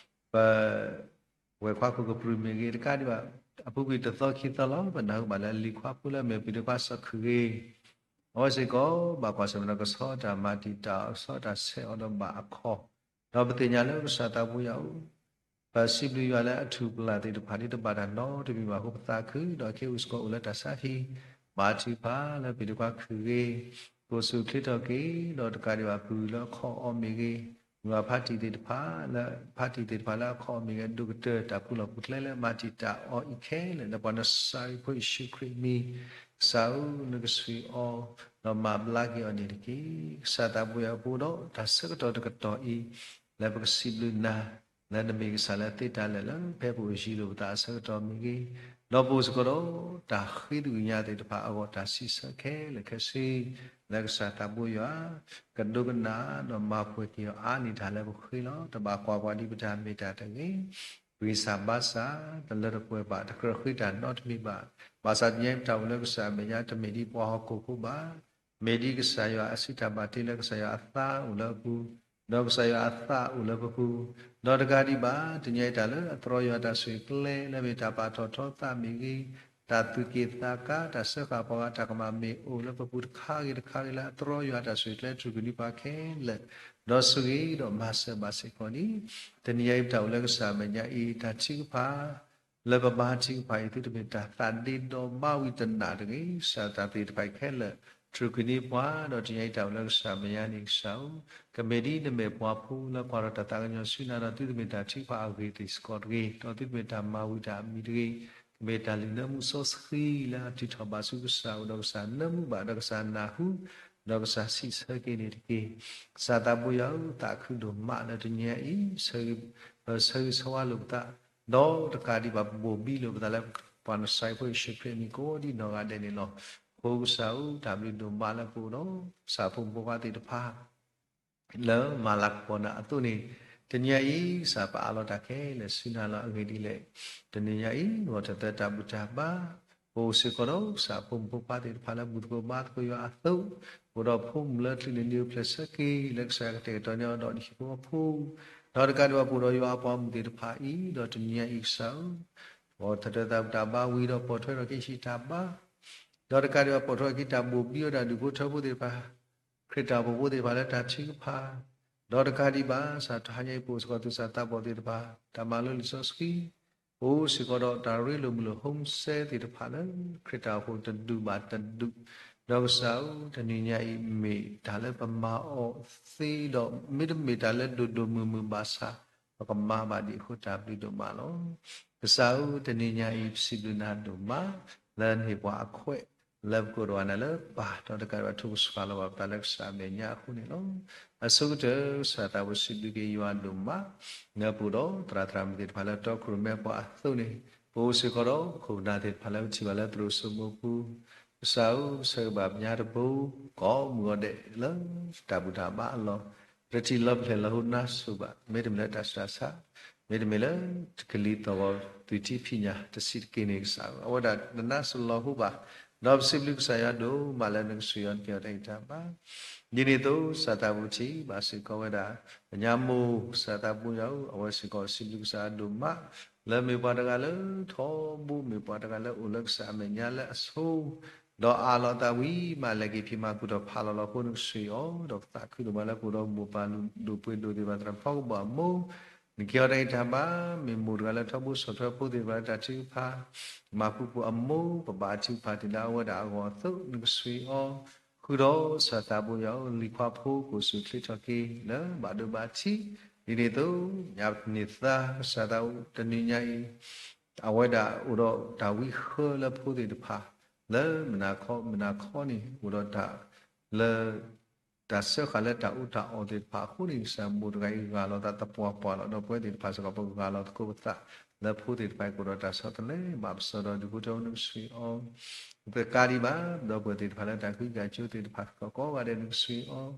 ပ ဝဲၤခွါခိၣ်ကပြုၢ်မ့ၢ်ဂ့ၤ တကးဒံးဘၣ် အပူၤကွံာ်တသီခံသီလီၤ ပနၢ်ဟူဘၣ်လၢလံၤခွါဖိလၢအမ့ၢ်ပှၤဒ့ခွါ စီၤခုၣ်ဂ့ၤ, အဝဲစ့ၢ်ကီး ဘၣ်ကွၢ်ဆၢၣ်မဲာ်ဒီးကဆီတၢ်မၤတံာ်တာ်အီၤ ကဆီတၢ်ဆဲးအီၤဒီးဘၣ်အခီၣ်, ဒီးပသ့ၣ်ညါလၢကစၢ်သးဘိယွၤဧၢ, ပစံးဘျုးယွၤလၢအထူၣ်ပျၢ်သ့ၣ်တဖၣ်ဒ်တဘၣ်တၢ်နီတမံၤဘၣ်အဃိပသးခု, ဒီးခဲအံၤစ့ၢ်ကီးအိၣ်လၢတၢ်ဆါဟံၣ်, ဘါထုကဖၣ်လၢပှၤဒ့ခွါခုၣ်ဂ့ၤ, ကအိၣ်ဆူၣ်အိၣ်ချ့ထီၣ်က့ၤ, ဒီးတကးဒံးဘၣ်ပုၢ်လၢအခီၣ်အီၤမ့ၢ်ဂ့ၤ, မုၢ်ဂၢ်ဖါတံၢ်သ့ၣ်တဖၣ်လၢ ဖါတံၢ်သ့ၣ်တဖၣ်လၢအခီၣ်အီၤမ့ၢ်ဂ့ၤ အဒိၣ်ကတၢၢ်တၢ်ပူၤလီၢ်ပူၤကျဲလၢမၤတံာ်တာ်အီၤအံၤခဲလၢာ် လၢပှၤနစၤရ့းဖိယ့ၣ်ၡူးခရံာ်အမံၤ, ကစၢ်ဧၢ နကဆှံအီၤ, ဒီးမၤဘျါက့ၤအီၤန့ၣ်တက့ၢ်. ကစၢ်သးဘိယွၤပအိၣ်ဒီးတၢ်ဆၢကတီၢ်တကတီၢ်အံၤ, လၢပကစံးဘျုးနၤ, လၢနမ့ၢ်ကစၢ်လၢသ့တၢ်လၢာ်လၢဖဲပအိၣ်ယံၤလိာ်ပသးအဆၢကတီၢ်မ့ၢ်ဂ့ၤ, ဒီးပအိၣ်စ့ၢ်ကီးဒီး တၢ်ဃ့သကွံၢ်ညါသ့ၣ်တဖၣ်အဂီၢ် တၢ်စံးဆၢခဲလၢာ်ခဲဆ့, လၢကစၢ်သးဘိယွၤ ကဒိကနၣ်ဒီးမၤပှဲၤက့ၤအီၤအါန့ၢ်တၢ်လၢပဃ့လီၤ. တဘၣ်ကွၢ်ပှၤဒ်ပတၢ်မ့ၢ်တၢ်တဂ့ၤ, ဂံၢ်စၢ်ဘါစၢ် တလၢတပှဲၤဘၣ် တကြၢးဃ့တၢ်နီတမံၤဘၣ်. ဘၣ်ဆၣ်တနံၤအံၤပတၢ်အိၣ်လၢကစၢ်အမဲာ်ညါ တမ့ၢ်ဒ်ပှၤဟီၣ်ခိၣ်ဖိဘၣ်. မ့ၢ်ဒ်ကစၢ်ယွၤအစုတၢ်ဘၣ်တ့လၢကစၢ်ယွၤအသးအိၣ်လၢအပူၤ, ဒီးကစၢ်ယွၤအသးအိၣ်လၢပပူၤ, ဒီးတကးဒံးဘၣ် တနံၤအံၤတၢ်လၢအသြီယွၤတၢ်ဆိၣ်ဂ့ၤကျဲ လၢမ့ၢ်တၢ်ပာ်ထီၣ်ထီသးမ့ၢ်ဂ့ၤ, တၢ်သူၣ်က့ၣ်သးကါ တၢ်စၢဃာ်ပှၤဂၤတၢ်ကမၣ်မ့ၢ်အိၣ်လၢပပူၤတခါဂ့ၤတခါဂ့ၤလၢအသြီယွၤတၢ်ဆိၣ်ဂ့ၤကျဲ တြူၢ်ကနံၤပှၤခဲလၢာ်, ဒီးဆိၣ်ဂ့ၤဒီးမၤစၢၤဘၣ်စ့ၢ်ကီးန့ၣ်, တနံၤအံၤပတၢ်အိၣ်လၢကစၢ်အမဲာ်ညါအံၤ တၢ်ထုကဖၣ် လၢပဘါထုကဖၣ်အံၤ သုတမ့ၢ်တၢ်သးဒ့ဒီဘါဝံၤတနၢ်တဂ့ၤ, ကစၢ်တၢ်သ့ၣ်တဖၣ်အံၤခဲလၢာ် တြူၢ်ကနံၤပှၤ ဒီးတနံၤအံၤတၢ်အိၣ်လၢကစၢ်အမဲာ်ညါန့ၣ် ကစၢ်ဧၢ, ကမ့ၢ်ဒ်နမဲာ်ပှၤဖိလၢကွၢ်ထီၣ်တၢ်သးကညီၤဆူနၤဒီး သုတမ့ၢ်တၢ်ထုကဖၣ်အဂ့ၢ်သ့ၣ်စ့ၢ်ကီးတဂ့ၤ, ဒီးသုတမ့ၢ်တၢ်မၤဝံၤတၢ်အမံၤတဂ့ၤ, ကမ့ၢ်တၢ်လုၢ်နၢမူစီဆှံလၢအတုၤထီၣ်ဘၣ်ဆူကစၢ်အအိၣ် ဒီးကစၢ်နၢမူဘၣ် ဒီးကစၢ်နၢ်ဟူ ဒီးကစၢ်စံးဆၢက့ၤန့ၣ်တက့ၢ်. ကစၢ်သးဘိယွၤဧၢ, သးခုဒိၣ်မးလၢတနံၤအံၤ ပဆၢဂ့ၤဆၢဝါလိာ်ပသး, ဒီးတကးဒံးဘၣ်ပဘိၣ်ဘံလိာ်ပသးလၢပှၤနစၤရ့းဖိယ့ၣ်ၡူးခရံာ်အမံၤကိးဒ်နီၢ်ဂၤဒဲးန့ၣ်လီၤ. အဃိကစၢ်ဧၢ, တၢ်ဘျုးဒိၣ်မးလၢပအိၣ်ဒီး ကစၢ်ဖိမုၣ်ဖိခွါသ့ၣ်တဖၣ် လၢမၤလၤကပီၤနၤအသိးန့ၣ်, တနံၤအံၤ ကစၢ်ပအးလီၤတၢ်ခဲလၢာ်ဆူနၤလီၤ. အဂ့ၢ်ဒ်လဲၣ်, တနံၤညါအံၤ မ်တၢ်သၢတၢ်ဘူၣ်တၢ်ဘါ ပအိၣ်စ့ၢ်ကီးဒီး ကစၢ်ဖိမုၣ်ဖိခွါသ့ၣ်တဖၣ်လၢဘူၣ်သကိးဘါသကိးယွၤအသိး, အိၣ်ဒီးဖိမုၣ်လၢချုးန့ၣ် နံၤအိၣ်ဖျဲၣ်ဆၢက့ၤ လၢကစၢ်ယွၤကတဲာ်ကတီၤန့ၢ်အီၤဒီးနဟံၣ်ဖိဃီဖိ, ဒီးတကးဒံးဘၣ်ပအိၣ်ဒီးယွၤအပှၤမုၣ်သ့ၣ်တဖၣ်အံၤ, ဒီးတနံၤညါအံၤကစၢ်ဧၢ, မ်တၢ်သၢတၢ်ဘူၣ်တၢ်ဘါဝံၤဒီးပိာ်ထွဲထီၣ်က့ၤဟံၣ်တၢ်ဘါ ဒီးတကးဒံးဘၣ်ပိာ်ထွဲက့ၤတၢ်ဘိၣ်ဘံအီၤဒၣ်ဒူၣ်ဖိထၢဖိသ့ၣ်တဖၣ်, ခရံာ်တၢ်အိၣ်ဖှိၣ်ဖိသ့ၣ်တဖၣ်လၢတၢ်ထုကဖၣ်, ဒီးတကးဒံးဘၣ် ကစၢ်တဟါညါအံၤပအိၣ်စ့ၢ်ကီးသူၣ်စၢ်သးဘီၣ်သ့ၣ်တဖၣ်, တၢ်မၤလိလံာ်စီဆှံ, ပအိၣ်စ့ၢ်ကီးဒီးတၢ်ရ့လိာ်မုာ်လိာ် homesick သ့ၣ်တဖၣ်လၢ ခရံာ်တၢ်အိၣ်ဖှိၣ်တဒူၣ်ဘၣ်တဒူၣ်, ဒီးကစၢ်ဧၢ, တနံၤညါအံၤမ့ၢ်တၢ်လၢပမၤအီၤသ့ဒီး မ့တမ့ၢ်တၢ်လၢဒိၣ်ဒိၣ်မုၢ်မုၢ်ဘၣ်ဆၣ် ပကမၤဘၣ်ဒံးအဃိတၢ်ဘျုးဒိၣ်မးလီၤ. ကစၢ်ဧၢ, တနံၤညါအံၤ ပစံးဘျုးနၤဒိၣ်မး လၢနဟ့ၣ်ပှၤအခွဲး လၢပကအိၣ်ဒီးနၤလၢပၢ် ဒီးတကးဒံးဘၣ်ထိၣ်ကဆှီလီၤဘၣ်ပသးလၢကစၢ်အမဲာ်ညါအဃိန့ၣ်လီၤ. အဆိကတၢၢ် ကစၢ်သးဘိယွၤစံးဘျုးက့ၤယွၤဒိၣ်မး လၢပအိၣ်ဒီးသရၣ်သရၣ်မုၣ်သ့ၣ်တဖၣ်လၢတီခိၣ်ရိၣ်မဲပှၤအသိးန့ၣ်, ပအိၣ်စ့ၢ်ကီးဒီးခိၣ်ပနၢ်သ့ၣ်တဖၣ်လၢပထံၣ်ဘၣ်လၢသရိာ်စိမိပူၤ ကစၢ်ဧၢ, ပဆၢဂ့ၤဘၣ်ပညါတဘိ ကိးမုၢ်ဂီၤဒဲးလၢတၢ်ဘူၣ်တၢ်ဘါအလီၢ်, ပတထံၣ်လီၤဖျဲၣ်လီၤဟိနါစိၤဘၣ်, မ့တမ့ၢ်လၢတၢ်ဆူးတၢ်ဆါ, မ့တမ့ၢ်လၢကလံၤသီၣ်ဂီၤသွံၣ်ထံဖံးညၣ်တဆံးတက့ၢ်န့ၣ်ကစၢ်ဧၢ, အဝဲဒၣ်နနါစိၤလီၤဟိဘၣ်, ဒီးပစံးဘျုးကစၢ်ယွၤဒိၣ်မးလၢနကဆှၢအီၤနကဲအီၤတၢ်ဂံၢ်တၢ်ဘါ ဒ်န့ၣ်အသိး ကစၢ်သးပူၤထံၣ်ဘၣ်စ့ၢ်ကီးဝဲဒၣ် ပညါမိၢ်ကစၢ်သးပူၤယၤဧၢ, အဝဲစ့ၢ်ကီးစံးဘျုးကစၢ်ယွၤဒိၣ်မး လၢမ့ၢ်ပှၤတဂၤလၢထီဘိ မ့ၢ်ပှၤတဂၤလၢအိၣ်လၢကစၢ်အမဲာ်ညါလၢအဆိ ဒီးအးလီၤအသးဝံၤမး လဲၤက့ၤဖံးမၤကူၣ်ထီၣ်ဖးလီၤလီၤအဃိ နကဆှၢအီၤ ဒီးပသးခုဒိၣ်မးလၢပအိၣ်ဒီးမိၢ်ပၢ်လုၢ်ဒိၣ်ပှ့ၤဒိၣ်သ့ၣ်တဖၣ် သရၣ်ဖီကဘီၣ်အမိၢ် နကဲအီၤတၢ်ဂံၢ်တၢ်ဘါ မ့ၢ်မိၢ်တဂၤလၢထီဘိ ဆီၣ်ထွဲဖိသ့ၣ်တဖၣ်လၢတၢ်ထုကဖၣ် မၤကူပှၤအမိၢ် ပဘၣ်ထုကဖၣ်တ့ၢ်လၢအဝဲဒၣ်အဂီၢ်အသိး နကဆှၢအီၤ ဃုာ်ဒီးကစၢ်သးပူၤယၤဧၢ, လံၤခွါဖိကအိၣ်ဆူၣ်ချ့ထီၣ်က့ၤ လၢဘၣ်ဒိဘၣ်ထံး ဒ်န့ၣ်အသိး ညါန့ၢ်သါ ကစၢ်သးပူၤ တနံၤညါအံၤ အဝဲဒၣ်အိၣ်ဒီးတၢ်ဝံဃၢလၢဖိသ့ၣ်တဖၣ် လၢမုၢ်နၤခီ မုၢ်နၤခီန့ၣ် အိၣ်ဒီးတၢ်လၢ တၢ်စၢဃာ်လၢတၢ်အူတၢ်အီၣ်သ့ၣ်တဖၣ်အဃိန့ၣ် ကစၢ်မိၢ်တဂၤအံၤ ဂၢ်လီၤသးသပှၢ်ပှၢ်လီၤ. ဒီးပဝဲသ့ၣ်တဖၣ်စ့ၢ်ကီး ပဂၢ်လီၤသကိးပသး လၢဖိသ့ၣ်တဖၣ်အံၤ ကအိၣ်ဒီးတၢ်ဆီတလဲ ဘၣ်ပစီၣ်ဒီး ဒူၣ်ဖိထၢဖိ နကဆှၢအီၤ တကးဒံးဘၣ် ဒီပုၢ်ဝဲၢ်သ့ၣ်တဖၣ်လၢတၢ်ဃံတၢ်ကၠိသ့ၣ်တဖၣ် ကိးဂၤဒဲး နကဆှၢအီၤ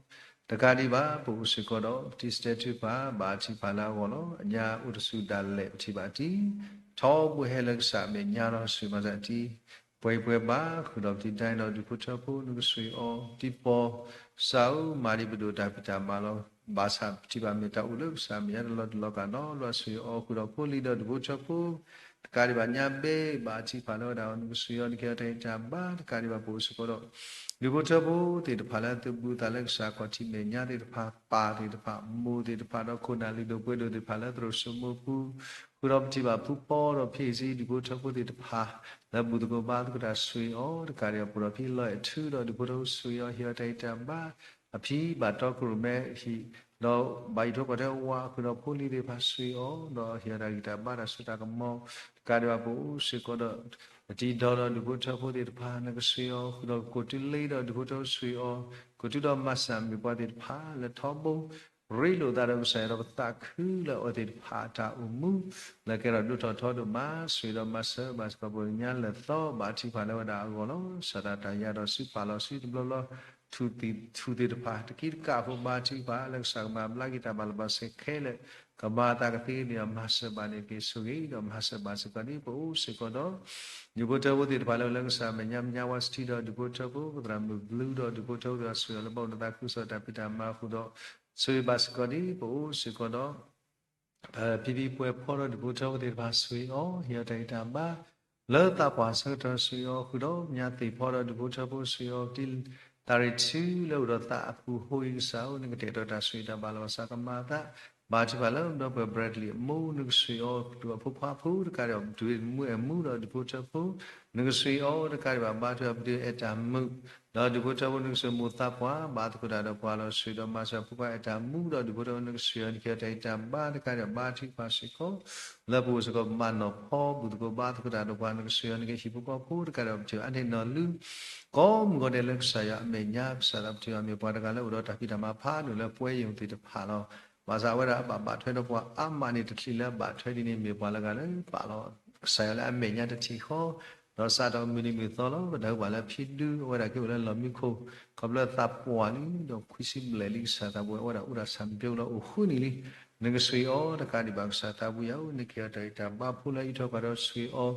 တကးဒံးဘၣ် ပအိၣ်စ့ၢ်ကီးဒီး ပထံၣ်စတဲထုကဖၣ် ဘၣ်ထုကဖၣ်လၢအဂီၢ်လီၤ. အညါအိၣ်တဆူၣ်ဒၣ်လဲာ် ပထံၣ်ဘၣ်တံၢ် ထီဘိဟဲလၢကစၢ်အမဲာ်ညါလီၤ ဆှၢမၤစၢ်တံၢ် ပှဲၤပှဲၤဘၣ် ဃုာ်ဒီးပတံၢ်ဒၣ်ဒီး ဒူၣ်ဖိထၢဖိ နကဆှၢအီၤ တံၢ်ပီၢ် ကစၢ်ဧၢ မၤဒံးပဒိၣ်တၢ်ဖံးတၢ်မၤလီၤ. ဘၣ်ဆၣ်ပထံၣ်ဘၣ်မ့ၢ်တၢ်အိၣ်လၢကစၢ်အမဲာ်ညါတလီၤတလီၤကဒီး လီၤဆှၢအီၤ ဃုာ်ဒီးဖိလံၤဒီး ဒူၣ်ဖိထၢဖိ တကးဒံးဘၣ်ညါဘဲ ဘၣ်ထုကဖၣ်လၢဝဲဒၣ်အီၤ နကဆှၢအီၤ နကဲအီၤတၢ်ဂံၢ်တၢ်ဘါ တကးဒံးဘၣ် ပအိၣ်စ့ၢ်ကီးဒီး ဒူၣ်ဖိထၢဖိသ့ၣ်တဖၣ်လၢသုးဘူးသးလၢကစၢ်ခီၣ်ထံးမဲာ်ညါသ့ၣ်တဖၣ် ပၢ်သ့ၣ်တဖၣ် မိၢ်သ့ၣ်တဖၣ် ဒီးခိၣ်နၢ်လုၢ်ဒိၣ်ပှ့ၤဒိၣ်သ့ၣ်တဖၣ်လၢသရိာ်စိမိပူၤ ဃုာ်ဒီးပထံၣ်ဘၣ်ဖုဖီဒီးဖံအံၤ ဒူၣ်ဖိထၢဖိသ့ၣ်တဖၣ် လၢဘူၣ်သကိးဘါသကိးတၢ်ဆှၢအီၤ တကးဒံးဘၣ် ပအိၣ်ဒီးဖံလီၤအဲၣ်ထုဒီး ဒူၣ်ဖိထၢဖိဆှၢအီၤ ဟ့ၣ်အီၤတၢ်ဂံၢ်တၢ်ဘါ အဖံဘၣ်တီကရူၢ်မဲဟံၣ် ဒီးဘၣ်ယံၤထိကွၢ်ထွဲဝါ ဃုာ်ဒီးဖိလံၤသ့ၣ်တဖၣ်ဆှၢအီၤ ဒီးဟ့ၣ်အီၤတၢ်ဂံၢ်တၢ်ဘါတၢ်စိတၢ်ကမီၤ တကးဒံးဘၣ် ပအိၣ်စ့ၢ်ကီးဒီး ပတံၤဒီးဒူၣ်ဖိထၢဖိသ့ၣ်တဖၣ် နကဆှၢအီၤ ဃုာ်ဒီးကိးတုၤလ့ဒီးဒူၣ်ဖိထၢဖိဆှၢအီၤ ကိးတုၤဒီးမၤစၢ်မ့ၢ်ပှၤသ့ၣ်တဖၣ်လၢထီဘိ ရ့လိာ်သးဒီးကစၢ်ယွၤဒီးပသးခုလၢအဝဲသ့ၣ်တဖၣ်အတၢ်အိၣ်မူ လၢကဲထီၣ်ဒိၣ်ထီၣ်ထီဒိၣ်မး ဆှၢဒီးမၤစၢၤဘၣ်စ့ၢ်ကီးပှၤကညီလၢာ်သီ ဘၣ်ထုကဖၣ်လၢဝဲဒၣ်အဂီၢ်လီၤ. စၢ်တၢ်တၢ်ယၤဒီးစုဖးလီၤစုတဘျီဘျီ ထူၣ်သ့ၣ်တဖၣ် တကံတကးဖိ ဘါထုကဖၣ်လၢကစၢ်ကမၤဘျါက့ၤတၢ်ဘၣ်လီၤဘၣ်ဆဲးခဲလၢာ် ကမၤအသးကသ့န့ၣ်ဒီး မၤစၢၤဘၣ်န့ၣ်က့ၤဆိၣ်ဂ့ၤ ဒီးမၤစၢၤဘၣ်စ့ၢ်ကီးဒ်ပအိၣ်စ့ၢ်ကီးဒီး ဒူၣ်ဖိထၢဖိသ့ၣ်တဖၣ်လၢလၢကစၢ်မဲာ်ညါ မညါဝါစထံဒီး ဒူၣ်ဖိထၢဖိ ပသရၣ်မုၣ်ဘျုးဒီး ဒူၣ်ဖိထၢဖိသ့ၣ်တဖၣ်ဆှၢအီၤလၢဘၣ်အိၣ်နသးခုကစီၣ်တၢ်ဖံးတၢ်မၤအဃိဒီး ဆိၣ်ဂ့ၤဘၣ်စ့ၢ်ကီးဒ်ပအိၣ်စ့ၢ်ကီးဒီး ဖံဖံပှဲၤဖီဒီးဒူၣ်ဖိထၢဖိသ့ၣ်တဖၣ်ဆှၢအီၤ ဟ့ၣ်အီၤတၢ်ဂံၢ်တၢ်ဘါ လၢသးပှၢ်ဆၢကတီၢ်ဆှၢအီၤ ဃုာ်ဒီးညါသ့ၣ်ဖီဒီးဒူၣ်ဖိထၢဖိဆှၢအီၤ တံၢ်သးရ့ၣ်ထုလၢအိၣ်ဒီးသးအပူၤဟိအံၤကစၢ်ဧၢ နကတဲာ်ကတီၤတၢ်ဆိၣ်ဂ့ၤတၢ်ဘၣ်လီၤဘၣ်ဆၢကမၤအသး ဘါထုကဖၣ်လၢဒီပုၢ်ဝဲၢ် Bradley အမိၢ် နကဆှၢအီၤ တုၤအဖိခွါဖိတကးဒံးဘၣ် တုၤမုၢ်အဲၣ်မူဒီးဒူၣ်ဖိထၢဖိ နကဆှၢအီၤတကးဒံးဘၣ် ဘါထုကဖၣ်ပတုၤအဲၣ်တၢ်မုာ် ဒီးဒူၣ်ဖိထၢဖိနကဆှၢမိၢ်သးပှၢ် ဘၣ်သကိးတၢ်ဒီးပှၤလီၤဆှၢဒီးမၤစၢၤဖိခွါအဲၣ်တၢ်မူဒီးဒူၣ်ဖိထၢဖိနကဆှၢအီၤ နကဲအီၤတၢ်ဂံၢ်တၢ်ဘါတကးဒံးဘၣ် ဘါထုကဖၣ်စ့ၢ်ကီး လၢပအိၣ်စ့ၢ်ကီးပမၤနီၢ်ဖီ ဘူၣ်သကိးဘါသကိးတၢ်ဒီးပှၤနကဆှၢအီၤ နကဟံၣ်ဖိဃီဖိတကးဒံးဘၣ် ပထံၣ်အါန့ၢ်နီၢ်လု ကိးမုၢ်ဂီၤဒဲးလၢကစၢ်ယွၤအမဲာ်ညါ ကစၢ်သးပထံၣ်အီၤ မ့ၢ်ပှၤတဂၤလၢအိၣ်ဒီးတၢ်ဖံးတၢ်မၤဖးဒိၣ်လၢပှဲၤယိာ်သ့ၣ်တဖၣ်လီၤ. ဘၣ်ဆၣ်အဝဲဒၣ်အဘၣ်ဘၣ်ထွဲဒီးပှၤအါမးန့ၣ် တထံၣ်လၢအဘၣ်ထွဲဒ်န့ၣ် မ့ၢ်ပှၤလၢဂၤလၢပာ်လီၤ ကစၢ်ယွၤလၢအမဲာ်ညါတထံၣ်ဃီ ဒီးစးထီၣ်မုၢ်နံၤမုၢ်သီလီၤ. ပတၢ်ဟူဘၣ်လၢဖံဒု အဝဲဒၣ်က့ၤအိၣ်လၢလီၢ်မံခိၣ် ခီဖျိသးပှၢ်လံ ဒီးခွံဆံဘျဲၣ်လံ ကစၢ်သးပှၢ် အဝဲဒၣ်အိၣ်ဒၣ်ဆၣ်မံပျိဒီးအိၣ်ဃုနံၣ်လံ. နကဆှၢအီၤတကးဒံးဘၣ် ကစၢ်သးပှၢ်ယၤဧၢ နကဲအီၤတၢ်ဂံၢ်တၢ်ဘါ ဖိလၢအအံးထွဲကွၢ်ဒီးဆှၢအီၤ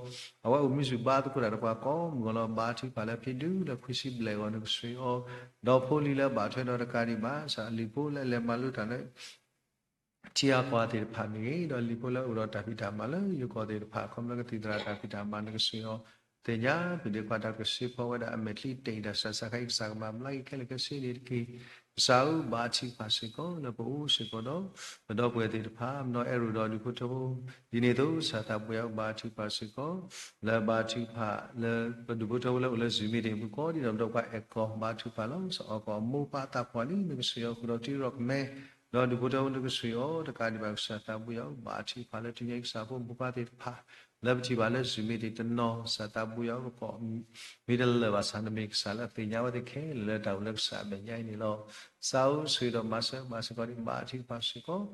အဝဲအိၣ်မံဆူၣ်ဘါသကိးတၢ်ဒီးပှၤကိးမုၢ်ဂီၤလီၤ. ဘါထုကဖၣ်လၢဖံဒုလၢခွံဆံဘျဲၣ်အဂီၢ် နကဆှၢအီၤ ဒီးဖိလံၤလၢအဘၣ်ထွဲဒီးတကးဒံးဘၣ် စးလံၤဖိလၢအလဲၤမၤလိတၢ်လၢ ထံအါကီၢ်အါသ့ၣ်တဖၣ်မ့ၢ်ဂ့ၤ, ဒီးလံၤဖိလၢအအိၣ်ဒီးတၢ်ဖံးတၢ်မၤလၢယိၤကီၢ်သ့ၣ်တဖၣ် ခီဖျိကသံၣ်သရၣ်တၢ်ဖံးတၢ်မၤ နကဆှၢအီၤ သ့ၣ်ညါ ပဒ့ခွါတၢ်ကဆှၢဖီဝဲဒၣ်အမဲာ်ချံတ့ၢ်တၢ်ဆၢ စးခါအံၤ ကစၢ်ကမၤဘျါက့ၤခဲလၢာ်ခဲဆ့န့ၣ်တက့ၢ်. ကစၢ်ဧၢ ဘါထုကဖၣ်စ့ၢ်ကီး လၢပအိၣ်စ့ၢ်ကီးဒီး ပဒီပုၢ်ဝဲၢ်သ့ၣ်တဖၣ် မနီၤအဲၣ်ရူၢ်ဒီးဒူၣ်ဖိထၢဖိ ဒ်န့ၣ်အသိး ကစၢ်သးပှၢ်ယၤ ဘါထုကဖၣ်စ့ၢ်ကီး လၢဘါထုကဖၣ်လၢ ပဒူၣ်ဖိထၢဖိလၢအိၣ်လၢ Zoom meeting ပူၤကိးဒံးဒီး ပဒီပုၢ်ဝဲၢ်အဲၣ်ကီၢ် ဘါထုကဖၣ်လီၤ. စးအီၣ်ကီၢ်အမိၢ်ပၢ်သးပှၢ်လံ နကဆှၢအီၤဃုာ်ဒီးထံရီၣ်ကမဲ ဒီးဒူၣ်ဖိထၢဖိနကဆှၢအီၤ တကးဒံးဘၣ် ကစၢ်သးပှၢ်ယၤ ဘါထုကဖၣ်လၢတနံၤအံၤ ကစၢ်ဖိမုၣ်ဖိခွါသ့ၣ်တဖၣ် လၢပထံၣ်ဘၣ်လၢ Zoom meeting တနီၤ ကစၢ်သးပှၢ်ယၤ ကကိး မ့ၢ်တလၢာ်ဘၣ်ဆၣ် နမ့ၢ်ကစၢ်လၢအသ့ၣ်ညါဝဲသ့ၣ်ခဲလၢာ်လၢတၢ်အိၣ်လၢကစၢ်အမဲာ်ညါအံၤန့ၣ်လီၤ. ကစၢ်ဧၢ ဆှၢဒီးမၤစၢၤဘၣ်စ့ၢ်ကီး ဒ်ဘါထုကဖၣ်စ့ၢ်ကီး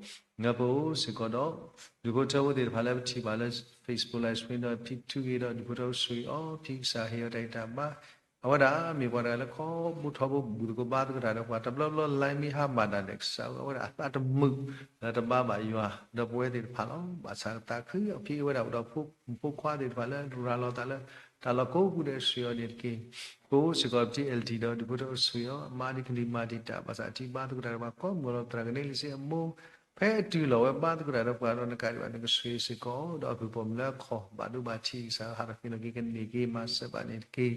လၢပအိၣ်စ့ၢ်ကီးဒီး ဒူၣ်ဖိထၢဖိသ့ၣ်တဖၣ်လၢပထံၣ်ဘၣ်လၢ Facebook Live Stream ဒီး ဖံထုဂ့ၤဒီး ဒူၣ်ဖိထၢဖိဆှၢအီၤ ဖံကစၢ်ဟ့ၣ်အီၤတၢ်ဂံၢ်တၢ်ဘါ အဝဲဒၣ်မ့ၢ်ပှၤတဂၤလၢခီဘိထီဘိဘူၣ်သကိးဘါသကိးတၢ်ဒီးပှၤ တဘျီဘျီ line မ့ၢ်ဟါမၢ်ဒၣ်လဲာ် ကစၢ်ဧၢ အဝဲဒၣ်အသးတမုာ် လၢတဘါဘၣ်ယွၤ ဒီးပဝဲသ့ၣ်တဖၣ်လီၤ. ဘၣ်ဆၣ်သးခုအဖံအဝဲဒၣ်အိၣ်ဒီးဖိမုၣ်ဖိခွါသ့ၣ်တဖၣ်လၢရၤလီၤသးလၢ တၢ်လီၢ်ကိးပူၤဒဲး ဆိၣ်ဂ့ၤအီၤန့ၣ်တက့ၢ်. ပအိၣ်စ့ၢ်ကီးပထံၣ် အဲလ်ထံဒီး ဒူၣ်ဖိထၢဖိ ဆိၣ်ဂ့ၤအီၤ, အမါဒ်ကလံၤမၤတံာ်တာ် ဘၣ်ဆၣ်အထံၣ်ဘါသကိးတၢ်ဒီးပှၤကိးမုၢ်ဂီၤလီၤ. သရၣ်ကန့လံစ့အမိၢ် ဖဲအတုၤလီၤဝဲဘါသကိးတၢ်ဒီးပှၤဒီး နကးဒံးဘၣ် နကဆိၣ်ဂ့ၤစ့ၢ်ကီး ဒီးအဖုၣ်ပိာ်မုၣ်လၢအခီၣ် ဘၣ်ဒိဘၣ်ထံး ကစၢ်ဟးထီၣ်က့ၤလီၤက့ၤကန့ၢ်က့ၤ မၤစၢၤဘၣ်န့ၣ်တက့ၢ်.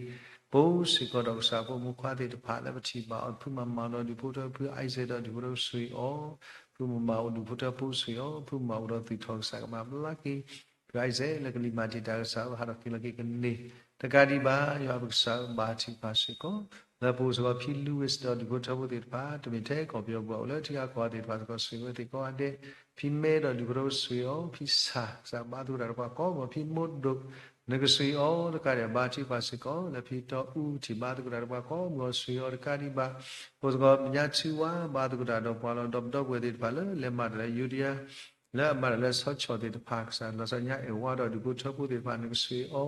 ပအိၣ်စ့ၢ်ကီးဒီးကစၢ်ဖိမုၣ်ခွါသ့ၣ်တဖၣ်လၢပထံၣ်ဘၣ်အီၤ ဖုမၤမၤအီၤဒီး ဒူၣ်ဖိထၢဖိ ဖုအံၣ်စဲးဒီး ဒူၣ်ဖိထၢဖိ ဆိၣ်ဂ့ၤအီၤ, ဖုမၤအိၣ်ဒီးသူၣ်ထီၣ် ကစၢ်ကမၤဘျါက့ၤ ဖုအံၣ်စဲးလၢကလံၤမၤတံာ်တာ် ကစၢ်ဟးထီၣ်က့ၤလီၤက့ၤ ကန့ၢ် တကးဒံးဘၣ် ယွၤပကစၢ်ဧၢ ဘါထုကဖၣ်စ့ၢ်ကီး လၢပအိၣ်စ့ၢ်ကီးဖံလူဝ့ၣ်ဒီး ဒူၣ်ဖိထၢဖိသ့ၣ်တဖၣ် တမ့ၢ်ထဲကီၢ်ပယီၤပူၤဘၣ် အိၣ်လၢထံဂၤကီၢ်ဂၤသ့ၣ်တဖၣ်စ့ၢ်ကီး ဆိၣ်ဂ့ၤဝဲသ့ၣ်ကိးဂၤဒဲး, ဖံမဲဒီး ဒူၣ်ဖိထၢဖိ ဆိၣ်ဂ့ၤအီၤ, ဖံဆၣ် ကစၢ်ဘါသကိးတၢ်ဒီးပှၤကိးမုၢ်ဂီၤ ဖံမိၢ်ဒိၣ် နကဆိၣ်ဂ့ၤအီၤ တကးဒံးဘၣ် ဘါထုကဖၣ်စ့ၢ်ကီး လၢဖံတီအူ ထံၣ်ဘါသကိးတၢ်ဒီးပှၤကိးမုၢ်ဂီၤ ဆိၣ်ဂ့ၤအီၤ တကးဒံးဘၣ် ပအိၣ်စ့ၢ်ကီး ပညါထူဝါ ဘါသကိးတၢ်ဒီးပှၤလီၤ ဒီပုၢ်ဝဲၢ်သ့ၣ်တဖၣ်လၢလဲၤမၤတၢ်လၢယိဒယါ လၢအမၤတၢ်လၢဆီဆီၣ်သ့ၣ်တဖၣ် ကစၢ်လီၤဆီညါအဲၣ်ဝါဒီး ဒူၣ်ဖိထၢဖိသ့ၣ်တဖၣ် နကဆိၣ်ဂ့ၤအ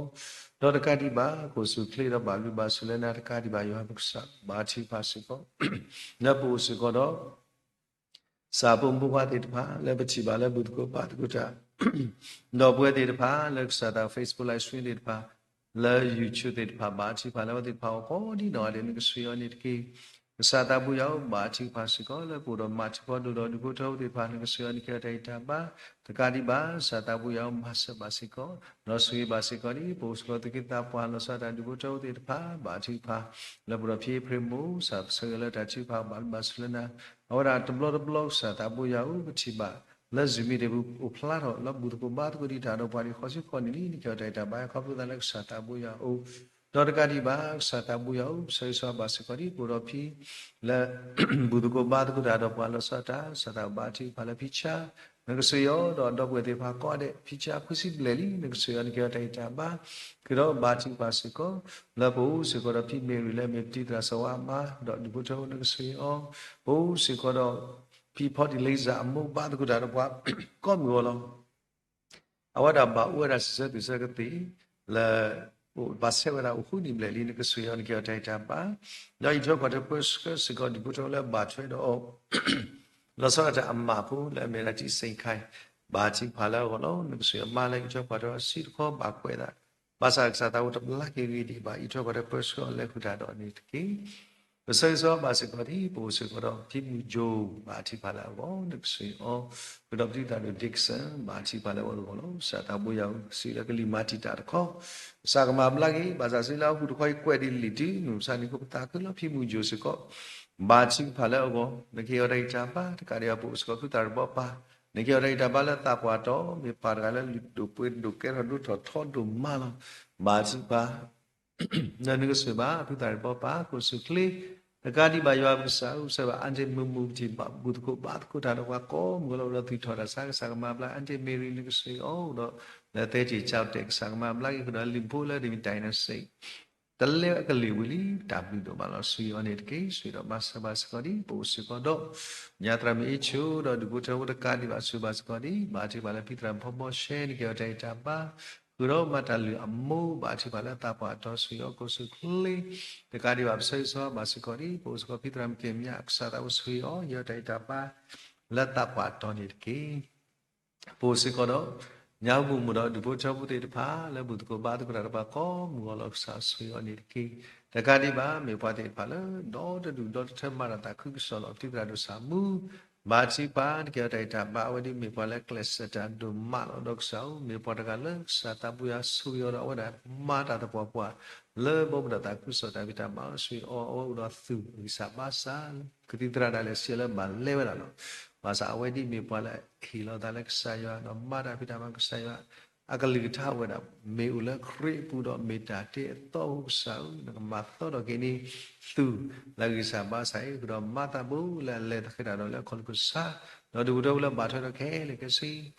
ီၤ, ဒီးတကးဒံးဘၣ် ကအိၣ်ဆူၣ်ချ့ဒီးဘၣ်ဘျုးဘၣ်ဆိၣ်လၢနၤ တကးဒံးဘၣ် ယွၤပကစၢ် ဘါထုကဖၣ်စ့ၢ်ကီး လၢပအိၣ်စ့ၢ်ကီးဒီး ကစၢ်ဖိမုၣ်ဖိခွါသ့ၣ်တဖၣ် လၢပထံၣ်ဘၣ်လၢဘူၣ်သကိးဘါသကိးတၢ် ဒီပုၢ်ဝဲၢ်သ့ၣ်တဖၣ် လၢကစၢ်သး Facebook live stream သ့ၣ်တဖၣ် လၢ YouTube သ့ၣ်တဖၣ် ဘါထုကဖၣ်လၢအဝဲသ့ၣ်တဖၣ်အဂီၢ်ကိးဒ်နီၢ်ဂၤဒဲး နကဆိၣ်ဂ့ၤအီၤန့ၣ်တက့ၢ်. ကစၢ်သးပူၤယၤဧၢ ဘါထုကဖၣ်စ့ၢ်ကီး လၢပအိၣ်ဒီးမၤထူၣ်ဖီဒိၣ်ဒီး ဒူၣ်ဖိထၢဖိသ့ၣ်တဖၣ် နကဆိၣ်ဂ့ၤအီၤ နကဲအီၤတၢ်ဂံၢ်တၢ်ဘါ တကးဒံးဘၣ် ကစၢ်သးပူၤယၤဧၢ မၤစၢၤဘၣ်စ့ၢ်ကီး ဒီးဆိၣ်ဂ့ၤဘၣ်စ့ၢ်ကီးန့ၣ် ပအိၣ်စ့ၢ်ကီးသူၣ်က့သးပှၢ် လီၤဆီဒၣ်တၢ် ဒူၣ်ဖိထၢဖိသ့ၣ်တဖၣ် ဘါထုကဖၣ် လၢပအိၣ်ဒီးဖံအ့ဖြ့ၣ်မိၢ် ကစၢ်ပဆၢဂ့ၤလၢတၢ်ထုကဖၣ် ဘၣ်ဘျုးဘၣ်ဆိၣ်လၢနၤ အဝဲဒၣ်တဘျီတဘျီ ကစၢ်သးပူၤယၤဧၢ ပထံၣ်ဘၣ် လၢ Zoom မံၤတပူၤ အိၣ်ဖျါထီၣ် လၢဘူၣ်သကိးဘါသကိးဒံးတၢ်ဒီးပှၤဒံးဃီဆံဃီနံၣ်လံ နကဲအီၤတၢ်ဂံၢ်တၢ်ဘါ ခီဖျိသးလၢကစၢ်သးပူၤယၤဧိၤ ဒီးတကးဒံးဘၣ် ကစၢ်သးပူၤယၤဧိၤ ပဆၢဂ့ၤဆၢဝါဘၣ်စ့ၢ်ကီးဒ် ပအိၣ်ဒီးဖံ လၢ ဘူၣ်သကိးဘါသကိးတၢ်ဒီးပှၤလီၤဆီဒၣ်တၢ် ကစၢ်သးဘါထုကဖၣ်လၢဖံဆါ နကဆိၣ်ဂ့ၤအီၤ ဒီးဒီပုၢ်ဝဲၢ်သ့ၣ်တဖၣ်ကိးဂၤဒဲး ဖံဆါခွံဆံဘျဲၣ်လံ နကဆိၣ်ဂ့ၤအီၤ နကဲအီၤတၢ်ဂံၢ်တၢ်ဘါ ဃုာ်ဒီးဘါထုကဖၣ်စ့ၢ်ကီး လၢပအိၣ်စ့ၢ်ကီးဒီးဖံမ့ၣ်ရံၣ် လၢအမ့ၢ်ပတံၤသရၣ်စီၤဝါအမါ ဒီးဒူၣ်ဖိထၢဖိ နကဆိၣ်ဂ့ၤအီၤ ပအိၣ်စ့ၢ်ကီးဒီး ဖံဖီတံၢ်လံစၢ်အမိၢ် ဘါသကိးတၢ်ဒီးပှၤ ကိးမုၢ်ဂီၤလီၤ. အဝဲဒၣ်ဘၣ်အိၣ်ဝဲဒၣ်စံးဆၢသူၣ်ဆၢကသ့ၣ် လၢ ဘၣ်ဆဲးဝဲဒၣ်အိၣ်ဃုနံၣ်ဘျဲၣ်လံ နကဆိၣ်ဂ့ၤအီၤ နကဲအီၤတၢ်ဂံၢ်တၢ်ဘါ ဒီးအံးထွဲကွၢ်ထွဲပၢဆှၢစ့ၢ်ကီး ဒူၣ်ဖိထၢဖိလၢဘၣ်ထွဲဒီးအီၤ လီၤဆီဒၣ်တၢ်အမးဖိ လၢအမ့ၢ်ဒၣ်တံၢ်စ့ၣ်ခါ ဘါထုကဖၣ်လၢအဂီၢ်လီၤ. နကဆိၣ်ဂ့ၤအမါလၢအံးထွဲကွၢ်ထွဲအီၤ ဆံတခီဘၣ်ကွဲးသး ဘၣ်ဆၣ်ကစၢ်သးအိၣ်တဘျါက့ၤဂ့ၤဒံးဘၣ် အံးထွဲကွၢ်ထွဲပၢဆှၢအီၤ လဲၤဃုာ်တၢ်ဒီးန့ၣ်တက့ၢ်. ပဆၢဂ့ၤဆၢဝါဘၣ်စ့ၢ်ကီးဒ် ပအိၣ်စ့ၢ်ကီးဒီးဖံမုၢ်ကၠိ ဘါထုကဖၣ်လၢအဂီၢ် နကဆိၣ်ဂ့ၤအီၤ ဃုာ်ဒီးပတံၤသရၣ်ဒိၣ် Dickson ဘါထုကဖၣ်လၢအဂီၢ်လီၤ. ကစၢ်သးဘိယွၤဧၢ စံးလၢကလံၤမၤတံာ်တာ်တခီ ကစၢ်ကမၤဘျါက့ၤ ဘၣ်ဆၣ်စံးလၢအပူၤတခီအံၤကွဲးဒ်လံာ်တုၤ မုၢ်မဆါန့ၣ် ကပသးခုလီၤ ဖံမုၢ်ကၠိစ့ၢ်ကီး ဘါထုကဖၣ်လၢအဂီၢ် နကဲအီၤတၢ်ဂံၢ်တၢ်ဘါ တကးဒံးဘၣ် ပအိၣ်စ့ၢ်ကီးဖုသၣ်တဘီပၢ် နကဲအီၤတၢ်ဂံၢ်တၢ်ဘါလၢသးပှၢ်တီ မ့ၢ်ပၢ်တဂၤလၢလုၢ်ဒိၣ်ပှ့ၤဒိၣ်ကဲထီၣ်ဒိၣ်ထီၣ်ထီဒိၣ်မးလီၤ. ဘါထုကဖၣ် လၢနကဆိၣ်ဂ့ၤဘၣ် ဖုသၣ်တဘီပၢ် ကအိၣ်ဆူၣ်ချ့ တကးဒံးဘၣ် ယွၤပကစၢ်ဧၢ ပဆၢဂ့ၤဘၣ် အါတ့ၢ်မုာ်မုာ် ပထံၣ်ဘၣ်ဘူၣ်သကိးဘါသကိးတၢ်ဒီးပှၤကိးမုၢ်ဂီၤလီၤ အိၣ်ဒီးသူၣ်ထီၣ်တၢ်ဆါ ကစၢ်ကမၤဘျါ အါတ့ၢ်မ့ၢ်ရံ နကဆိၣ်ဂ့ၤအီၤ အိၣ်ဒီးလၢသဲက့ၤကၠီတဲာ် ကစၢ်ကမၤဘျါက့ၤ ဃုာ်ဒီးလံာ်ဖိလၢဒ်မ့ၢ်တၢ်အံၤန့ၣ်စ့ၢ် တလဲၤဝဲအကလုာ်ဝံၤလံ တၢ်ဘျုးဒိၣ်မးလီၤ ဆိၣ်ဂ့ၤအီၤန့ၣ်တက့ၢ် ဆိၣ်ဂ့ၤဒီးမၤစၢၤဘၣ်စ့ၢ်ကီးဒ် ပအိၣ်စ့ၢ်ကီးဒီး ညါသရၣ်မုၣ်အ့ၣ်ဆိ ဒီးဒူၣ်ဖိထၢဖိတကးဒံးဘၣ် ဆိၣ်ဂ့ၤဘၣ်စ့ၢ်ကီးဒ် ဘါထုကဖၣ်လၢဖံသရၣ်ဖီဘီရှဲ နကဲအီၤတၢ်ဂံၢ်တၢ်ဘါ ဃုာ်ဒီးမၤတၢ်လုၢ်အမိၢ် ဘါထုကဖၣ်လၢသးပှၢ်အတီၤ ဆိၣ်ဂ့ၤအီၤ ကအိၣ်ဆူၣ်ချ့ တကးဒံးဘၣ် ပဆၢဂ့ၤဆၢဝါဘၣ်စ့ၢ်ကီးဒ် ပအိၣ်စ့ၢ်ကီးဖံသရၣ်မုၣ်က့ၤမၠး ကစၢ်သးအိၣ်ဆိၣ်ဂ့ၤအီၤ ယဲအီၤတၢ်ဂံၢ်တၢ်ဘါ လၢသးပှၢ်အတီၤန့ၣ်တက့ၢ်. ပအိၣ်စ့ၢ်ကီးဒီး ညါမုၢ်မုၢ်ဒီးဒူၣ်ဖိထၢဖိသ့ၣ်တဖၣ် လၢဘူၣ်သကိးဘါသကိးတၢ်ဒီးပှၤကိးမုၢ်ဂီၤလီၤ ကစၢ်ဆိၣ်ဂ့ၤအီၤန့ၣ်တက့ၢ်. တကးဒံးဘၣ် မ့ၢ်ပှၤသ့ၣ်တဖၣ်လၢ ဒီတဒူၣ်ဒီတထၢမၤတၢ်သးခုကစီၣ်လီၤ ပတံၤသရၣ်ဒိၣ်ဆၣ်မူ ဘါထုကဖၣ် နကဲအီၤတၢ်ဂံၢ်တၢ်ဘါ အဝဲဒ်မ့ၢ်ပှၤလၢကျဲးစၢးတၢ်ဒိၣ်မးလီၤ ဒီးကစၢ်ဧၢ မ့ၢ်ပှၤတဂၤလၢကစၢ်သးပူၤယွၤဆိၣ်ဂ့ၤအီၤဒီး အဝဲဒၣ်မၤတၢ်သပှၢ်ပှၢ် လၢဘီမုၢ်ဒီးသးခုကစီၣ်တၢ်ဖံးတၢ်မၤအီၤ ဆိၣ်ဂ့ၤအီၤ အဝဲအိၣ်ဒီးသူၣ်ဂံၢ်စၢ်ဘါစၢ် ကသံၣ်သရၣ်ဒၣ်လဲာ် စံးလၢဘၣ်လဲဝဲဒၣ်လီၤ. ဘၣ်ဆၣ်အဝဲဒ်မ့ၢ်ပှၤလၢအဟ့ၣ်လီၤသးလၢကစၢ်ယွၤ ဒီးမၤတၢ်ဖံးတၢ်မၤကစၢ်ယွၤ အကလုၢ်ကထါဝဲဒၣ် မ့ၢ်အိၣ်လၢခရံာ်အပူၤဒီးမ့ၢ်တၢ်တ့အသီအဃိ ကစၢ်ဧၢ နကမၤသီထီၣ်က့ၤန့ၣ် သူၣ်လၢဂံၢ်စၢ်ဘါစၢ်အံၤ ဃုာ်ဒီးမၤသးဘိလၢအလဲၤသဃဲၤတၢ်ဒီးလၢအခီၣ်လူၢ်ကစၢ် ဒီးဒူၣ်ဖိထၢဖိလၢဘၣ်ထွဲဒီးခဲလၢာ်ခဲဆ့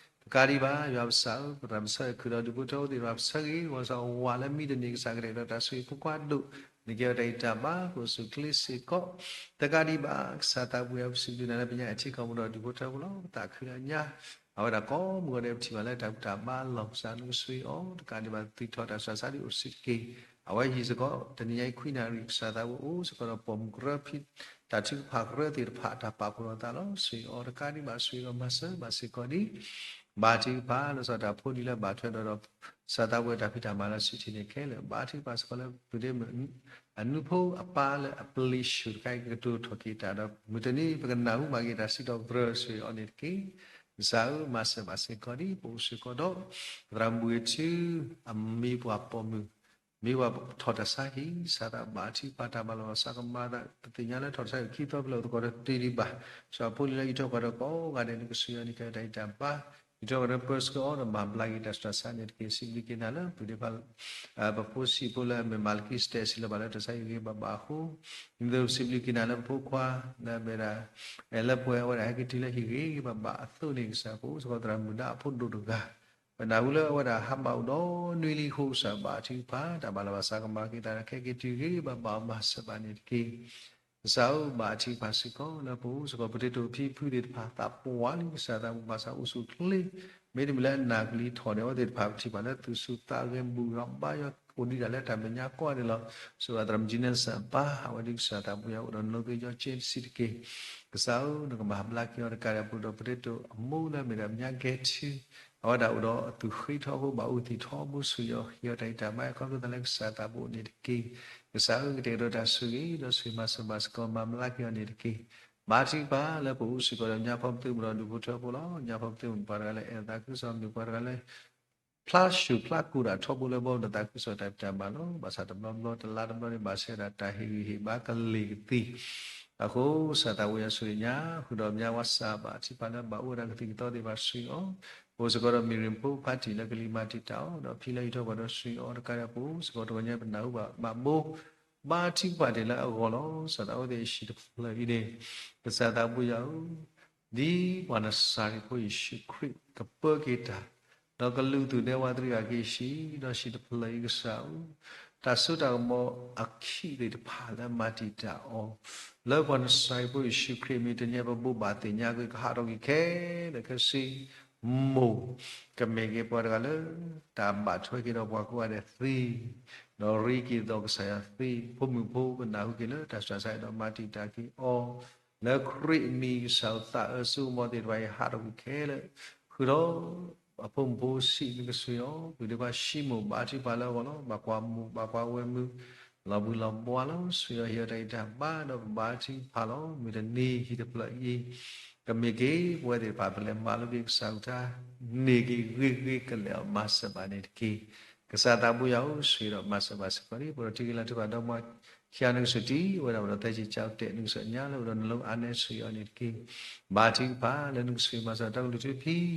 တကးဒံးဘၣ် ယွၤပကစၢ်ဧၢ ပတၢ်ပဆၢခုဒီးဒူၣ်ဖိထၢဖိသ့ၣ်တဖၣ် ပဆၢဂ့ၤ ဝံၤစ့ၢ်ကီးဝၤလၢမံတန့ၢ် ကစၢ်ကတဲာ်ဒီးတၢ်ဆိၣ်ဂ့ၤဖိခွါဒိၣ် နကဲအီၤတၢ်ဂံၢ်တၢ်ဘါ ကအိၣ်ဆူၣ်ချ့စ့ၢ်ကီး တကးဒံးဘၣ် ကစၢ်သးပူၤယွၤ ပစံးဘျုးနၤလၢပညါအထံကီၢ်ပူၤဒီးဒူၣ်ဖိထၢဖိလီၤ ပသးခုလၢအညါ အဝဲဒၣ်ကိးမုၢ်ဂီၤဒဲး ပထံၣ်ဘၣ်လၢတၢ်ဘူၣ်တၢ်ဘါလီၤ ကစၢ်နကဆိၣ်ဂ့ၤအီၤ တကးဒံးဘၣ် သူၣ်ထီၣ်တၢ်ဆူးတၢ်ဆါဒ်အိၣ်တဆံးတက့ၢ်. အဝဲဟံးစ့ၢ်ကီး တနံၤညါအံၤခွံနၣ်ရံၣ် ကစၢ်သးပူၤအိၣ်စ့ၢ်ကီးဒီးပိာ်မုၣ်ကရၢ တၢ်ထုကဖၣ်ကရၢသ့ၣ်တဖၣ် တၢ်ပာ်ဖှိၣ်လိာ်သးလီၤ ဆိၣ်ဂ့ၤအီၤ တကးဒံးဘၣ် ဆိၣ်ဂ့ၤဒီးမၤစၢၤဘၣ်စ့ၢ်ကီးဒ် ဘါထုကဖၣ်လၢစီၤတၢ်ဖိဒံလၢဘၣ်ထွဲဒီး စီၤသးဝံၣ်တၢ်ဖံးတၢ်မၤလၢစုထံန့ၣ်ခဲလၢာ်, ဘါထုကဖၣ်စ့ၢ်ကီးလၢပဒ့မုၣ် အနူဖိအပၢ်လၢအပျံၤဆူၣ်တခါအံၤ ကကတိၤထီၣ်က့ၤတၢ်ဒီး မုၢ်တနံၤပကနၢ်ဟူမၤက့ၤတၢ်စံးထီၣ်ပတြၢၤဆူအံၤအီၤန့ၣ်တက့ၢ်. ကစၢ်ဧၢ မၤစၢၤဘၣ်စ့ၢ်ကီးဒ်ပအိၣ်စ့ၢ်ကီးဒီး ပသရၣ်မုၣ်အထူ အမ့ၢ်ပှၤပိာ်မုၣ် မ့ၢ်ပှၤထီၣ်တၢ်ဆါဟံၣ် စီၤသးဘါထုကဖၣ်တၢ်မၤလီၤစးကမၤသး ပသ့ၣ်ညါလၢထီၣ်တၢ်ဆါဟံၣ်ခံသီဖဲလဲၣ် သကိးတတုၤဒံးဘၣ်. စီၤဖိလံၤလၢအံးထွဲကွၢ်ထွဲကိးဂၤဒဲးန့ၣ် ကစၢ်ယွၤန့ၣ် ကဲတၢ်အံးတၢ်ဘါ အံးထွဲကွၢ်ထွဲပၢဆှၢအီၤဒီးမၤဘျါက့ၤတၢ်ဆူးတၢ်ဆါန့ၣ်တက့ၢ်. စံးဘျုးက့ၤနၤလၢပဒ့ဖး ပဖိဆံးဖိလၢအမ့ၢ်မၤလကံစတဲး စံးလၢဘၣ်လၢတၢ်ဆါဟံၣ်ဂ့ၤဂ့ၤဘၣ်ဘၣ်အဃိ, ဒ်သိးစံးဘျုးက့ၤနၤလၢပဖိခွါ လၢအမ့ၢ်ဒၣ် အဲၣ်လၢပှဲၤအဝဲဒၣ်ဟဲက့ၤတုၤလၢဟံၣ်ဂ့ၤဂ့ၤဘၣ်ဘၣ်အသိးန့ၣ် ကစၢ်ပအိၣ်စ့ၢ်ကီးသရၣ်မုၣ်ဒါအဖိဒိၣ်တဂၤ ပနၢ်ဟူလၢအဝဲဒၣ်ဟးဘၣ်အိၣ်ဒီးနွံလံအဃိ ကစၢ်ဘါထုကဖၣ်တၢ်မၤလီၤဘၣ်စးကမၤက့ၤသးဒီး ကဟဲက့ၤတုၤဂ့ၤဂ့ၤဘၣ်ဘၣ် မၤစၢၤဘၣ်န့ၣ်တက့ၢ်. ကစၢ်ဧၢ ဘါထုကဖၣ်စ့ၢ်ကီးလၢပအိၣ်စ့ၢ်ကီး ပတံၤတိာ်ဖံဖုသ့ၣ်တဖၣ် သးပှၢ်လံ ကစၢ်သးပှၢ်ဘၣ်ဆၣ်အိၣ်ဆူၣ်အိၣ်ချ့ မ့တမ့ၢ်လၢအနၢ်ကလံၤထီၣ်န့ၣ် အဝဲသ့ၣ်တဖၣ်ပထံၣ်ဘၣ်လၢသူၣ်ဆူၣ်သးဂဲၤ ဘူၣ်ထီၣ်ဘါယွၤအိၣ်ဒံးဒၣ်လၢတၢ်မဲာ်ညါကိးဂၤဒဲးလီၤ. စံးဘၣ်သရၣ်မုၣ်ကၠံနစၢၣ်အပၢ် အဝဲဒၣ်ကစၢ်သးပှၢ်ယွၤအိၣ်ဒီး နလိသ့ၣ်ယီကၠ့တဆံးတက့ၢ်. ကစၢ်ဧၢ နကမၤဘျါက့ၤအီၤတကးဒံး ပအိၣ်ဒီးပတံၤတိာ်အမိၢ်လၢအမ့ၢ်ဒၣ်မၠါကဲထူ အဝဲဒၣ်အိၣ်ဒီးအသူၣ်ဃ့ထီဘိ ဘၣ်အူသံၣ်ထီဘိဆူၣ်ယီၤ ဟ့ၣ်အီၤတၢ်အံးတၢ်ဘါ ခီဖျိသးလၢကစၢ်သးဘိန့ၣ်တက့ၢ်. ကစၢ်ဧၢ ကတဲာ်ကတီၤတၢ်ဆိၣ်ဂ့ၤ ဒီးဆိၣ်ဂ့ၤမၤစၢၤဘၣ်စ့ၢ်ကီး မၤဘျါက့ၤအီၤန့ၣ်တက့ၢ်. ဘါထုကဖၣ်လၢပအိၣ်စ့ၢ်ကီးဒီး ညါဖီပသူ မ့ၢ်ဒီးဒူၣ်ဖိထၢဖိလီၤ. ညါဖီပသူမ့ၢ်ပှၤတဂၤလၢအဲၣ်သးခုကစီၣ် မ့ၢ်ပှၤတဂၤလၢ ဖျါဆူၣ်ဖျါကိၢ်တၢ်ထီဘိလၢဘီဒီးသးခုကစီၣ်တၢ်ဖံးတၢ်မၤလီၤ. ဘၣ်ဆၣ်တဘျီဘျီ တလါတဘျီန့ၣ် ဘၣ်ဆၣ်ဝဲဒၣ်တၢ်ဟ့ၣ်ဂံၢ်ဟ့ၣ်ဘါကလံၤကသံၣ် အဃိ ကစၢ်သးဝံၣ်ယွၤဆိၣ်ဂ့ၤညါ ဃုာ်ဒီးမၠါဝါစၢ် ဘါထုကဖၣ်လၢဘၣ်အိၣ်ဝဲဒၣ်ကသံၣ်ကသီသ့ၣ်တဖၣ် ဆိၣ်ဂ့ၤအီၤ, အိၣ်စ့ၢ်ကီးဒီးမံၤရ့ၣ်ဖိဖါတံၢ်လၢကလံၤမၤတံာ်တာ်အီၤ ဒီးဖံလၢအံးထွဲကွၢ်ထွဲ ဆိၣ်ဂ့ၤအီၤတကးဒံး ပအိၣ်စ့ၢ်ကီးတဂီၤညါ ပနၢ်ဟူဘၣ်ဘၣ်ဘိ ဘါထုကဖၣ်တ့ၢ်လၢအဂီၢ်လီၤ. စီၤသးဝံၣ်သ့ၣ်အဟံၣ်တဖျၢၣ်အံၤန့ၣ် ကစၢ်သးပှၢ်ယွၤဧၢ, ဒ်ပှၤနစၤရ့းဖိယ့ၣ်ၡူးခရံာ် ကပၢက့ၤတၢ် ဒီးကလူးသူၣ်ဒဲဝးတရံးအဂၤက့ၤဆံး, ဒီးဟံၣ်တဖျၢၣ်အံၤကစၢ်ဧၢ, တၢ်စိတၢ်ကမီၤအခံးသ့ၣ်တဖၣ်လၢအမၤတံာ်တာ်အီၤ လၢပှၤနစၤရ့းဖိယ့ၣ်ၡူးခရံာ်အမံၤ တနံၤအံၤ ပဘိးဘၣ်သ့ၣ်ညါကွံာ် ကဟးထီၣ်ကွံာ်ခဲလၢာ်ခဲဆ့ မိၢ် ကမ့ၢ်က့ၤပှၤတဂၤလၢ တၢ်ဘၣ်ထွဲက့ၤဒီးပှၤကိးဂၤဒဲးသ့, ဒီးရ့က့ၤဒီးကစၢ်ယွၤသ့, ဖိမုၣ်ဖိပနၢ်ဟူက့ၤလၢတၢ်ဆူးတၢ်ဆါဒီးမၤတံာ်တာ်က့ၤအီၤ, လၢခရံာ်အမံၤကစၢ်အသးအၢစိကမီၤသ့ၣ်တဖၣ်အံၤ ဟးထီၣ်ကွံာ်ခဲလၢာ်, ဃုာ်ဒီး အဖိမုၣ်ဖိဆံးမ့ၢ်ကစၢ်အီၤ, ပဒုးပှၤဆံးမိၢ်ဘါထုကဖၣ်လၢအဂီၢ်လီၤ. ဘၣ်ကွၢ်မိၢ်ဘၣ်ကွၢ်ဝဲၢ်မုၣ် လီၤဘှံးလီၤဘှါလီၤ. ကစၢ်ယွၤဟ့ၣ်အီၤတၢ်အံးတၢ်ဘါဒီးပဘါထုကဖၣ်လီၤ. မုၢ်တနံၤဟံၣ်တဖျၢၣ်အံၤ ကမ့ၢ်က့ၤပဝဲသ့ၣ်တဖၣ် ပလဲၤမၤလိက့ၤကစၢ်အကလုၢ်ကထါ န့ၢ်က့ၤဂ့ၤဂ့ၤကလဲာ်အီၤ မၤစၢၤဘၣ်န့ၣ်တက့ၢ်. ကစၢ်သးပှၢ်ယွၤဧၢ, ဆိၣ်ဂ့ၤဒီးမၤစၢၤဘၣ်စ့ၢ်ကီးန့ၣ် ပဒီးထံဂ့ၤလၤထူဘၣ်ဒီမါ ခံဂၤနကစၢ်တံၢ်ဝဲဒၣ် ပဒီးသဲက့ၤကၠီတဲာ်နကစၢ်ညါလၢအိၣ်ဒီးနလိအါနဲဆိၣ်ဂ့ၤအီၤန့ၣ်တက့ၢ်. ဘါထုကဖၣ်လၢနကစၢ်မၤစၢၤတၢ်ကလုၢ်ထူဖံ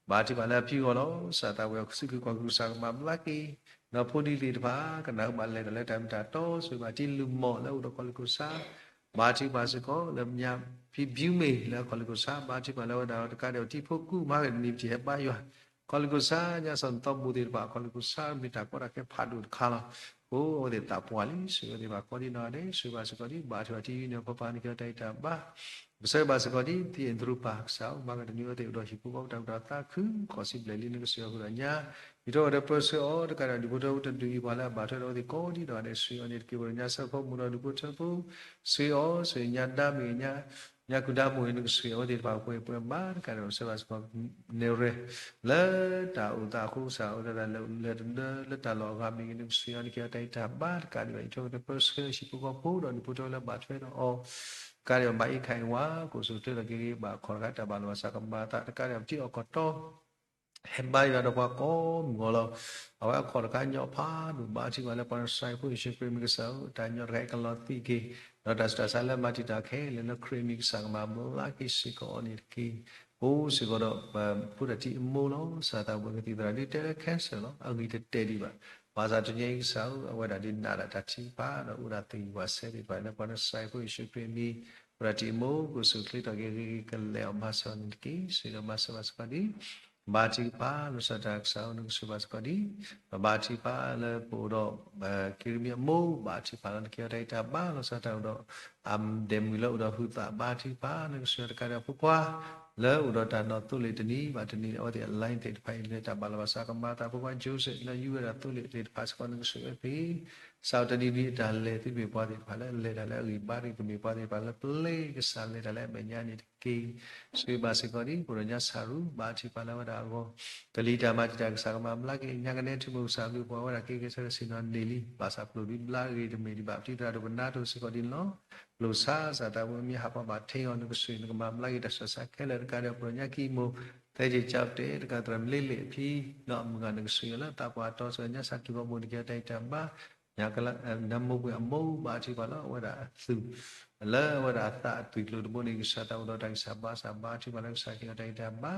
ဘါထုကဖၣ်လၢအဖံဂီၢ်လီၤ. စီၤသးဝံၣ်အီၤ စုကဝဲၤကစၢ်ကမၤဘျါက့ၤ ဒီးဖိဒံသ့ၣ်တဖၣ် ကနၢ်ဟူဘၣ်လဲၤတၢ်လၢတၢ်မ့ၢ်တၢ်တီ ဆိၣ်ဂ့ၤဘၣ်တံၤလုၢ်မီၢ်လၢအိၣ်ဒီးကီၢ်လ့ၢ်ကီၢ်ဆၣ် ဘါထုကဖၣ်စ့ၢ်ကီးလၢမၠါဖံဘျုးမ့ၢ်လၢကီၢ်လ့ၢ်ကီၢ်ဆၣ် ဘါထုကဖၣ်လၢဝဲဒၣ်တကးဒံး တံၤဖိကူမၤကနံၤပတံၢ်ဟဲဘါယွၤ ကီၢ်လ့ၢ်ကီၢ်ဆၣ် ညါစီၤနသီဘူၣ်သ့ၣ်တဖၣ် ကီၢ်လ့ၢ်ကီၢ်ဆၣ်မ့ၢ်တၢ်ကီတၢ်ခဲဖးဒိၣ်တခါလီၤ. အိၣ်အဝဲသ့ၣ်သးပှၢ်လံ ဆိၣ်ဂ့ၤအဝဲသ့ၣ်တဖၣ်ကိးဒံနီၢ်ဂၤဒဲး ဆိၣ်ဂ့ၤဘၣ်စ့ၢ်ကီးဒ် ဘါထုကဖၣ်တံၤအံၤန့ၣ် ပပၢ်န့ၣ်ကဲတၢ်အံးတၢ်ဘါ ကစၢ်ဘၣ်စ့ၢ်ကီးဒ် သံအ့ၣ်သရူပၢ်ကစၢ် မၤကတၢၢ်တၢ်သးခု ကီၢ်စံၣ်ဘျဲၣ်လံနကစၢ်ဃုာ်ဒီးညါ ယံာ်ထီၣ်ဝဲဒီးပၢဆှၢအီၤ တကးဒံးဒူၣ်ဖိထၢဖိတဒူၣ်အံၤ ပှၤလၢအဘၣ်ထွဲဒီးအဝဲသ့ၣ်ကိးဒံနီၢ်ဂၤဒဲး ဆိၣ်ဂ့ၤအီၤန့ၣ်တက့ၢ်. ပှၤညါစၢဖီမုၢ်ဒီးဒူၣ်ဖိထၢဖိ ဆိၣ်ဂ့ၤအီၤ ဆိၣ်ဂ့ၤညါဒါမ့ၢ်ဂ့ၤ ညါကူဒါမိၢ်ဂ့ၤ နကဆိၣ်ဂ့ၤအဝဲသ့ၣ်တဖၣ်ပှဲၤပှဲၤဘၣ် တကးဒံး ပၢဆှၢဘၣ်စ့ၢ်ကီး နဲၣ်ရဲၣ် လၢတၢ်အိၣ်သးအဃိကစၢ် အဝဲဒၣ်လဲၤတဒၢလၢတၢ်လီၢ်အဂၤမ့ၢ်ဂ့ၤ နကဆိၣ်ဂ့ၤအီၤန့ၣ်ကဲတၢ်အံးတၢ်ဘါ တကးဒံးဘၣ် ယံာ်ထီၣ်ဝဲဒီးပၢဆှၢဟံၣ်ဖိဃီဖိဒီးဒူၣ်ဖိထၢဖိလၢအဘၣ်ထွဲဒီးအီၤ တကးဒံးဘၣ် မၤအံးခးအံးဝါ ကိးဆူၣ်ချ့ထီၣ်က့ၤဂ့ၤ ဘၣ်ခီၣ်တခါတၢ်ဘၣ်လီၤဘၣ်စးကမၤအသး တကးဒံးဘၣ် ပထံၣ်အီၤကတီၢ် ဟဲဘါယွၤဒီးပှၤကိးမုၢ်ဂီၤလီၤ. အဝဲအခီၣ်တခါညီဖးဒိၣ် ဘါထုကဖၣ်လၢပှၤနစၤရ့းဖိယ့ၣ်ၡူးခရံာ်မ့ၢ်ကစၢ်ဧၢ တၢ်ညီတခါအံၤကလီၤသံးက့ၤ ဒီးတၢ်ဆူးတၢ်ဆါလၢမၤတံာ်တာ်ခဲလၢာ်လၢခရံာ်မံၤကစၢ်ကမၤဘျါက့ၤစ့ၢ်ကီးအီၤန့ၣ်တက့ၢ်. အိၣ်စ့ၢ်ကီးဒီး ဖိတၢ်ထံၣ်အမိၢ်လီၤ. စီၤသးဝံၣ်ကသံၣ်သရၣ်ဒ်တဲလၢ cancer လီၤ. အဂံၢ်တတဲာ်ဒံးဘၣ်. ဘၣ်ဆၣ်တနံၤအံၤကစၢ်ဧၢ အဝဲဒၣ်ဒ်နးဒၣ်တၢ်ထံၣ်ဖးဒီးအိၣ်ဒၣ်သ့ၣ်ဝးစဲသ့ၣ်တဖၣ်လၢပှၤနစၤရ့းဖိယ့ၣ်ၡူးခရံာ်မံၤ ဖိတၢ်ထံၣ်အမိၢ် ကိးဆူၣ်ချ့ထီၣ်က့ၤဂ့ၤဂ့ၤကလဲာ်အီၤ မၤစၢၤအီၤန့ၣ်တက့ၢ်. ဆိၣ်ဂ့ၤဒီးမၤစၢၤဘၣ်စ့ၢ်ကီးဒ် ဘါထုကဖၣ်လီၤဆီဒၣ်တၢ်ကစၢ်ဧၢ နကဆိၣ်ဂ့ၤဘၣ်စ့ၢ်ကီးဒ် ပဘါထုကဖၣ်လၢပအိၣ်ဒီး က့ရမံအမိၢ် ဘါထုကဖၣ်လီၤ နကဲအီၤတၢ်အံးတၢ်ဘါလီၤဆီဒၣ်တၢ်အိၣ်ဒီး အဒဲမုၢ်လၢအိၣ်ဒီးဟုသး ဘါထုကဖၣ် နကဆိၣ်ဂ့ၤတကးဒံးအဖိခွါ လၢအိၣ်ဒီးတၢ်နီၢ်သိလ့ၣ်တနံၤဘၣ်တနံၤ အဝဲသ့ၣ်အ line သ့ၣ်တဖၣ်အံၤလၢတၢ်ဘၣ်လီၤဘၣ်စးကမၤအသး ဖိခွါ Joseph လၢယူဝဲဒၣ်သိလ့ၣ်သ့ၣ်တဖၣ်စ့ၢ်ကီး နကဆိၣ်ဂ့ၤဝဲသ့ၣ် စးထီၣ်တနံၤဒ်အတၢ်လဲၤသုတမ့ၢ်ပှၤသ့ၣ်တဖၣ်လၢလဲၤတၢ်လၢအဂံၢ်ဘါတဂ့ၤ, ကမ့ၢ်ပှၤသ့ၣ်တဖၣ်လၢပျဲကစၢ်လဲၤတၢ်လၢအမဲာ်ညါန့ၣ်တက့ၢ်. ဆိၣ်ဂ့ၤဘၣ်စ့ၢ်ကီးဒ် ပဒိၣ်ညါဆၣ်ရူၤ ဘါထုကဖၣ်လၢအဝဲဒၣ်အဂီၢ် ကလံၤတၢ်မၤတံာ်တာ်ကစၢ်ကမၤဘျါက့ၤ ညါကနဲထံမိၢ်ကစၢ်ဘျုးပှၤဝဲဒၣ်က့ၤကဲဆၢထၢၣ်ဆ့ၣ်နီၤန့ၢ်လံ ဘၣ်ဆၣ်ပျိၢ်ဒုးဘျါဂ့ၤတမ့ၢ်ဒံးဘၣ် ပတံၤသရၣ်ဒိၣ်ပနါတအိၣ်စ့ၢ်ကီးဒ်န့ၣ်လီၤ. လိၣ်ဆါစၢ်သးပှဲၤမ့ၢ်ဟးဖီၣ်ဘၣ်ထဲအီၤ နကဆိၣ်ဂ့ၤနကမၤဘျါက့ၤတၢ်ဆူးတၢ်ဆါခဲလၢာ်တကးဒီး ပဒိၣ်ညါကံမိၢ် သဲက့ၤကၠီတဲတကးသရၣ်မလ့လ့ၣ်အဖံ ဒီးအမုၢ်ဂၤနကဆိၣ်ဂ့ၤအီၤလၢသးပှၢ်တီဆှၢညါဆၣ်ထူၣ်ဖီဘိၣ်နကဲထီၣ်တၢ်အံၤတၢ်ဘါ ညါကလါ နမိၢ်ပှဲၤအမိၢ် ဘါထုကဖၣ်လၢအဝဲဒၣ်အသူၣ် လၢအဝဲဒၣ်အသးအသွံၣ်ကျိၤတဘိန့ၣ် ကစၢ်သးအိၣ်ဒီးတၢ်ဂံၢ်စၢ်ဘါစၢ် ဘါထုကဖၣ်လၢကစၢ်က့ၤအီၤတၢ်အံၤတၢ်ဘါ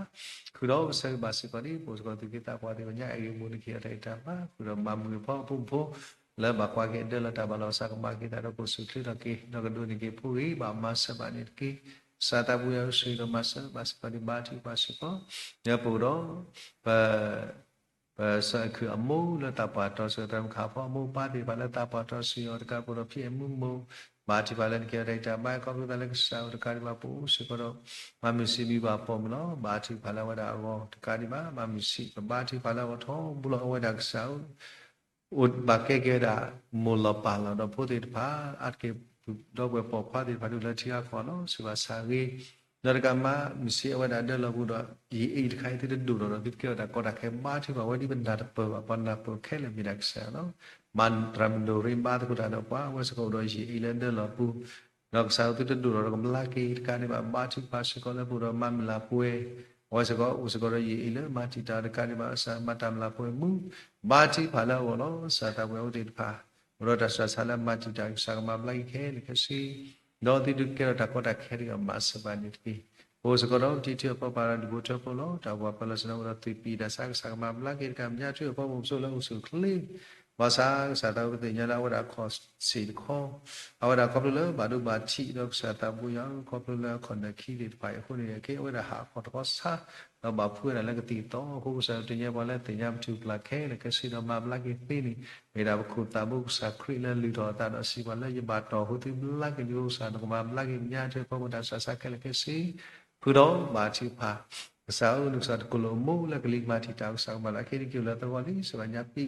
ဃုာ်ဒီးကဆၢဂ့ၤဘၣ်စ့ၢ်ကီးဒ် ပအိၣ်စ့ၢ်ကီးသူၣ်က့သးပှၢ်သ့ၣ်တဖၣ်ညါအဂ့ၢ်မိၢ်နက့ၤအီၤတၢ်အံၤတၢ်ဘါ ဃုာ်ဒီးမၤမုာ်ဖီအဖိမုၣ်ဖိ လၢဘၣ်ကွၢ်က့ၤအဒၢလီၤတၢ်ဘၣ်လီၤစၢ်ကမၤက့ၤသးဒီး ကိးဆူၣ်ချ့ထီၣ်က့ၤ ဒီးကဒိးန့ၢ်က့ၤဖိဂ့ၤ ဘၣ်မၤစၢၤဘၣ်န့ၣ်တက့ၢ်. ကစၢ်သးပှၢ်ယွၤဆိၣ်ဂ့ၤဒီးမၤစၢၤဘၣ်စ့ၢ်ကီးဒ် ဘါထုကဖၣ်စ့ၢ်ကီး ဒီးပအိၣ်ဒီး ပ ပစီၤအဲၣ်ခုးအမိၢ်လၢသးပှၢ်တီဆှၢ သရၣ်မုၣ်ခးဖီအမိၢ် ပၢ်သ့ၣ်တဖၣ်လၢသးပှၢ်တီဆှၢအီၤတကး ပအိၣ်ဒီးဖံအဲၣ်မုၣ်မိၢ် ဘါထုကဖၣ်လၢနက့ၤအီၤတၢ်အံၤတၢ်ဘါ ခီဖျိသးလၢကစၢ်အိၣ်တကးဒံးဘၣ် ပအိၣ်စ့ၢ်ကီးဒီး မၤမုာ်စံးဘျုးဘၣ်ပိာ်မုၣ်လီၤ. ဘါထုကဖၣ်လၢအဝဲဒၣ်အဂီၢ်တကးဒံးဘၣ် မၤမုာ်စံး ပဘါထုကဖၣ်လၢအဂီၢ်ထီဘိလီၤ အဝဲဒၣ်ကစၢ်အိၣ် အိၣ်ဘၣ်ကဲက့ၤဝဲဒၣ် မိၢ်လီၤပၢ်လီၤ ဒီးဖိသ့ၣ်တဖၣ် အါတက့ၢ် ဒီပုၢ်ဝဲၢ်ပိာ်ခွါသ့ၣ်တဖၣ်ဒုးလၢထံဂၤကီၢ်လီၤ ဆိၣ်ဂ့ၤဘၣ်ဆၣ်ဂ့ၤ ဒီးတကးမၤမုာ်စံးအဝဲဒၣ်ဒၢလီၤပူၤဒီး ယံာ်အ့ၣ်တခါအံၤသုတဒိၣ်ထီၣ်ဒီး သုတကဲထီၣ်တၢ်ကီတၢ်ခဲ ဘါထုကဖၣ်ဝဲဒ်ပနၢ်တပၢၢ်ဘၣ် ပှၤနၢ်ပၢၢ်ခဲလၢာ်မ့ၢ်ဒၣ်ကစၢ်လီၤ. မၤသရၣ်မုၣ်ဒိၣ်ရ့ဘါသကိးတၢ်ဒီးပှၤ အဝဲစ့ၢ်ကီးအိၣ်ဒီးယံာ်အ့ၣ်လၢဒၢလီၤပူၤ ဒီးကစၢ်သုတဒိၣ်ထီၣ်ဒီးကဘျါက့ၤတကးဒံးဘၣ် ဘါထုကဖၣ်စ့ၢ်ကီးလၢပအိၣ်ဒီးမၤမုာ်လၤပှဲၤ အဝဲစ့ၢ်ကီးအိၣ်စ့ၢ်ကီးဒီးယံာ်အ့ၣ်လၢမၤတံာ်တာ်တကးဒံးဘၣ် ကစၢ်မၤတၢ်မုာ်လၤပှဲၤမူ ဘါထုကဖၣ်လၢအဂီၢ်လီၤ. ကစၢ်သးပှၢ်အိၣ်သ့ၣ်တဖၣ် အိၣ်ဒီးတၢ်ဆူးတၢ်ဆါလၢမၤတံာ်တာ် ကစၢ်ကမၤဘျါက့ၤခဲလၢာ်ခဲဆ့ ဒီးသုတကဲထီၣ်တၢ်ကီတၢ်ခဲတဂ့ၤ မၤစၢၤဘၣ်န့ၣ်တက့ၢ်. ပအိၣ်စ့ၢ်ကီးဒီးပတံၤထံအဖီပာ်ဒီးဒူၣ်ဖိထၢဖိလီၤ. တၢ်အိၣ်ဖှိၣ်ပၢၤလီၢ်ဆ့ၣ်နီၤအိၣ်ဒီးသွံၣ်ပံၤတၢ်ဆါ ကစၢ်ကမၤဘျါက့ၤတကး မညါထုအဖီမိၢ်ပစိၤလၢအိၣ်ဆူၣ်အိၣ်ချ့ ဘၣ်ဆၣ်ကစၢ်သးပှၢ်ပသ့ၣ်ညါလၢအဝဲဒၣ်ခီၣ်ဆ့ၣ်တခီ အဝဲဒၣ်ခီဖျိလၢဘၣ်ဒိဘၣ်ထံးဒီးကစၢ်သးပှၢ်ယွၤ ခီဖျိလၢအခီၣ်နၢၣ်ခံသ့ၣ်တဖၣ်အံၤအဃိန့ၣ် အကဲအဝဲဒၣ်ဟးခီၣ်တခီဆါ ဒီးဘၣ်ဖှူဝဲဒၣ်လၢကသံၣ်ကသီအဃိ ကစၢ်တညါပှၤလၢသ့ၣ်ညါပထူၣ်ပျၢ်ခဲလၢာ်ခဲဆ့ဒီးမၤဘျါက့ၤသ့န့ၣ် မ့ၢ်ဒၣ်ပခိၣ်သးဘိကစၢ်ခရံာ်လၢလုၢ်ထီၣ်အသးဒီးစံးပှၤလၢယဘၣ်တီၢ်အဃိသုဘျါက့ၤ နကစၢ်နကမၤဘျါက့ၤ မညါထုအဖီမိၢ်တၢ်ဆူးတၢ်ဆါခဲလၢာ်ခဲဆ့ ဃုာ်ဒီးဘါထုကဖၣ် ကစၢ်ဧၢ နကစၢ်တကိၣ်လိာ်အမိၢ်လၢကလံၤမၤတံာ်တာ် ကစၢ်ကမၤလၢအခဲအံၤက့ၤလၢသဂီၢ်လံ စံးဘၣ်ညါပံ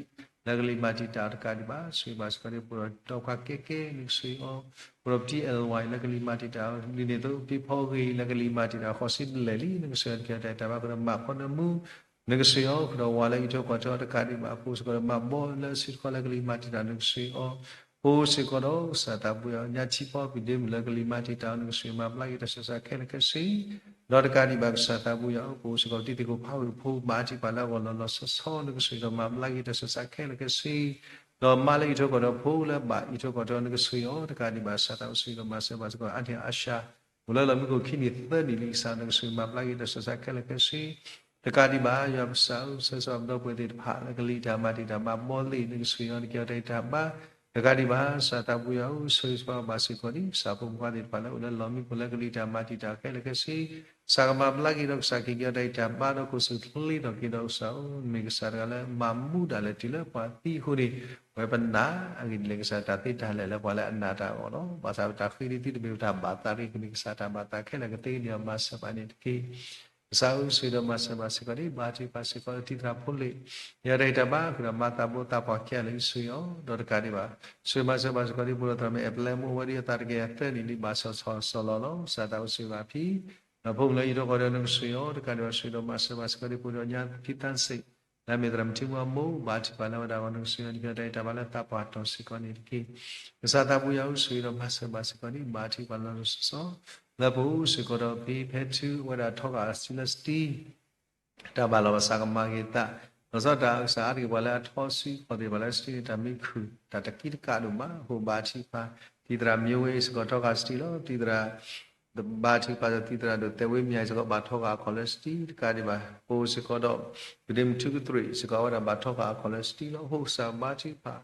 လၢကလံၤမၤတံာ်တာ်တကးဒံးဘၣ် ဆိၣ်ဂ့ၤဘၣ်စ့ၢ်ကီးဒ် ပအိၣ်ဒီးဒီခွါကဲကဲ နကဆိၣ်ဂ့ၤအီၤ ပအိၣ်ဒီးပတံၤအဲၣ်ဝါအံၤလၢကလံၤမၤတံာ်တာ် ဒ်န့ၣ်အသိး ပံဖီဂ့ၤလၢကလံၤမၤတံာ်တာ် ဃိးဆံဘျဲၣ်လံ နကဆိၣ်ဂ့ၤအီၤတကဲထီၣ်တၢ်အံၤတၢ်ဘါ ပအိၣ်ဒီးမးဖီနၢမူ နကဆိၣ်ဂ့ၤအီၤ ဃုာ်ဒီးဝၤလၢအံးထွဲကွၢ်ထွဲအီၤတကးဒံးဘၣ် ပအိၣ်စ့ၢ်ကီးဒီးမးဘီလၢအစုတခီလၢကလံၤမၤတံာ်တာ် နကဆိၣ်ဂ့ၤအီၤ ပအိၣ်စ့ၢ်ကီးဒီးကစၢ်သးပှၢ်ယွၤ ညါထံဖီပံၤဒ့မုၣ်လၢကလံၤမၤတံာ်တာ် နကဆိၣ်ဂ့ၤမၤဘျါက့ၤတၢ်ဆူးတၢ်ဆါခဲလၢာ်ခဲဆ့ ဒီးတကးဒံးဘၣ်ကစၢ်သးပှၢ်ယွၤ ပအိၣ်စ့ၢ်ကီးပတံၤသကိးဖးဝ့ၢ်ဖိ ဘါထုကဖၣ်လၢအဂီၢ်လီၤလီၤဆီဆီ နကဆိၣ်ဂ့ၤဒီးမၤဘျါက့ၤတၢ်ဆူးတၢ်ဆါခဲလၢာ်ခဲဆ့ ဒီးမါလၢအံးထွဲကွၢ်ထွဲဖိလၢဘၣ်အံးထွဲကွၢ်ထွဲ နကဆိၣ်ဂ့ၤအီၤတကးဒံးဘၣ် ကစၢ်သးပှၢ်ဆိၣ်ဂ့ၤဒီးမၤစၢၤဘၣ်စ့ၢ်ကီး အါန့ၢ်အါရှါ အိၣ်လၢလီၢ်မံခိၣ်ခံနံၣ်သၢနံၣ်လံကစၢ် နကဆိၣ်ဂ့ၤမၤဘျါက့ၤတၢ်ဆူးတၢ်ဆါခဲလၢာ်ခဲဆ့ တကးဒံးဘၣ် ယွၤပကစၢ်ဧၢ ဆၢဂ့ၤဆၢဝါပဒီပုၢ်ဝဲၢ်သ့ၣ်တဖၣ် လၢကလံၤတၢ်မၤတံာ်တာ်မၤဘီသ့ၣ် နကဆိၣ်ဂ့ၤအီၤ နကဲအီၤတၢ်ဂံၢ်တၢ်ဘါ တကးဒံးဘၣ် ကစၢ်သးပှၢ်ယွၤဧၢ ဆိၣ်ဂ့ၤဆၢဂ့ၤဘၣ်စ့ၢ်ကီးဒ် ကစၢ်ဖိမုၣ်ဖိသ့ၣ်တဖၣ်လၢအိၣ်လၢလီၢ်မံခိၣ် လၢကလံၤတၢ်မၤတံာ်တာ်ခဲလၢာ်ခဲဆ့ ကစၢ်ကမၤဘျါက့ၤဒီးကစၢ်က့ၤကဲအီၤတၢ်ဂံၢ်တၢ်ဘါဒီး ကိးဆူၣ်ချ့ထီၣ်က့ၤဒီးကစၢ်ဧၢ မ့ၢ်ကစၢ်တဂၤလၢမၤမူဒၣ်လဲာ်တုၤလၢပှၤသံအဃိန့ၣ် ပဝဲပနာ်အဂ့ၢ်ဒ်လဲၣ် ကစၢ်တၢ်သ့တၢ်လၢာ်လၢပှၤလၢအနာ်တၢ်အဂီၢ်လီၤ. ဘၣ်ဆၣ်ပတၢ်ဃ့န့ၢ်သုတမ့ၢ်ပတၢ်ဘၣ်သးတဂ့ၤ ကမ့ၢ်ကစၢ်တၢ်ဘၣ်သးခဲလၢာ်ကသ့န့ၣ် မၤစၢၤဘၣ်န့ၣ်တက့ၢ်. ကစၢ်ဧၢ ဆိၣ်ဂ့ၤဒီးမၤစၢၤဘၣ်စ့ၢ်ကီးဒ် ဘါထုကဖၣ်စ့ၢ်ကီးလၢတံၤသရၣ်ဖိလ့ၣ် ယတၢ်ဂံၢ်တၢ်ဘါ ဃုာ်ဒီးမၤသးဘိသးပှၢ်ခံဂၤလၢအံၤ ဆိၣ်ဂ့ၤအီၤ ဒီးတကးဒံးဘၣ် ဆိၣ်ဂ့ၤမၤစၢၤဘၣ်စ့ၢ်ကီးဒ် ပအိၣ်ဒီးသရၣ်မုၣ်အဲၣ်ပလဲမူ အဝဲဒ်အသးတကယၤသၢနံၣ်လံ ဘၣ်စီၣ်စီၣ်လီၤလီၤ ကစၢ်သးဘိဆိၣ်ဂ့ၤဘၣ်ဖံ ဒီးဖိမုၣ်လၢအံးထွဲကွၢ်ထွဲ နကဆိၣ်ဂ့ၤအီၤ တကးဒံးဘၣ် ဆိၣ်ဂ့ၤဒီးမၤစၢၤဘၣ်စ့ၢ်ကီးဒ် ပအိၣ်ဒီးညါဖံသၣ်စ့ၣ် လၢအမ့ၢ်သရၣ်မုၣ်ထံမူအမိၢ် ဘါထုကဖၣ်လၢအဝဲဒၣ်အဂီၢ် နကဆိၣ်ဂ့ၤအီၤ နကဲအီၤတၢ်ဂံၢ်တၢ်ဘါလၢသးပှၢ်တီၤစ့ၢ်ကီးန့ၣ်တက့ၢ်. ကစၢ်သးပှၢ်ယွၤဧၢ ဆိၣ်ဂ့ၤဒီးမၤစၢၤဘၣ်စ့ၢ်ကီးဒ် ဘါထုကဖၣ်လီၤလီၤဆီဆီ လၢပအိၣ်စ့ၢ်ကီးဒီးဖံဖဲထူ အဝဲဒၣ်ထီဃာ်အစုလၢစတံ တၢ်ဘၣ်လီၤဘၣ်စးကမၤဂ့ၤသး လီၤဆီဒၣ်တၢ်ကစၢ်အါတက့ၢ် ပှၤလၢအထီစုခီၣ်သ့ၣ်တဖၣ်လၢစတံန့ၣ် တၢ်မံခူၣ် တၢ်တကံတကးဒိၣ်မး အဃိဘါထုကဖၣ် တံၤသရၣ်မ့ၢ်ဝဲစ့ၢ်ကီးထီဃာ်စတံလီၤ တံၤသရၣ် ဘါထုကဖၣ်ဒီးတံၤသရၣ်ဒိၣ်သဲးဝ့မၠးစ့ၢ်ကီး ဘၣ်ထီဃာ်အခီၣ်လၢစတံတကးဒံးဘၣ် ပအိၣ်စ့ၢ်ကီးဒီး ပဒ့မုၣ်ထူကတြ့ၣ်စ့ၢ်ကီး အဝဲဒၣ်ဘၣ်ထီဃာ်အခီၣ်လၢစတံလီၤ. အဃိကစၢ်ဘါထုကဖၣ်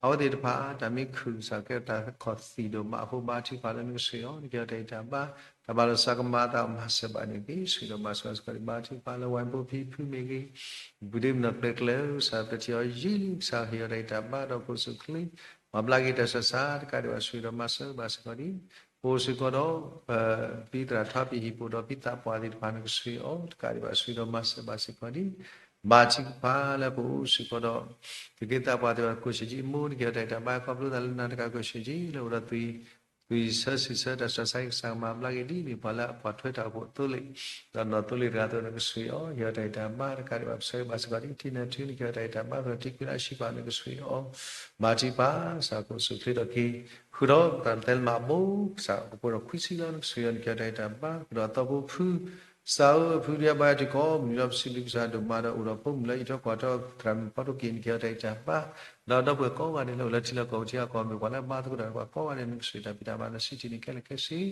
အဝဲသ့ၣ်တဖၣ် တၢ်မံခူၣ်စ့ၢ်ကီး ကဲတၢ်ခီၣ်သံၣ်ဒိၣ်မး အဃိဘါထုကဖၣ်လၢနကဆိၣ်ဂ့ၤအီၤ နကဲအီၤတၢ်ဂံၢ်တၢ်ဘါ တၢ်ဘၣ်လီၤစးကမၤအသးမၤစၢၤဘၣ်န့ၣ်တက့ၢ်. ဆိၣ်ဂ့ၤဒီးမၤစၢၤဘၣ်စ့ၢ်ကီးဒ် ဘါထုကဖၣ်လၢ ဝဲၢ်ဖိဖံဖုမ့ၢ်ဂ့ၤ ပဒ့မုၣ်နီၢ်ကျဲၤကျဲၤဧၢ ကစၢ်သထံၣ်အီၤယံာ်လံ ကစၢ်ဟ့ၣ်အီၤတၢ်ဂံၢ်တၢ်ဘါဒီးကိးဆူၣ်ချ့ မၤဘျါက့ၤတၢ်ဆူးတၢ်ဆါတကးဒံးဘၣ် ဆိၣ်ဂ့ၤဒီးမၤစၢၤဘၣ်စ့ၢ်ကီးဒ် ပအိၣ်စ့ၢ်ကီးဒီး ပတံၤသရၣ်ထါပံၤဟံၣ် ပအိၣ်ဒီးဖံသးပှၢ်သ့ၣ်တဖၣ် နကဆိၣ်ဂ့ၤအီၤ တကးဒံးဘၣ် ဆိၣ်ဂ့ၤဒီးမၤစၢၤဘၣ်စ့ၢ်ကီးဒ် ဘါထုကဖၣ်လၢပအိၣ်စ့ၢ်ကီးဒီး သုးက့သးပှၢ်သ့ၣ်တဖၣ်ကိးဆံးကံအမိၢ် နကဲထီၣ်တၢ်ဂံၢ်တၢ်ဘါ ခီဖျိသးလၢနၤတကးကိးဆံးကံ လၢအိၣ်ဒီး သွံၣ်ဆၢစံးဆၢတၢ်ဆှၢဆါ ကစၢ်ကမၤဘျါက့ၤဒ် မ့ၢ်ပှၤလၢအကွၢ်ထွဲတၢ်အိၣ်ဖှိၣ်သိလ့ၣ် ဒီးနီၢ်သိလ့ၣ်တဂၤအသိး နကဆိၣ်ဂ့ၤအီၤ ကဲထီၣ်တၢ်ဂံၢ်တၢ်ဘါတကးဒံးဘၣ် ပဆၢဂ့ၤဘၣ်စ့ၢ်ကီးဒ် ထံနၢၤထံ နကဲထီၣ်တၢ်ဂံၢ်တၢ်ဘါ ပထံကွံလၢအဟံၣ်ပှၤ နကဆိၣ်ဂ့ၤအီၤ ဘါထုကဖၣ် ကစၢ်ကအိၣ်ဆူၣ်အိၣ်ချ့ထီၣ်က့ၤ ဃုာ်ဒီးသရၣ်မုၣ်သဲလမၤအမိၢ် ကစၢ်ကပိာ်ထီၣ်ခွံဆံလီၤ နကဆိၣ်ဂ့ၤအီၤ နကဲထီၣ်တၢ်ဂံၢ်တၢ်ဘါ ဃုာ်ဒီးအသီဖိဖု စးဧၢ ဖုဒုးအဘါထုကဖၣ် မုၢ်လီၤပစံးဘျုးကစၢ်ဒိၣ်မးဒီး အိၣ်ဒီးဖိမုၣ်လၢအံးထွဲကွၢ်ထွဲ သရၣ်မုၣ်ဖီဒိၣ်က့ၤ နကဲထီၣ်တၢ်ဂံၢ်တၢ်ဘါ ဒီးဒီပုၢ်ဝဲၢ်ကိးဂၤဒဲးလၢအိၣ်လၢထံလီၢ်ကီၢ်ပူၤထံဂၤကီၢ်ဂၤ မ့ၢ်ပှၤလၢအဘါသကိးတၢ်ဒီးပှၤကိးဂၤဒဲး နကဆိၣ်ဂ့ၤတၢ်ဖံးတၢ်မၤ နစံးထံၣ်န့ၣ်ခဲလၢာ်ခဲဆ့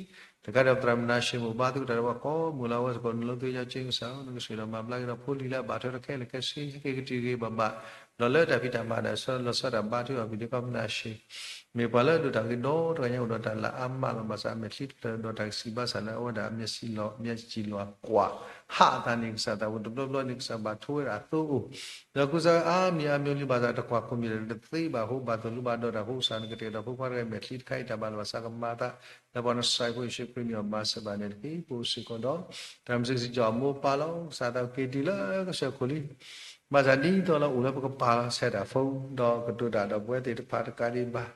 တကးဒီးသရၣ်မုၣ်မနၤၡ့ မ့ၢ်ဘါသကိးတၢ်ဒီးပှၤကိးမုၢ်လၢအဝဲသကိး နလိသ့ယီကၠ့ကစၢ် နကဆိၣ်ဂ့ၤဒီးမၤဘျါက့ၤဒီးဖိလံၤလၢအဘၣ်ထွဲဒီးခဲလၢာ်ခဲဆ့ ဟဲက့ၤကတုၤဂ့ၤဘၣ်ဘၣ် ဒီးလၢတၢ်ဖံးတၢ်မၤဒီး ဆၢလီၤဆီဒၣ်တၢ်ဘါထုကဖၣ် ဖံးဒ့ကီၢ်မနၤၡ့ မ့ၢ်ပှၤလၢအဒိၣ်တၢ်ဂ့ၤဒီတဂၤညါ အိၣ်ဒီးတၢ်လၢအါမးလီၤ ဘၣ်ဆၣ်အမဲာ်ချံတဖျၢၣ်ဒီးတၢ်ကစံးဘါစၢ်လၢအဝဲဒၣ်အမဲာ်စံလီၤ မဲာ်စံလီၤကွၢ် ဟးအသးန့ၣ် ကစၢ်သးဝဲတဘျီဘျီန့ၣ် ကစၢ်ဘၣ်ထိဝဲဒၣ်အသိအိၣ် ဒီးကူစါအါမံၤအါမံၤလံ ဘၣ်ဆၣ်တကွၢ်ခိၣ်မံၤဒီးတသ့ဘၣ်အဃိ ဘၣ်သိၣ်လိဘၣ်ဒီးတၢ်အဃိ ကစၢ်နကတဲာ်ကတီၤဖိခွါတဂၤအမဲာ်ချံတခါအံၤ တၢ်ဘၣ်လီၤဘၣ်စးကမၤအသး လၢပှၤကညီကစၢ်ဖိယ့ၣ်ၡူးခရံာ်မံၤအမၤစၢၤဘၣ်န့ၣ်တက့ၢ်. ပအိၣ်စ့ၢ်ကီးဒီး သရၣ်မုၣ်စံးစံးကၠီအမိၢ်ပၢ်လီၤ. ကစၢ်သးက့ၤတုၤလၢကစၢၢ်ခိၣ်လံ ဘၣ်ဆၣ်ဒ်သိးလၢအိၣ်လၢပကပၤဆဲးတၢ်ဖိ ဒီးကတိၤတၢ်ဒီးပဝဲသ့ၣ်တဖၣ်တကးဒံးဘၣ်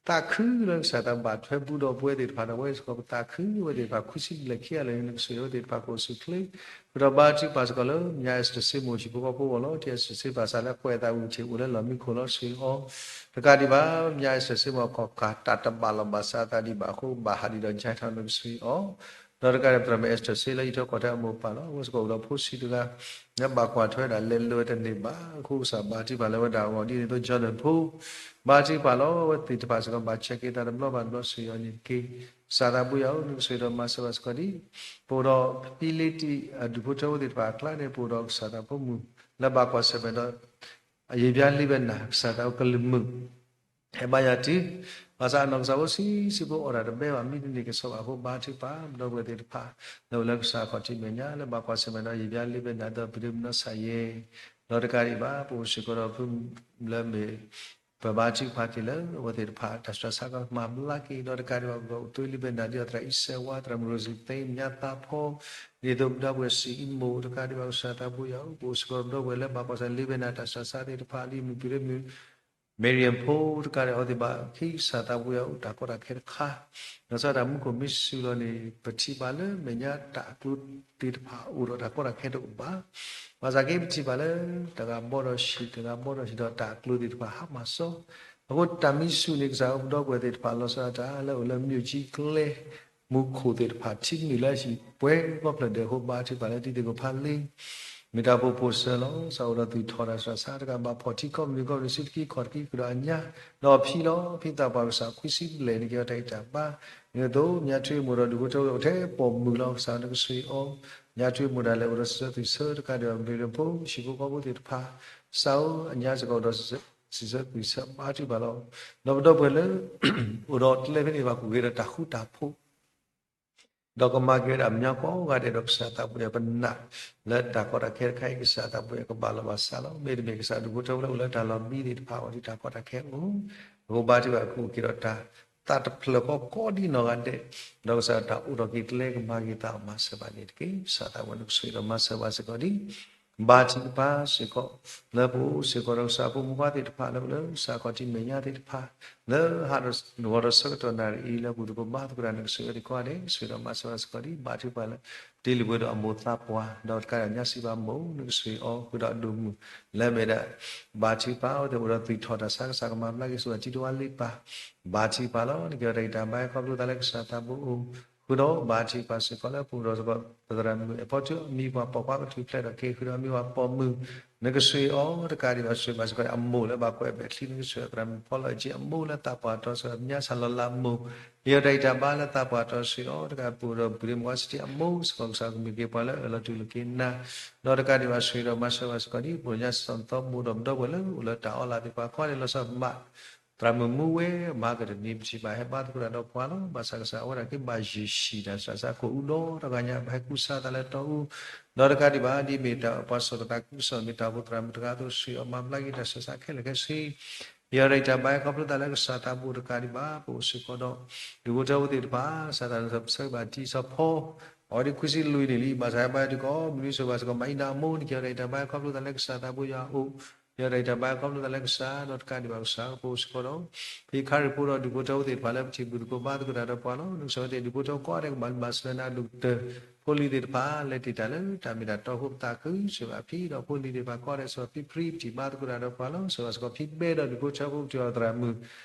သးခုလၢကစၢ်သးဘၣ်ထွဲဘူးဒီးပဝဲသ့ၣ်တဖၣ်ဒီး ပဝဲစ့ၢ်ကီးပသးခု အဝဲသ့ၣ်တဖၣ်ခွံဆံဘျဲၣ်ခံဂၤလၢာ်န့ၣ် နကဆိၣ်ဂ့ၤအဝဲသ့ၣ်တဖၣ်ကအိၣ်ဆူၣ်အိၣ်ချ့ ဃုာ်ဒီးဘါထုကဖၣ်စ့ၢ်ကီးလၢ မညါအ့စတၢၣ်စ့မိၣ် ဟံၣ်ဖိဃီဖိအဂီၢ်လီၤ. ထံၣ်အ့စတၢၣ်စ့ဘၣ်ဆၣ်လၢကွဲးအသးဝံၤထံၣ်အိၣ်လၢလီၢ်မံခိၣ်လီၤ ဆိၣ်ဂ့ၤအီၤ တကးဒံးဘၣ် မညါအ့စတၢၣ်စ့မိၣ်အခီၣ်ခါ တၢ်တဘၣ်လီၤဘၣ်စးအသးဒံးဘၣ်အဃိ ဘၣ်ဟးဒံးဒီးကၠဲထီၣ် နကဆိၣ်ဂ့ၤအီၤ ဒီးတကးဒံး သရၣ်မုၣ်အ့စတၢၣ်စ့လၢအံးထွဲကွၢ်ထွဲအမိၢ်ပၢ်လီၤ. အဝဲစ့ၢ်ကီးအိၣ်ဒီးဖိဆံးတဂၤ လၢဘၣ်ကွၢ်ထွဲဒၣ်လဲၤလိာ်ဝဲတန့ၢ်ဘၣ်အဃိ ကစၢ်ဘါထုကဖၣ်လၢအဝဲဒၣ်အဂီၢ်ဒ်န့ၣ်အသိး Jordan ဖိ ဘါထုကဖၣ်လီၤ. အဝဲသ့ၣ်တဖၣ်စ့ၢ်ကီးဘၣ်ဆဲးက့ၤသးတဘျီဘၣ်တဘျီ ဆိၣ်ဂ့ၤအီၤန့ၣ်တက့ၢ်. ကစၢ်သးဘိယွၤဧၢ နကဆိၣ်ဂ့ၤဒီးမၤစၢၤဘၣ်စ့ၢ်ကီးဒ် ပအိၣ်ဒီးဖံလ့တံၢ်အဒူၣ်ဖိထၢဖိသ့ၣ်တဖၣ်အကျါန့ၣ် ပအိၣ်ဒီးကစၢ်သးဖိမုၣ် လၢဘၣ်ကွၢ်ဆၢၣ်မဲာ်ဒီး အယံာ်ဘျါလံာ်ဘဲနၤ ကစၢ်သးအိၣ်ကလုၢ်မုာ် ဟဲဘါယွၤတုၤ ဘၣ်ဆၣ်အနီၢ်ကစၢ်ဖိဆံးဆံးဖိအီၣ်တၢ်တဘဲဘၣ် မံတန့ၢ်ကဆီဘၣ်အဃိ ဘါထုကဖၣ် ပဒီပုၢ်ဝဲၢ်သ့ၣ်တဖၣ် လၢအိၣ်လၢကစၢ်အခီၣ်ထံးမဲာ်ညါ လၢဘၣ်ကွၢ်ဆၢၣ်မဲာ်ဒီး ယံာ်ဘျါလံာ်ဘဲနၤ ဒီးပဒိမုၣ်နီၢ်ဆၣ်ယဲ ဒီးတကးဒံးဘၣ် ပအိၣ်စ့ၢ်ကီးဒီးဖုလၢမ့ၢ် ပဘါထုကဖၣ်က့ၤလၢ အဝဲသ့ၣ်တဖၣ် တၢ်ဆှၢဆါကမၤဘျါက့ၤ ဒီးတကးဒံးဘၣ် ပအိၣ်သွ့လံာ်ဘဲနၤ ဒ်သိးသရၣ်အံၣ်စဲးဝါ သရၣ်မုၣ်ရိစံသ့ မညါသးဖီ ဒ်သိးပဒီပုၢ်ဝဲၢ်စံးအံၤမိၢ် တကးဒံးဘၣ် ကစၢ်သးဘိယွၤဧၢ ပအိၣ်စ့ၢ်ကီးဒီးပဒီပုၢ်ဝဲၢ်လၢဘၣ်ကွၢ်ဆၢၣ်လံာ်ဘဲနၤ တၢ်ဆှၢဆါသ့ၣ်တဖၣ် ဒ်မုၢ်ပှၤဒီးမုၢ် Miriam ဖိတကးဒံး အဝဲသ့ၣ်ဘၣ်ခံ ကစၢ်သးဘိယွၤဧၢ တၢ်ကီတၢ်ခဲတခါ ဒီးစးတၢ်မူခိၣ်မ့ၢ်စူၤလီၤန့ၣ် ပထံၣ်ဘၣ်လၢမဲာ်ညါတၢ်အကျိၤသ့ၣ်တဖၣ်အိၣ်ဒီးတၢ်ကီတၢ်ခဲတအိၣ်ဘၣ်. ဘၣ်ဆၣ်က့ ပထံၣ်ဘၣ်လၢ တဂၤဘီဒီးဆံး တဂၤဘီဒီးဆံးဒီးတၢ်အကျိၤသ့ၣ်တဖၣ်ဟါမၢ်စီ အဃိတၢ်မ့ၢ်စူၤန့ၣ် ကစၢ်ဧၢ ပဒီပုၢ်ဝဲၢ်သ့ၣ်တဖၣ်လီၤဆီဒၣ်တၢ်လၢအိၣ်လၢ မုၢ်ကၠံကျဲ မူခိၣ်သ့ၣ်တဖၣ် ထံနုာ်လၢဟံၣ်ပှဲၤကီၢ်ဖျၢၣ်ဒဲးအဃိ ဘါထုကဖၣ်လၢတံၤသကိးဖးလ့ မ့ၢ်တၢ်အိၣ်ဖှိၣ်ဖိစၢၤလီၤ. ကစၢ်အိၣ်ဒီးသူၣ်ထီၣ်တၢ်ဆှၢဆါတကးဘၣ် ဖီၣ်ထံကီၢ်မုၢ်နုာ်ကီၢ်မုၢ်နုာ် စုတကံခီၣ်တကံ ဃုာ်ဒီးအညါ ဒီးအဖံလီၤ. ဖံသးပှၢ်ကစၢ်ခွံဆံဘျဲၣ်န့ၣ် ကဲထီၣ်တၢ်ဂံၢ်တၢ်ဘါ ဒ်သိး မညါထွံၣ်မိၢ်ဒီးဒူၣ်ဖိထၢဖိအိၣ်ထဲပိာ်မုၣ်လီၤ. ကစၢ်နကဆိၣ်ဂ့ၤအီၤ မညါထွံၣ်မိၢ်ဒၣ်လဲာ်အိၣ်ဒီးစံးဆၢသွံၣ်ဆၢတကးဒံးဘၣ် Miriam ဖိ ဟံၣ်ဖိဃီဖိသ့ၣ်တဖၣ် ကစၢ်ဧၢ အညါစ့ၢ်ကီးအိၣ်ဒီးစံးဆၢသွံၣ်ဆၢ ဘါထုကဖၣ်လီၤ. ဒီးပဒီပုၢ်ဝဲၢ်လၢ အိၣ်ဒီးကျဲဖဲန့ၣ်ဘၣ် ကဂ့ၤဒီးတၢ်ဃူတၢ်ဖိး ဒီးကမၤက့ၤဝဲဒၣ်မဲာ်ညါကိးဂၤဒဲးဒီး ကစၢ်သးဘိယွၤ ပနာ်လၢတၢ်ကီတၢ်ခဲတခါအံၤ ကစၢ်သးဘိယွၤကဘၣ်လီၤဘၣ်စးလီၤ. မ့တမ့ၢ် ကစၢ်ဒူၣ်ဖိထၢဖိလၢအိၣ်လၢတၢ်လီၢ်မံသ့ၣ်တဖၣ်အဂီၢ် ဒ်တၢ်ကီတၢ်ခဲအိၣ် အဃိဘါထုကဖၣ် ကအိၣ်က့ၤဒီးတၢ်သးတဖျၢၣ်ဃီကိးဒ်နီၢ်ဂၤဒဲး ဒီးကစၢ်တၢ်အိၣ်ထီၣ်က့ၤကျဲကမၤက့ၤသးမၤစၢၤဘၣ်န့ၣ်တက့ၢ်. ကစၢ်သးဘိယွၤ နကဆိၣ်ဂ့ၤဒီးမၤစၢၤဘၣ်စ့ၢ်ကီးဒ် ဘါထုကဖၣ်စ့ၢ်ကီး လၢပအိၣ်စ့ၢ်ကီးဒီးကစၢ်ဖိမုၣ်ဖိသ့ၣ်တဖၣ် လၢအိၣ်လၢကစၢ်ခီၣ်ထံးမဲာ်ညါသ့ၣ်တဖၣ် လၢဟးဒီးဂီၤဒီးဆၢကတီၢ်နၣ်ရံၣ်အံၤ လၢဘူၣ်သကိးဘါသကိးတၢ် နကဆိၣ်ဂ့ၤအီၤသ့ၣ်ကိးဂၤဒဲး ဆိၣ်ဂ့ၤဒီးမၤစၢၤဘၣ်စ့ၢ်ကီးဒ် ဘါထုကဖၣ်လၢ တ့လံာ်ဝဲဒီးအမိၢ်သးပှၢ် ဒီးတကးဒံးညါစံးဘၣ်မိၢ် နကဆိၣ်ဂ့ၤအီၤ ဃုာ်ဒီးအဒိၣ်မုၢ် လၢအမ့ၢ်ဒၣ် ဘါထုကဖၣ် အဝဲသ့ၣ်အိၣ်ဒီးသူၣ်ထီၣ်တၢ်ဆါ ကစၢ်ကမၤဘျါက့ၤ ဆိၣ်ဂ့ၤတံၤတဝါလံပၢ် ဘါထုကဖၣ်လီၤ. နကဲထီၣ်တၢ်ဂံၢ်တၢ်ဘါ ခီဖျိသးလၢကစၢ်သးဘိအိၣ် ဃုာ်ဒီးဘါထုကဖၣ်စ့ၢ်ကီးလၢပအိၣ်ဒီးစ့ၢ်ကီး သရၣ်မုၣ်အဖီထူ အမံၤပှၤပိာ်ခွါကထူၣ်ဖျဲးထီၣ်က့ၤ ဃုာ်ဒီးအမံၤပှၤပိာ်မုၣ် နကဆိၣ်ဂ့ၤအီၤ တကးဒံးဘၣ် ဆိၣ်ဂ့ၤဘၣ်စ့ၢ်ကီးအမိၢ်လၢဘၣ်ကွဲးအမဲာ်ချံ နကဆိၣ်ဂ့ၤသရၣ်မုၣ်ဖီလီၤအ့ၣ်ကၠံ အမိၢ်လၢသးပှၢ်တီ ဆိၣ်ဂ့ၤမဲာ်ညါစၢ်လီၤလးမိၢ် ကဲထီၣ်တၢ်ဂံၢ်တၢ်ဘါလၢသးပှၢ်တီ ဆိၣ်ဂ့ၤအီၤ တကးပအိၣ်ဒီးပှၤဒ့မုၣ်ကီၢ်စတံအမိၢ် စ့ၢ်ကီးကစၢ်ကမ့ၢ်က့ၤပှၤလၢအၢၣ်လီၤတူၢ်လိာ်က့ၤနၤ ဒီးတကးဒံးဘၣ်ဆိၣ်ဂ့ၤဒီးမၤစၢၤဘၣ်စ့ၢ်ကီးဒ် ပညါစီၤသီမိၢ်ဒီးပဒီပုၢ်ဝဲၢ်လၢအိၣ်လၢတၢ်အီလးသ့ၣ်တဖၣ် ခီန့ၣ်လီၤဆီမး သရၣ်မုၣ်မူဝဲ မၤကတနံၤ ပထံၣ်ဘၣ်ဟဲဘါသကိးတၢ်ဒီးပှၤလီၤ. ဘၣ်ဆၣ်ကစၢ်အဝဲဒၣ်က့ၤဘၣ်ယုၢ်ဆံၣ်တၢ် စှၤစၢ်ခိၣ်အူဒီတဂၤညါ ဘၣ်ဟဲကူစါသးလၢတီအူ ဒီးတကးဒံးဘၣ် ဒ်မ့ၢ်တၢ်ပှၤစီၣ်သရၣ်ကူစါမ့ၢ်တၢ်ဖိသရၣ်မုၣ်တဂၤအသိး ဆိၣ်ဂ့ၤအီၤမၤဘျါက့ၤတၢ်ဆှၢဆါခဲလၢာ်ခဲဆ့ ယတၢ်ဂံၢ်တၢ်ဘါ ခီဖျိသးလၢကစၢ်သးဘိတကးဒံးဘၣ် ပအိၣ်စ့ၢ်ကီးဒီး ဒူၣ်ဖိထၢဖိသ့ၣ်တဖၣ် စၢ်သးဒီးပဆၢဂ့ၤဘၣ်တံၤစီၤဖီ အဝဲဒၣ်ခွံဆံလွံၢ်နံၣ်လံ ဘၣ်ဆၣ်ဟဲဘါထုကဖၣ် မနုၤစိၤဘၣ်စ့ၢ်ကီး မၤအံၣ်နါအမိၢ်န့ၣ် ကဲထီၣ်တၢ်အံၣ်တၢ်ဘါခီဖျိသးလၢကစၢ်သးဘိယွၤအအိၣ်, ကဲထီၣ်တၢ်အံၣ်တၢ်ဘါခီဖျိသးလၢကစၢ် ဒီးတကးဒံးဘၣ်ကစၢ်အဖိစ့ၢ်ကီးဒီး ဖံခါရံၣ်ဖိဒီးဒူၣ်ဖိထၢဖိသ့ၣ်တဖၣ်လၢပထံၣ်ဘၣ်သကိးဘါသကိးတၢ်ဒီးပှၤလီၤ. နကစၢ်ဝဲသ့ၣ်ဒူၣ်ဖိထၢဖိကိးဂၤဒဲးကဘၣ်မၤစၢၤနၤဒိၣ်ကတၢၢ် ဖိလံၤသ့ၣ်တဖၣ် လဲၤတ့ၢ်တၢ်လၢတၢ်မ့ၢ်တၢ်တီအဃိ ပသးခုစၢၤဘၣ်ဖံဒီး ဖိလံၤသ့ၣ်တဖၣ်ကိးဂၤဒဲး စ့ၢ်ကီးဖံဖြံ ပထံၣ်ဘါသကိးတၢ်ဒီးပှၤလီၤ. စ့ၢ်ကီး စ့ၢ်ကီးဖံဘဲဒီးဒူၣ်ဖိထၢဖိ ပထံၣ်ဘၣ်သရၣ်မုၣ်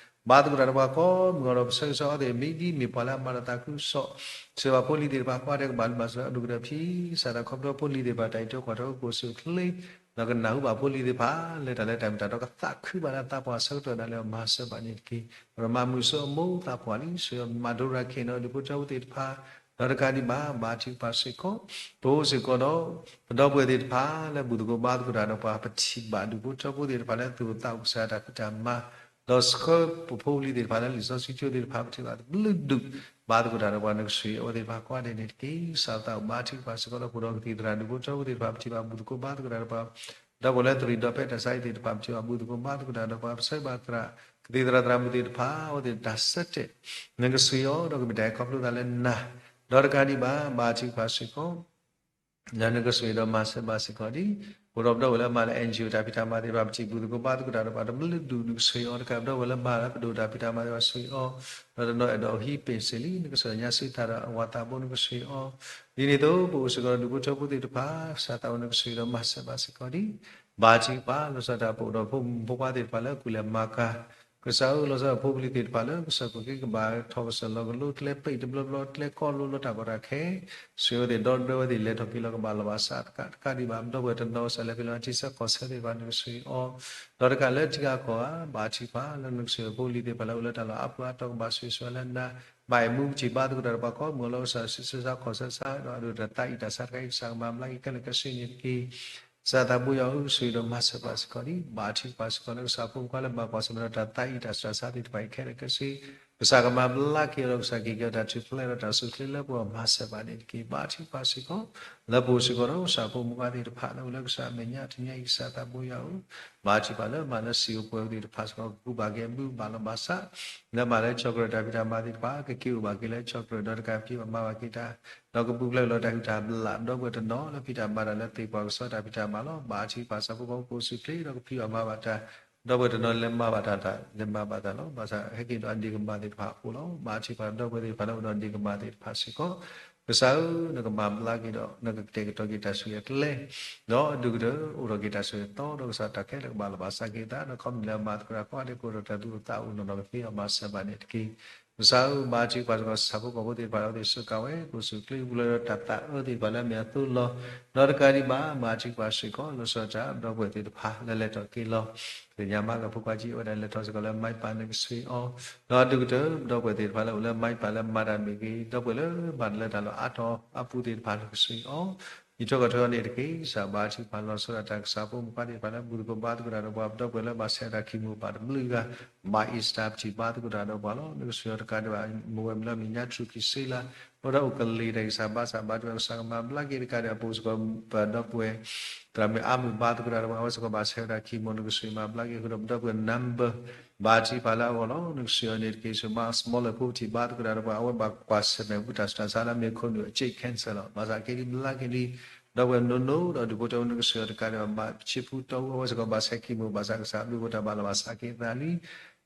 ဘါသကိးတၢ်ဒီးပှၤကိးမုၢ်ဂီၤဒီး ပဆၢဂ့ၤဆၢဝါသ့ၣ် မ့ၢ်ဒ်မ့ၢ်ပှၤလၢအမၤတၢ်သးခုကစီၣ် စ့ၢ်ကီးဖိလံၤသ့ၣ်တဖၣ်ကိးဂၤဒဲးကဘၣ်မၤစၢၤအဒိၣ်ကတၢၢ်ဖံ ကစၢ်သးခီဖျိဖိလံၤသ့ၣ်တဖၣ် တၢ်အံးထွဲကွၢ်ထွဲအိၣ်ဖှိၣ်စူၣ်ချ့ ဒီးကနၢ်ဟူဘၣ်ဖိလံၤသ့ၣ်တဖၣ် လၢတၢ်လၢတၢ်မ့ၢ်တၢ်တီကသးခုဘၣ်လၢသးပှၢ်ဆၢကတီၢ်ဒၣ်လဲာ် မၤစၢၤဘၣ်န့ၣ်တက့ၢ်. ပကမၤမုာ်ဆိအမိၢ်သးပှၢ်လံ စ့ၢ်ကီးမၤဒိရၤခ့ၣ်နီၤ ဒူၣ်ဖိထၢဖိသ့ၣ်တဖၣ် ဒီးတကးဒံးဘၣ် ဘါထုကဖၣ်စ့ၢ်ကီး ပအိၣ်စ့ၢ်ကီးဒီး ပဒီပုၢ်ဝဲၢ်သ့ၣ်တဖၣ် လၢဘူၣ်သကိးဘါသကိးတၢ်ဒီးပှၤ ပထံၣ်ဘၣ်ဒူၣ်ဖိထၢဖိသ့ၣ်တဖၣ်လၢသူၣ်အိၣ်သးအိၣ်ကစၢ်တၢ်ဖံးတၢ်မၤ ဒီးဆှၢပဖိပလံၤသ့ၣ်တဖၣ်လၢလံာ်စီဆှံကၠိသ့ၣ်တဖၣ် ပထံၣ်ဘၣ်တဘျုးဒူၣ် ဘါသကိးတၢ်ဒီးပှၤ နကစၢ်အဝဲသ့ၣ်တဖၣ်ကိးဂၤဒဲးန့ၣ်တက့ၢ်. ကစၢ်သးအိၣ်ဘါထုကဖၣ်စ့ၢ်ကီးဒီး ပအိၣ်ဒီးကသံၣ်သရၣ်ဒူၣ်ဖိထၢဖိသ့ၣ်တဖၣ် ပထံၣ်ဘၣ်ဘူၣ်သကိးဘါသကိးတၢ်ဒီးပှၤ ဒီပုၢ်ဝဲၢ်လၢသရံးဒီးဖဲတၢ်ဆါဟံၣ်သ့ၣ်တဖၣ် ပထံၣ်ဘၣ်ဘူၣ်သကိးဘါသကိးတၢ်ဒီးပှၤ ပဆၢဂ့ၤဘၣ်သရၣ် ကသံၣ်သရၣ်သရၣ်မုၣ်သ့ၣ်တဖၣ် အဝဲသ့ၣ်တၢ်ဆၢတဲာ် နကစၢ်အီၤ ဒီးကမ့ၢ်တၢ်ဟဲခီဖျိသးလၢနၤ ဒီးတကးဒံးဘၣ် ဘါထုကဖၣ်စ့ၢ်ကီး လၢနကစၢ်ဒီးမၤစၢၤဘၣ်စ့ၢ်ကီးဒ် ပအိၣ်ဒီးပဒီပုၢ်ဝဲၢ်လၢမၤလၢ NGO တၢ်ဖံးတၢ်မၤသ့ၣ်တဖၣ် ပထံၣ်ဘူၣ်သကိးဘါသကိးတၢ်ဒီးပှၤတဘျုးဒူၣ် နကစၢ်အီၤ တကးပဒီပုၢ်ဝဲၢ်လၢမၤလၢပဒိၣ်တၢ်ဖံးတၢ်မၤသ့ၣ်တဖၣ် စၢ်အီၤ ဒီးတနီၤအဲၣ်ဒိးဟံးပ့ၢ်စ့ၢ်လံ နကစၢ်ညါစံးတၢ်ဒီးအဝၤသးဘိ နကစၢ်အီၤ ဒ်န့ၣ်အသိး ပအိၣ်စ့ၢ်ကီးဒီးဒူၣ်ဖိထၢဖိသ့ၣ်တဖၣ် ကစၢ်သးအိၣ် နကစၢ်ဒီးမၤစၢၤဘၣ်စ့ၢ်ကီးဒ် ဘါထုကဖၣ် လီၤဆီဒၣ်တၢ် ပအိၣ်ဒီးဖိမုၣ်ဖိခွါသ့ၣ်တဖၣ်လၢအကူၣ်လဲၤမၤကၤ ကစၢ်ဧၢ လီၤဆီဒၣ်ဖိပလံၤသ့ၣ်တဖၣ်လၢ ကစၢ်ကွၢ်က့ၤကဘၣ်ထီၣ်ကစၢၢ်လီၤကလိ ကျဲပံာ်တဘျီဘျီ ကျဲကီၢ်လိလၢတၢ်ကီတၢ်ခဲ စ့ၢ်ဝဲသ့ၣ်ဒီသဒၢဝဲသ့ၣ် လဲၤထီၣ်က့ၤလီၤကဘၣ်လီၤဘၣ်စးတကး တကးဒံးဘၣ် ပဒီပုၢ်ဝဲၢ်တနီၤကစၢ်လဲၤဖဲလီၤထံဆၢကီၢ်ဆၢသ့ၣ်တဖၣ် နကစၢ်အီၤ ဒီးတကးလၢထံဂၤကီၢ်ဂၤ ဘါထုကဖၣ် လၢနကစၢ်ဖိလံၤသ့ၣ်တဖၣ်လၢအိၣ်လၢတၢ်လီၢ်အါပူၤအါတီၤကဘၣ်ဆိၣ်ဂ့ၤဆိၣ်ဝါလၢနၤ ဘၣ်အဲၣ်မူပထံၣ်ဘါသကိးတၢ်ဒီးပှၤကိးမုၢ်ဂီၤလၢ ကစၢ်ဆူးစါခီၣ်ဆၢစါ ဒီးအဒိၣ်တၢ်သးအံၣ်တၢ်ဆါတခါအံၤ ကစၢ်ကမၤဘျါက့ၤခဲလၢာ်ခဲဆ့န့ၣ်တက့ၢ်. ကစၢ်သးဘိယွၤဧၢ ကစၢ်ဒီးမၤစၢၤဘၣ်စ့ၢ်ကီးဒ် ဘါထုကဖၣ်စ့ၢ်ကီးလၢကစၢ်ဖိမုၣ်ဖိခွါလၢဘၣ်ကွၢ်ဆၢၣ်မဲာ်ဒီးတၢ်သးအံၣ်တၢ်ဆါတခါသ့ၣ်တဖၣ်အံၤ ခဲလၢာ်ခဲဆ့ ကစၢ်ကမၤဘျါက့ၤအီၤဒီး ကစၢ်က့ၤက့ၤအီၤတၢ်ထူၣ်ဖျဲးဒီးတၢ်အိၣ်ဆူၣ်အိၣ်ချ့လၢပဂီၢ် မၤစၢၤဘၣ်န့ၣ်တက့ၢ်. ဘါထုကဖၣ်စ့ၢ်ကီး လၢပအိၣ်စ့ၢ်ကီးဒီးကစၢ်ဖိမုၣ်ဖိခွါသ့ၣ်တဖၣ်လၢအိၣ်လၢကစၢ်အမဲာ်ညါတနံၤအံၤ ကစၢ်သးဘိယွၤဧၢ ဘါထုကဖၣ်လၢမၤလၢစံာ်အိၣ်ပှဲၤအိၣ်သ့ၣ်တဖၣ်စ့ၢ်ကီး ကကူးဘၣ်က့ၤအဘုဘၣ်လီၤဘၣ်စး လၢမၤလၢ chocolate တၢ်ဖံးတၢ်မၤသ့ၣ်တဖၣ် ကက့ၤအိၣ်ဘၣ်က့ၤလၢ chocolate ဒီးတကးဖံးဘၣ်မၤဘၣ်က့ၤတၢ် ဒီးကပူၤဖျဲးလီၤတၢ်ဟုၣ်တၢ်ဘျၣ် ဒီပုၢ်ဝဲၢ်တနီၤလၢဖံးတၢ်မၤတၢ်လၢသ့ၣ်ပှၢ်ကစီတၢ်ဖံးတၢ်မၤလီၤ. ဘါထုကဖၣ် ဆၣ်ဖိကီၢ်ဖိကအိၣ်ဆူၣ်အိၣ်ချ့ဒီးကဖံးဘၣ်မၤဘၣ်တၢ် ဒီပုၢ်ဝဲၢ်တနီၤလဲၤမၤဘၣ်တၢ် လဲၤမၤဘၣ်တၢ်လီၤ. ဘၣ်ဆၣ်ဟဲက့ၤဒီးအဒ့ၣ်ကမၢ်သ့ၣ်တဖၣ်အအိၣ်လီၤ. ဘါထုကဖၣ် ဒီပုၢ်ဝဲၢ်သ့ၣ်တဖၣ်လၢအိၣ်ဒီးအဒ့ၣ်ကမၢ်သ့ၣ်တဖၣ်စ့ၢ်ကီး ကစၢ်ဧၢ နကမၤဘျါက့ၤဒီး နကကတဲာ်ကတီၤက့ၤတၢ်ဆိၣ်ဂ့ၤအကျဲ ဒီးအဒိၣ်ကတၢၢ် အိၣ်ထီၣ်က့ၤတၢ်ဆိၣ်ဂ့ၤသီ ဒီးကစၢ်တၢ်ခဲလၢာ်ကဘၣ်လီၤဘၣ်စးက့ၤသး ဒီးခီမ့ၢ်လၢအမၤသကိးတၢ်ကိးဂၤဒဲး ကအိၣ်ဒီးတၢ်သူၣ်အိၣ်သးအိၣ်နီၢ်နီၢ်ကသ့အီၤ မၤစၢၤဘၣ်န့ၣ်တက့ၢ်. ကစၢ်ဧၢ ဘါထုကဖၣ်စ့ၢ်ကီး ဆၣ်ဖိကီၢ်ဖိသ့ၣ်တဖၣ်လၢအဝဲသ့ၣ်စူးကါဝဲ ကအိၣ်ဆူၣ်အိၣ်ချ့ပူၤလၢတၢ်သးအၢသ့ၣ်တဖၣ်လၢအမ့ၢ်အသိလီၤ. ဒီးတကးဒံးဘၣ် ဘါထုကဖၣ်စ့ၢ်ကီး လီၤဆီဒၣ်တၢ် ဒီပုၢ်ဝဲၢ်သ့ၣ်တဖၣ်လၢလဲၤထီၣ်က့ၤလီၤ သ့ၣ်ညါမၤကဖိခွါကံ အဝဲဒၣ်လဲၤထီၣ်စ့ၢ်ကီးလၢ မၤပၢ် နကစၢ်အီၤ ဒီးအဒိၣ်ကတၢၢ် ဒီပုၢ်ဝဲၢ်သ့ၣ်တဖၣ်လၢအိၣ်လၢမၤပၢ်လၢမၤတၢ်မ့ၢ်ဂ့ၤ ဒီပုၢ်ဝဲၢ်လၢမၤတၢ်လၢတၢ်လီၢ်အါတီၤအပူၤသ့ၣ်တဖၣ် နကစၢ်အီၤ အံးထွဲကွၢ်ထွဲအီၤန့ၣ်တက့ၢ်. ကစၢ်ဘါထုကဖၣ် လီၤဆီဒၣ်တၢ်ကစၢ်ဖိမုၣ်ဖိခွါသ့ၣ်တဖၣ်လၢဘူၣ်သကိးဘါသကိးတၢ်ဒီးပှၤ ဒီပုၢ်ဝဲၢ်လၢဘၣ်ဆဲးတၢ်ခံမိၢ်ပၢ်တဘျုးဂၤ ဘၣ်အ့ၣ်စတၢ် ပထံၣ်ဘါသကိးတၢ်ဒီးပှၤလီၤ. နကစၢ်အီၤ တကးဒံးဘၣ် မ့ၢ်ဝဲမ့ၢ်လၢမဲာ်ညါထူၣ်ကံၤစ့လၢ အိၣ်ဒီးအိၣ်ကလံၤတၢ်ဂံၢ်စၢ်ဘါစၢ် ဘါထုကဖၣ် ကစၢ်ကမၤဘျါက့ၤတကးဒံးဘၣ် ပအိၣ်စ့ၢ်ကီး ပဒီပုၢ်ဝဲၢ် သရၣ်မုၣ်အါမုၢ်ဘါသကိးတၢ်ဒီးပှၤ အဝဲစ့ၢ်ကီးဘၣ်ဆဲးတၢ်ခံမိၢ် နကစၢ်မၤဘျါက့ၤဃုာ်ဒီး ပဒီပုၢ်ဝဲၢ် number ဘါထုကဖၣ်လၢအဂီၢ်လီၤ. နကစၢ်အီၤန့ၣ်တက့ၢ် စမါ smaller ဖိပထံၣ်ဘါသကိးတၢ်ဒီးပှၤ အဝဲဘၣ်ကွၢ်ဆၢၣ်မဲာ်ဘူၣ်တၢ်ဆူးတၢ်ဆါလၢမ့ၢ်ခိၣ်နူာ်အ ကၠ့ၣ် cancer လီၤ. ဘၣ်ဆၣ်က့ၤလံဘျါက့ၤလံ ဒီပုၢ်ဝဲၢ်နိနိ ဒီးဒူၣ်ဖိထၢဖိ နကစၢ်အီၤ တကးဒံးဘၣ် ဘၣ်ဆံးဖူတီအူ အဝဲစ့ၢ်ကီးဘၣ်ဆဲးခံမိၢ် ဘၣ်ဆၣ်ကစၢ်အဘျုးအဖှိၣ်တၢ်ဘၣ်လီၤဘၣ်စးက့ၤသးလံ.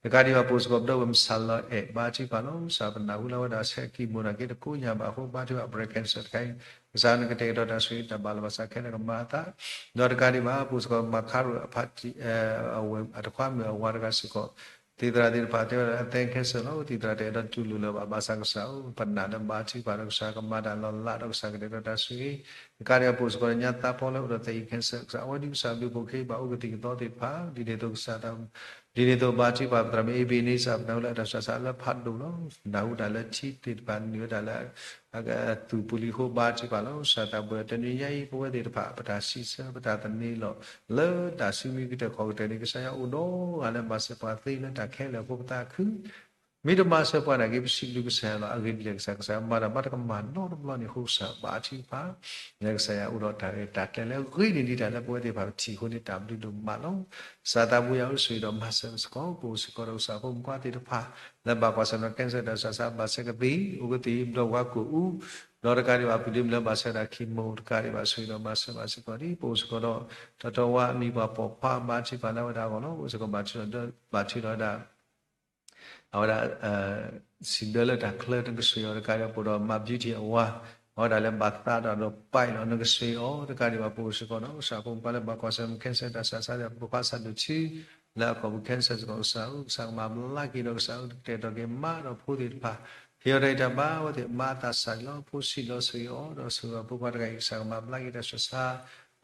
တကးဒံးဘၣ် ပအိၣ်စ့ၢ်ကီး ပဒီပုၢ်ဝဲၢ်မုၢ်ဆၣ်လီၤအဲၣ် ဘါထုကဖၣ်လီၤ. ကစၢ်ပနၢ်ဟူလၢအဝဲဒၣ်ဆဲးခံမိၢ်နာ်က့ၤတကိးညါဘၣ်အဃိ ဘါထုကဖၣ် breast cancer တခါအံၤ ကစၢ်နကတဲာ်ကတီၤတၢ်ဆိၣ်ဂ့ၤတၢ်ဘၣ်လီၤဘၣ်စးခဲလၢာ်ကမၤအသး ဒီးတကးဒံးဘၣ် ပအိၣ်စ့ၢ်ကီး မၤခါရိၣ်အဖါတံၢ် အဝဲၢ်အတခွါမုၣ်အဝၤတဂၤစ့ၢ်ကီး သံၣ်သရၣ်သ့ၣ်တဖၣ်တဲဝဲဒၣ် အသဲ cancer လီၤ. သံၣ်သရၣ်တအဲၣ်ဒိးတူၢ်လိာ်လၢၤဘၣ် ဘၣ်ဆၣ်ကစၢ်ဧၢ ပနာ်လၢဘါထုကဖၣ်ဒီးကစၢ်ကမၤတၢ်လီၤလးဒီးကစၢ်ကတဲာ်ကတီၤတၢ်ဆိၣ်ဂ့ၤ တကးဒံးဘၣ် ပအိၣ်စ့ၢ်ကီး ညါသးဖီလၢအိၣ်ဒီးသဲအံၤ cancer ကစၢ် အဝဲဒ်ကစၢ်ဘျုးဖှိၣ်က့ၤဘၣ်အိၣ်ကသံၣ်ကသီသ့ၣ်တဖၣ် ဒ်န့ၣ်အသိးကစၢ် ဒ်န့ၣ်အသိးဘါထုကဖၣ် ပသရၣ်မုၣ် အ့ဘ့းနံစၢ် ပနၢ်ဟူလၢအတၢ်ဆူးတၢ်ဆါလၢဖးဒိၣ်လီၤ. နၢ်ဟူတၢ်လၢထံသ့ၣ်တဖၣ် နုာ်ဝဲဒၣ်လၢ အသူၣ်ပူၤလံအဃိ ဘါထုကဖၣ်လီၤ. ကစၢ်သးဘိယွၤ တနံၤညါအံၤ ပဝဲသ့ၣ်တဖၣ် ပတၢ်စံးဆၢ ပတၢ်သန့ၤလီၤ လၢတၢ်စုမုၢ်ကတၢၢ်ခီၣ်ကတၢၢ်န့ၣ် ကစၢ်ယွၤအိၣ်ဒီးအဂၤလၢမၤစၢၤပှၤသ့လၢတၢ်ခဲလၢာ်အဃိ ပသးခု မ့ၢ်တမၤစၢၤပှၤနာ်က့ ပစံးဘျုးကစၢ်ယွၤလီၤ. အဂ့ၢ်ဒ်လဲၣ် ကစၢ် ကစၢ်မၤတၢ်မၤတကမၣ်နီတဘျီန့ၣ်အဃိ ကစၢ်ဘါထုကဖၣ် လၢကစၢ်ယွၤအိၣ်ဒီးတၢ်ရဲၣ်တၢ်ကျဲၤလၢအဂ့ၤန့ၣ် ဒ်တၢ်လၢပဝဲသ့ၣ်တဖၣ်ပထံၣ်အဃိန့ၣ် တၢ်ဘျုးဒိၣ်မးလီၤ. ကစၢ်သးဘိယွၤ အိၣ်ဆိၣ်ဂ့ၤဒီးမၤစၢၤစ့ၢ်ကီး ပအိၣ်စ့ၢ်ကီးဒီးကစၢ်ဖိမုၣ်ဖိခွါသ့ၣ်တဖၣ် လၢဘၣ်ကွၢ်ဆၢၣ်မဲာ် cancer တၢ်ဆူးတၢ်ဆါ ဘၣ်ဆဲးကသ့ အိၣ်ကသ့ ဘျီဝါကိာ်အူ ဒီးတကးဒံးဘၣ် ပူၤဒ့မုၢ်လၢဘၣ်ဆၣ်ဝဲဒၣ် chemo တကးဒံးဘၣ် ဆိၣ်ဂ့ၤဒီးမၤစၢၤဘၣ်စ့ၢ်ကီးဒ် ပအိၣ်စ့ၢ်ကီးဒီး တီတီဝါ အမံၤပှၤပိာ်ခွါ ဘါထုကဖၣ်လၢအဝဲဒၣ်အဂီၢ်လီၤ. အိၣ်စ့ၢ်ကီး ဘၣ်ထုဒီး ဘၣ်ထုဒီးဝဲဒၣ် အဝဲဒၣ် စံးဘျၢလၢတၢ်ချၢ နကဆိၣ်ဂ့ၤအီၤတကးဒံးဘၣ် ပအိၣ်ဒီးမါ Beauty အဝၤ အဝဲဒၣ်လၢဘၣ်သးဒီး ဒီးပာ်လီၤ နကဆိၣ်ဂ့ၤအီၤတကးဒံးဘၣ် ပအိၣ်စ့ၢ်ကီးဒီး ကစၢ်ဖိမုၣ်ဖိလၢဘၣ်ကွၢ်ဆၢၣ်မဲာ် cancer တၢ်စှၤဆါဒီး ပဖိခွါစၢ်ဒိၣ်ထူ လၢအကိာ်ပူၤ cancer စ့ၢ်ကီး ကစၢ်ဧၢ ကစၢ်ကမၤဘျါက့ၤဒီး ကစၢ်ဧၢ ကတဲာ်ကတီၤက့ၤမါဒီးဖိသ့ၣ်တဖၣ် ဟ့ၣ်အီၤတၢ်ဂံၢ်တၢ်ဘါ အဝဲသ့ၣ်မါအသးစၢ်လီၤ ဖိဆံးလီၤ ဆိၣ်ဂ့ၤအီၤဒီးဆိၣ်ဂ့ၤအဖိခွါတဂၤအံၤ ကစၢ်ကမၤဘျါက့ၤတၢ်စှၤဆါ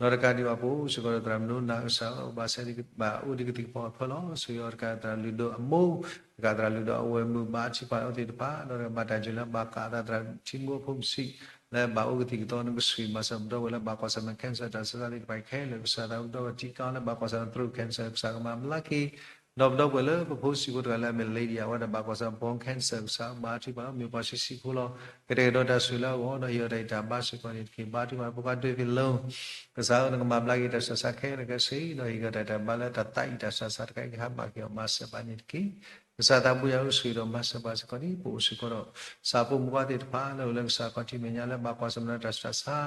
ဒီးတကးဒံးဘၣ် ပအိၣ်စ့ၢ်ကီးဒီးသရၣ်မုၣ်ဒိၣ်နၤ ကစၢ်ဧၢ ဘၣ်ဆဲးဘၣ်အိၣ်ဒံးကသံၣ်ကပီၤအဖၢလီၤ ဆိၣ်ဂ့ၤအီၤတကးသရၣ်လုၢ်ဒိၣ်အမိၢ် တကးသရၣ်လုၢ်ဒိၣ်အဝဲၢ်မုၣ် ဘါထုကဖၣ်အဝဲသ့ၣ်တဖၣ် ဒီးမၤတၢ်ယုၢ်လၢဘၣ်ဃးအသး သရၣ်ထံမူအဖိမုၣ်ဆံး လၢဘၣ်အိၣ်ကသံၣ်ကသီ နကဆိၣ်ဂ့ၤမၤစၢၤပဒီပုၢ်ဝဲၢ်လၢဘၣ်ကွၢ်ဆၢၣ်မဲာ် cancer တၢ်စှၤဆါသ့ၣ်တဖၣ်ခဲလၢာ် ကစၢ်သးပဒီပုၢ်ဝဲၢ်တံကါလၢဘၣ်ကွၢ်ဆၢၣ်မဲာ် throat cancer ကစၢ်ကမၤဘျါက့ၤ ဒီးပဒီပုၢ်ဝဲၢ်လၢပဖိဆံးဖိတဂၤလၢအမ့ၢ် Lady အဝဲဒၣ်ဘၣ်ကွၢ်ဆၢၣ်မဲာ် bone cancer ကစၢ်ဘါထုကဖၣ်လီၤ မ့ၢ်ပှၤဆံးဆံးဖိလီၤ ကတဲာ်ကတီၤတၢ်ဆိၣ်ဂ့ၤလၢအဂီၢ် ဒီးဟ့ၣ်အီၤတၢ်ဂံၢ်တၢ်ဘါစ့ၢ်ကီးန့ၣ်တက့ၢ် ဘါထုကဖၣ်ဖိခွါ David Low ကစၢ်ဧၢ နကမၤဘျါက့ၤတၢ်စှၤဆါခဲလၢာ်ခဲဆ့ ဒီးဟ့ၣ်အီၤတၢ်ဂံၢ်တၢ်ဘါလၢတၢ်သးအံၤတၢ်စှၤဆါတခါအံၤ ကဟးဘၣ်က့ၤအီၤမၤစၢၤဘၣ်န့ၣ်တက့ၢ် ကစၢ်သးပူယၤအိၣ်ဆိၣ်ဂ့ၤဒီးမၤစၢၤဘၣ်စ့ၢ်ကီးဒ် ပအိၣ်စ့ၢ်ကီးဒီး ကစၢ်ဖိမုၣ်ဖိခွါသ့ၣ်တဖၣ်လၢအိၣ်လၢကစၢ်ခီၣ်ထံးမဲာ်ညါလၢဘၣ်ကွၢ်ဆၢၣ်မဲာ်ဒီးတၢ်စှၤဆါ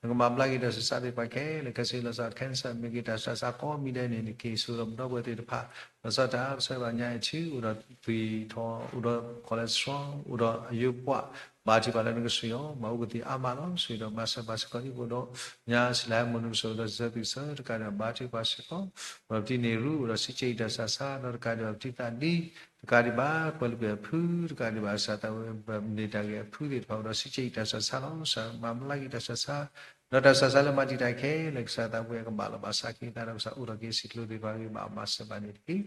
နကမၤဘျါက့ၤတၢ်စှၤဆါသ့ၣ်တဖၣ်ခဲလၢာ်ခဲဆ့ လီၤဆီဒၣ် cancer မ့ၢ်ဂ့ၤ တၢ်စှၤဆါကိးမံၤဒဲးန့ၣ်တက့ၢ် ဆိၣ်ဂ့ၤဒီးပဒီပုၢ်ဝဲၢ်သ့ၣ်တဖၣ် လီၤဆီဒၣ်တၢ် ကစၢ်ယွၤ ညါအံၤထံ အိၣ်ဒီးသွံၣ်ထီၣ် အိၣ်ဒီး cholesterol အိၣ်ဒီးအယိပှၤ ဘါထုကဖၣ်လၢနကဆိၣ်ဂ့ၤအီၤ မၤအိၣ်ကသံၣ်အါမးလီၤ ဆိၣ်ဂ့ၤဒီးမၤစၢၤဘၣ်စ့ၢ်ကီးဒ် ပအိၣ်ဒီး ညါစံးလၢဟဲမိၢ် နကဆိၣ်ဂ့ၤဒီးစၢၤသွံၣ်စၢၤတကးဒံးဘၣ် ဘါထုကဖၣ်စ့ၢ်ကီး ဒီးပတံၤန့ၣ်ရူ အိၣ်ဒီးစံးကဲအံၤတၢ်စှၤဆါ ဒီးတကးဒံးဘၣ်ပတံၤသးဒ် တကးဒံးဘၣ် ကွဲးလၢကွံာ်အဖု တကးဒံးဘၣ် ကစၢ်သးပူယၤ ပမ့ၢ်တၢ်ဂ့ၢ်အဖုသ့ၣ်တဖၣ် အိၣ်ဒီးစံးကဲအံၤတၢ်စှၤဆါလီၤ ကစၢ်မၤဘျါက့ၤတၢ်စှၤဆါ ဒီးတၢ်စှၤဆါလၢမၤတံာ်တာ်ခဲလၢာ် ကစၢ်သးပူယၤကဘၣ်လီၤဘၣ်စးက့ၤသးဒီး ကစၢ်အိၣ်ထီၣ်က့ၤစံးကျိၤသ့ၣ်တဖၣ်ဂ့ၤ ဘၣ်မၤစၢၤဘၣ်န့ၣ်တက့ၢ်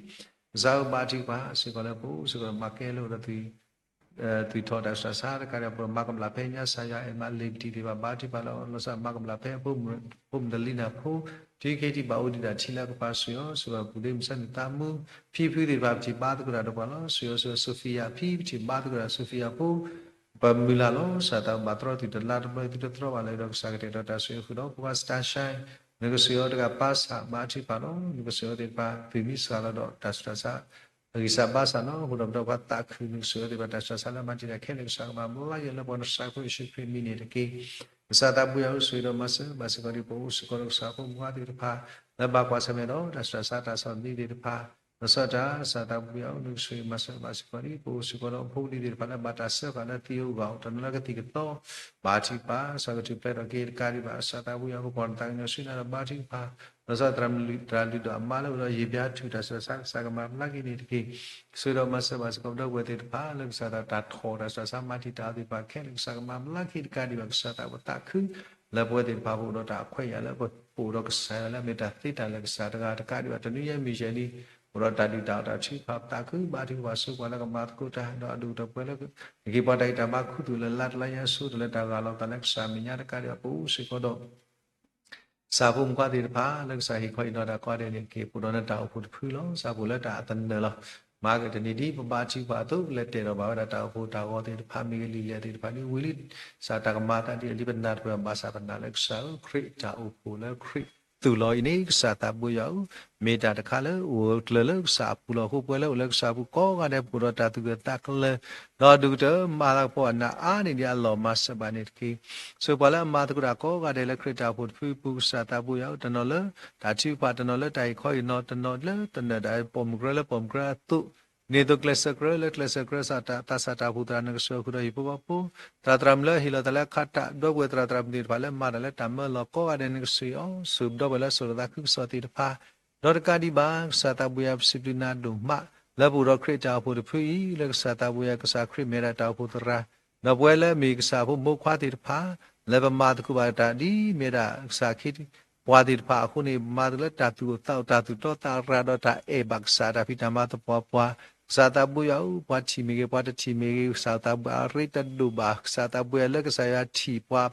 ကစၢ်ဧၢ ဘါထုကဖၣ်စ့ၢ်ကီးလၢပအိၣ်စ့ၢ်ကီးဒီးမၤကဲလၢအိၣ်ဒီးသွံၣ် သွံၣ်ထီၣ်တၢ်စှၤဆါတကးဒံး ပမၤကဘျၣ်ဖဲညါ ကစၢ်ယွၤအဲၣ်မးလ့ၤပတံၤသ့ၣ်တဖၣ် ဘါထုကဖၣ်လၢ လီၤဆီဒၣ်မၤကဘျၣ်ဖဲ ဖိမုၣ်တလံနၢ်ဖိ ထံခံထံဘၣ်အိၣ်ဒံးတၢ်ထံလၢအကပၤ ဆိၣ်ဂ့ၤအီၤ ဆိၣ်ဂ့ၤပူၤဒ့မုၢ်ဆၢနုာ်သးမူ ဖံဖုသ့ၣ်တဖၣ် ပထံၣ်ဘါသကိးတၢ်ဒီးပှၤလီၤ ဆိၣ်ဂ့ၤအီၤ ဆိၣ်ဂ့ၤ Sophia ဖံ ပထံၣ်ဘါသကိးတၢ် Sophia ဖိ ပမုၢ်လၢ်လီၤ ကစၢ်သးဘၣ်တြီသုတလါတဘျီ သုတတြီဘၣ်လၢၤဒီး ကစၢ်ကတဲာ်ကတီၤတၢ်ဆိၣ်ဂ့ၤဃုာ်ဒီး ဖိခွါ Starshine နကဆိၣ်ဂ့ၤအီၤတဂၤဘၣ်ဆၣ် ဘါထုကဖၣ်လီၤ နကဆိၣ်ဂ့ၤအီၤသ့ၣ်တဖၣ် သွံၣ်မံစှၤလီၤဒီးတၢ်စှၤဆါ အဂံၢ်စၢ်ဘါစၢ်လီၤ အဃိဒီးပဒီပုၢ်ဝဲၢ်သးခု နကဆိၣ်ဂ့ၤအီၤသ့ၣ်တဖၣ် တၢ်စှၤဆါလၢမၤတံာ်တာ်ခဲလၢာ် ကစၢ်ကမၤဘျါက့ၤလၢပှၤနစှၤခိၣ်ယ့ၣ်ၡူးခရံာ်မံၤန့ၣ်တက့ၢ် ကစၢ်သးပူယၤအိၣ်ဆိၣ်ဂ့ၤဒီးမၤစၢၤဘၣ်စ့ၢ်ကီးဒ် ပအိၣ်စ့ၢ်ကီးဒီးကစၢ်ဖိမုၣ်ဖိခွါသ့ၣ်တဖၣ် လၢဘၣ်ကွၢ်ဆၢၣ်မဲာ်ဒီးတၢ်စှၤဆါတၢ်ဆီၣ်သနံးသ့ၣ်တဖၣ် လီၤဆီဒၣ်တၢ် ကစၢ်သးပူယၤအိၣ် နကဆိၣ်ဂ့ၤမၤစၢၤဘၣ်စ့ၢ်ကီးဒ် ပအိၣ်စ့ၢ်ကီးဒီးဖိဒံသ့ၣ်တဖၣ်လၢဘၣ်တၢ်စၢဃာ်လၢသံအဂီၢ် တနီၤလၢကသံၣ်ကသီ ဘါထုကဖၣ် ကစၢ်ကထူၣ်ဖျဲးထီၣ်က့ၤတကးဒံးဘၣ် ကစၢ်သးပူယၤအိၣ် ပကီၢ်နသးကညီၤဆူနၤဒီးဘါထုကဖၣ် လီၤဆီဒၣ် သရၣ်လုၢ်ဒိၣ်အမါလၢအိၣ်ဒီးယံာ်ဘျါထူၣ်တၢ်စှၤဆါ ကစၢ်ကမၤဘျါက့ၤန့ၣ်တက့ၢ် ဆိၣ်ဂ့ၤဒီးမၤစၢၤဘၣ်စ့ၢ်ကီးပဒီပုၢ်ဝဲၢ်သ့ၣ်တဖၣ် လၢကစၢ်သးတၢ်ထီၣ်တၢ်စှၤဆါမၤတံာ်တာ်အီၤသ့ၣ်တဖၣ်ခဲလၢာ် ကစၢ်ကမၤဘျါက့ၤတကးဒံးဘၣ် ကစၢ်သးပသးခု လၢပဝဲသ့ၣ်တဖၣ်ပအိၣ်ဒီးတၢ်ခွဲးယာ်လၢပအိၣ်ဒီးကစၢ်ယွၤလၢအမ့ၢ်တၢ်သ့တၢ်လၢာ်ကစၢ်တဂၤတကးဒံးဘၣ် တနွံယဲမုၢ်ယဲနံၤ အိၣ်ဒီးတၢ်ဒုၣ်တၢ်အီၣ်တၢ်ထုကဖၣ် ပသးခု ဘါထုကဖၣ်ဆိပှၤလၢကမၤသကိးတၢ် ဒီးအဒိၣ်ကတၢၢ်ပှဲၤလၢ ကက့ၤပှၤတၢ်ဂံၢ်တၢ်ဘါခူသူၣ်လၢ်လၢ်တလါညါ ဆိတၢ်လၢတၢ်ဂၢ်လီၤသးလၢကစၢ်အမဲာ်ညါတကးဒံးဘၣ် ပအိၣ်စ့ၢ်ကီးဒီး ကစၢ်ဖိမုၣ်ဖိခွါသ့ၣ်တဖၣ် လၢကစၢ်ဟ့ၣ်ခီဟ့ၣ်နီၤတၢ်ကိးဂၤဒဲးန့ၣ်တက့ၢ် ပအိၣ်ဒီးနတၢ်အိၣ်ဖှိၣ်တဖုလီၤ ကစၢ်ပအိၣ်လၢတၢ်အသနၢၣ်လီၤ မၤကတနံၤဒ်ပဘါထုကဖၣ်အသိး ပလဲၤတဲာ်ဒီးဘၣ်ဝဲဒၣ်တၢ်အိၣ်ဖှိၣ်တၢ်ဂီၤသ့ၣ်တဖၣ် မ့ၢ်ဂ့ၤလံာ်လဲၢ်သ့ၣ်တဖၣ်န့ၣ် ဝံၤလံ ကစၢ်တၢ်ကမၤသးဒ်လဲၣ်ဒ်ပနၢ်တပၢၢ်ဘၣ်ဆၣ်ပနာ်လၢကစၢ်ဧၢ ခရံာ်တၢ်အိၣ်ဖှိၣ်လၢခရံာ်သူၣ်လီၤအံၤန့ၣ် ကစၢ်သးဘိယွၤဧၢ မ့ၢ်တၢ်တခါလၢအိၣ်ကျၢၤလၢကစၢ်အပူၤလီၤ အဃိပဝဲလၢအိၣ်လၢကစၢ်အပူၤကိးဂၤဒဲး ပအိၣ်ဒီးတၢ်သူၣ်ဂၢၢ်သးကျၢၤ ဒီးဒိၣ်ကတၢၢ်မၤလၤကပီၤအနၢ်အါန့ၢ်ဒံးအလီၢ် မၤစၢၤဘၣ်န့ၣ်တက့ၢ်. ဆိၣ်ပှၤလၢအမၤသကိးတၢ်ကိးဂၤဒဲးလၢခရံာ်တၢ်အိၣ်ဖှိၣ်တဖုပူၤ ကစၢ်သးဘိယွၤဧၢ တနီၤလၢတၢ်ထုကဖၣ် တနီၤလၢတၢ်ဟ့ၣ်ခီဟ့ၣ်နီၤ တနီၤလၢတနၢၤဒၣ်ပိာ်မုၣ်ကရၢလၢပိာ်မုၣ်ကရၢအသိးန့ၣ်အသိး ကျဲးစၢးကရၢလၢကျဲးစၢးကရၢ သးစၢ်တၢ်အိၣ်ဖှိၣ်သရၣ် နကဆိၣ်ဂ့ၤဃုာ်ဒီးဟံၣ်ဖိဃီဖိ သရၣ်သရၣ်မုၣ်လၢဟ့ၣ်လီၤသးလၢအခးတၢ် ဒီပုၢ်ဝဲၢ်သရၣ်သရၣ်မုၣ်သ့ၣ်တဖၣ်လၢမၤတၢ်လၢတၢ်မၢလီၤကိးဂၤဒဲး နကဆိၣ်ဂ့ၤအီၤ ဆိၣ်ဂ့ၤပဒီပုၢ်ဝဲၢ်လၢစိာ်လီၤသးခုကစီၣ်သ့ၣ်တဖၣ် ဒီးတကးဒံးဘၣ် ကစၢ်သးဘိယွၤ ပစံးဘျုးနၤဒိၣ်မး လၢပအိၣ်ဒီးခရံာ်တၢ်အိၣ်ဖှိၣ်တဖုအံၤ လၢကစၢ်သးဘိယွၤ ကစၢ်ခရံာ်မ့ၢ်ဝဲဒၣ်တၢ်အိၣ်ဖှိၣ်သရၣ် ဒီးပဝဲလၢမ့ၢ်ကစၢ်ဖိမိၢ်ခွါသ့ၣ်တဖၣ် လၢပမၤသကိးဘၣ်တၢ်ဒ်မ့ၢ်ဝဲဒၣ်ကစၢ်ခ့ပှၤသ့ၣ်တဖၣ်အဃိန့ၣ် ပမၤသကိးလၢတၢ်သူၣ်အိၣ်သးအိၣ် တၢ်သူၣ်တီသးရၤ ဒီးတၢ်အဲၣ်ဘၣ်ကစၢ် တၢ်ဖံးတၢ်မၤသပှၢ်ပှၢ် ကစၢ်သးဘိယွၤဧၢ ပှၤထံၣ်မ့ၢ်ဂ့ၤ ပှၤတထံၣ်မ့ၢ်ဂ့ၤ ကစၢ်သးဘိယွၤအရ့တဒိၣ်ဘၣ် ကစၢ်သးဘိယွၤလၢကစၢ်ယွၤထံၣ်ပှၤ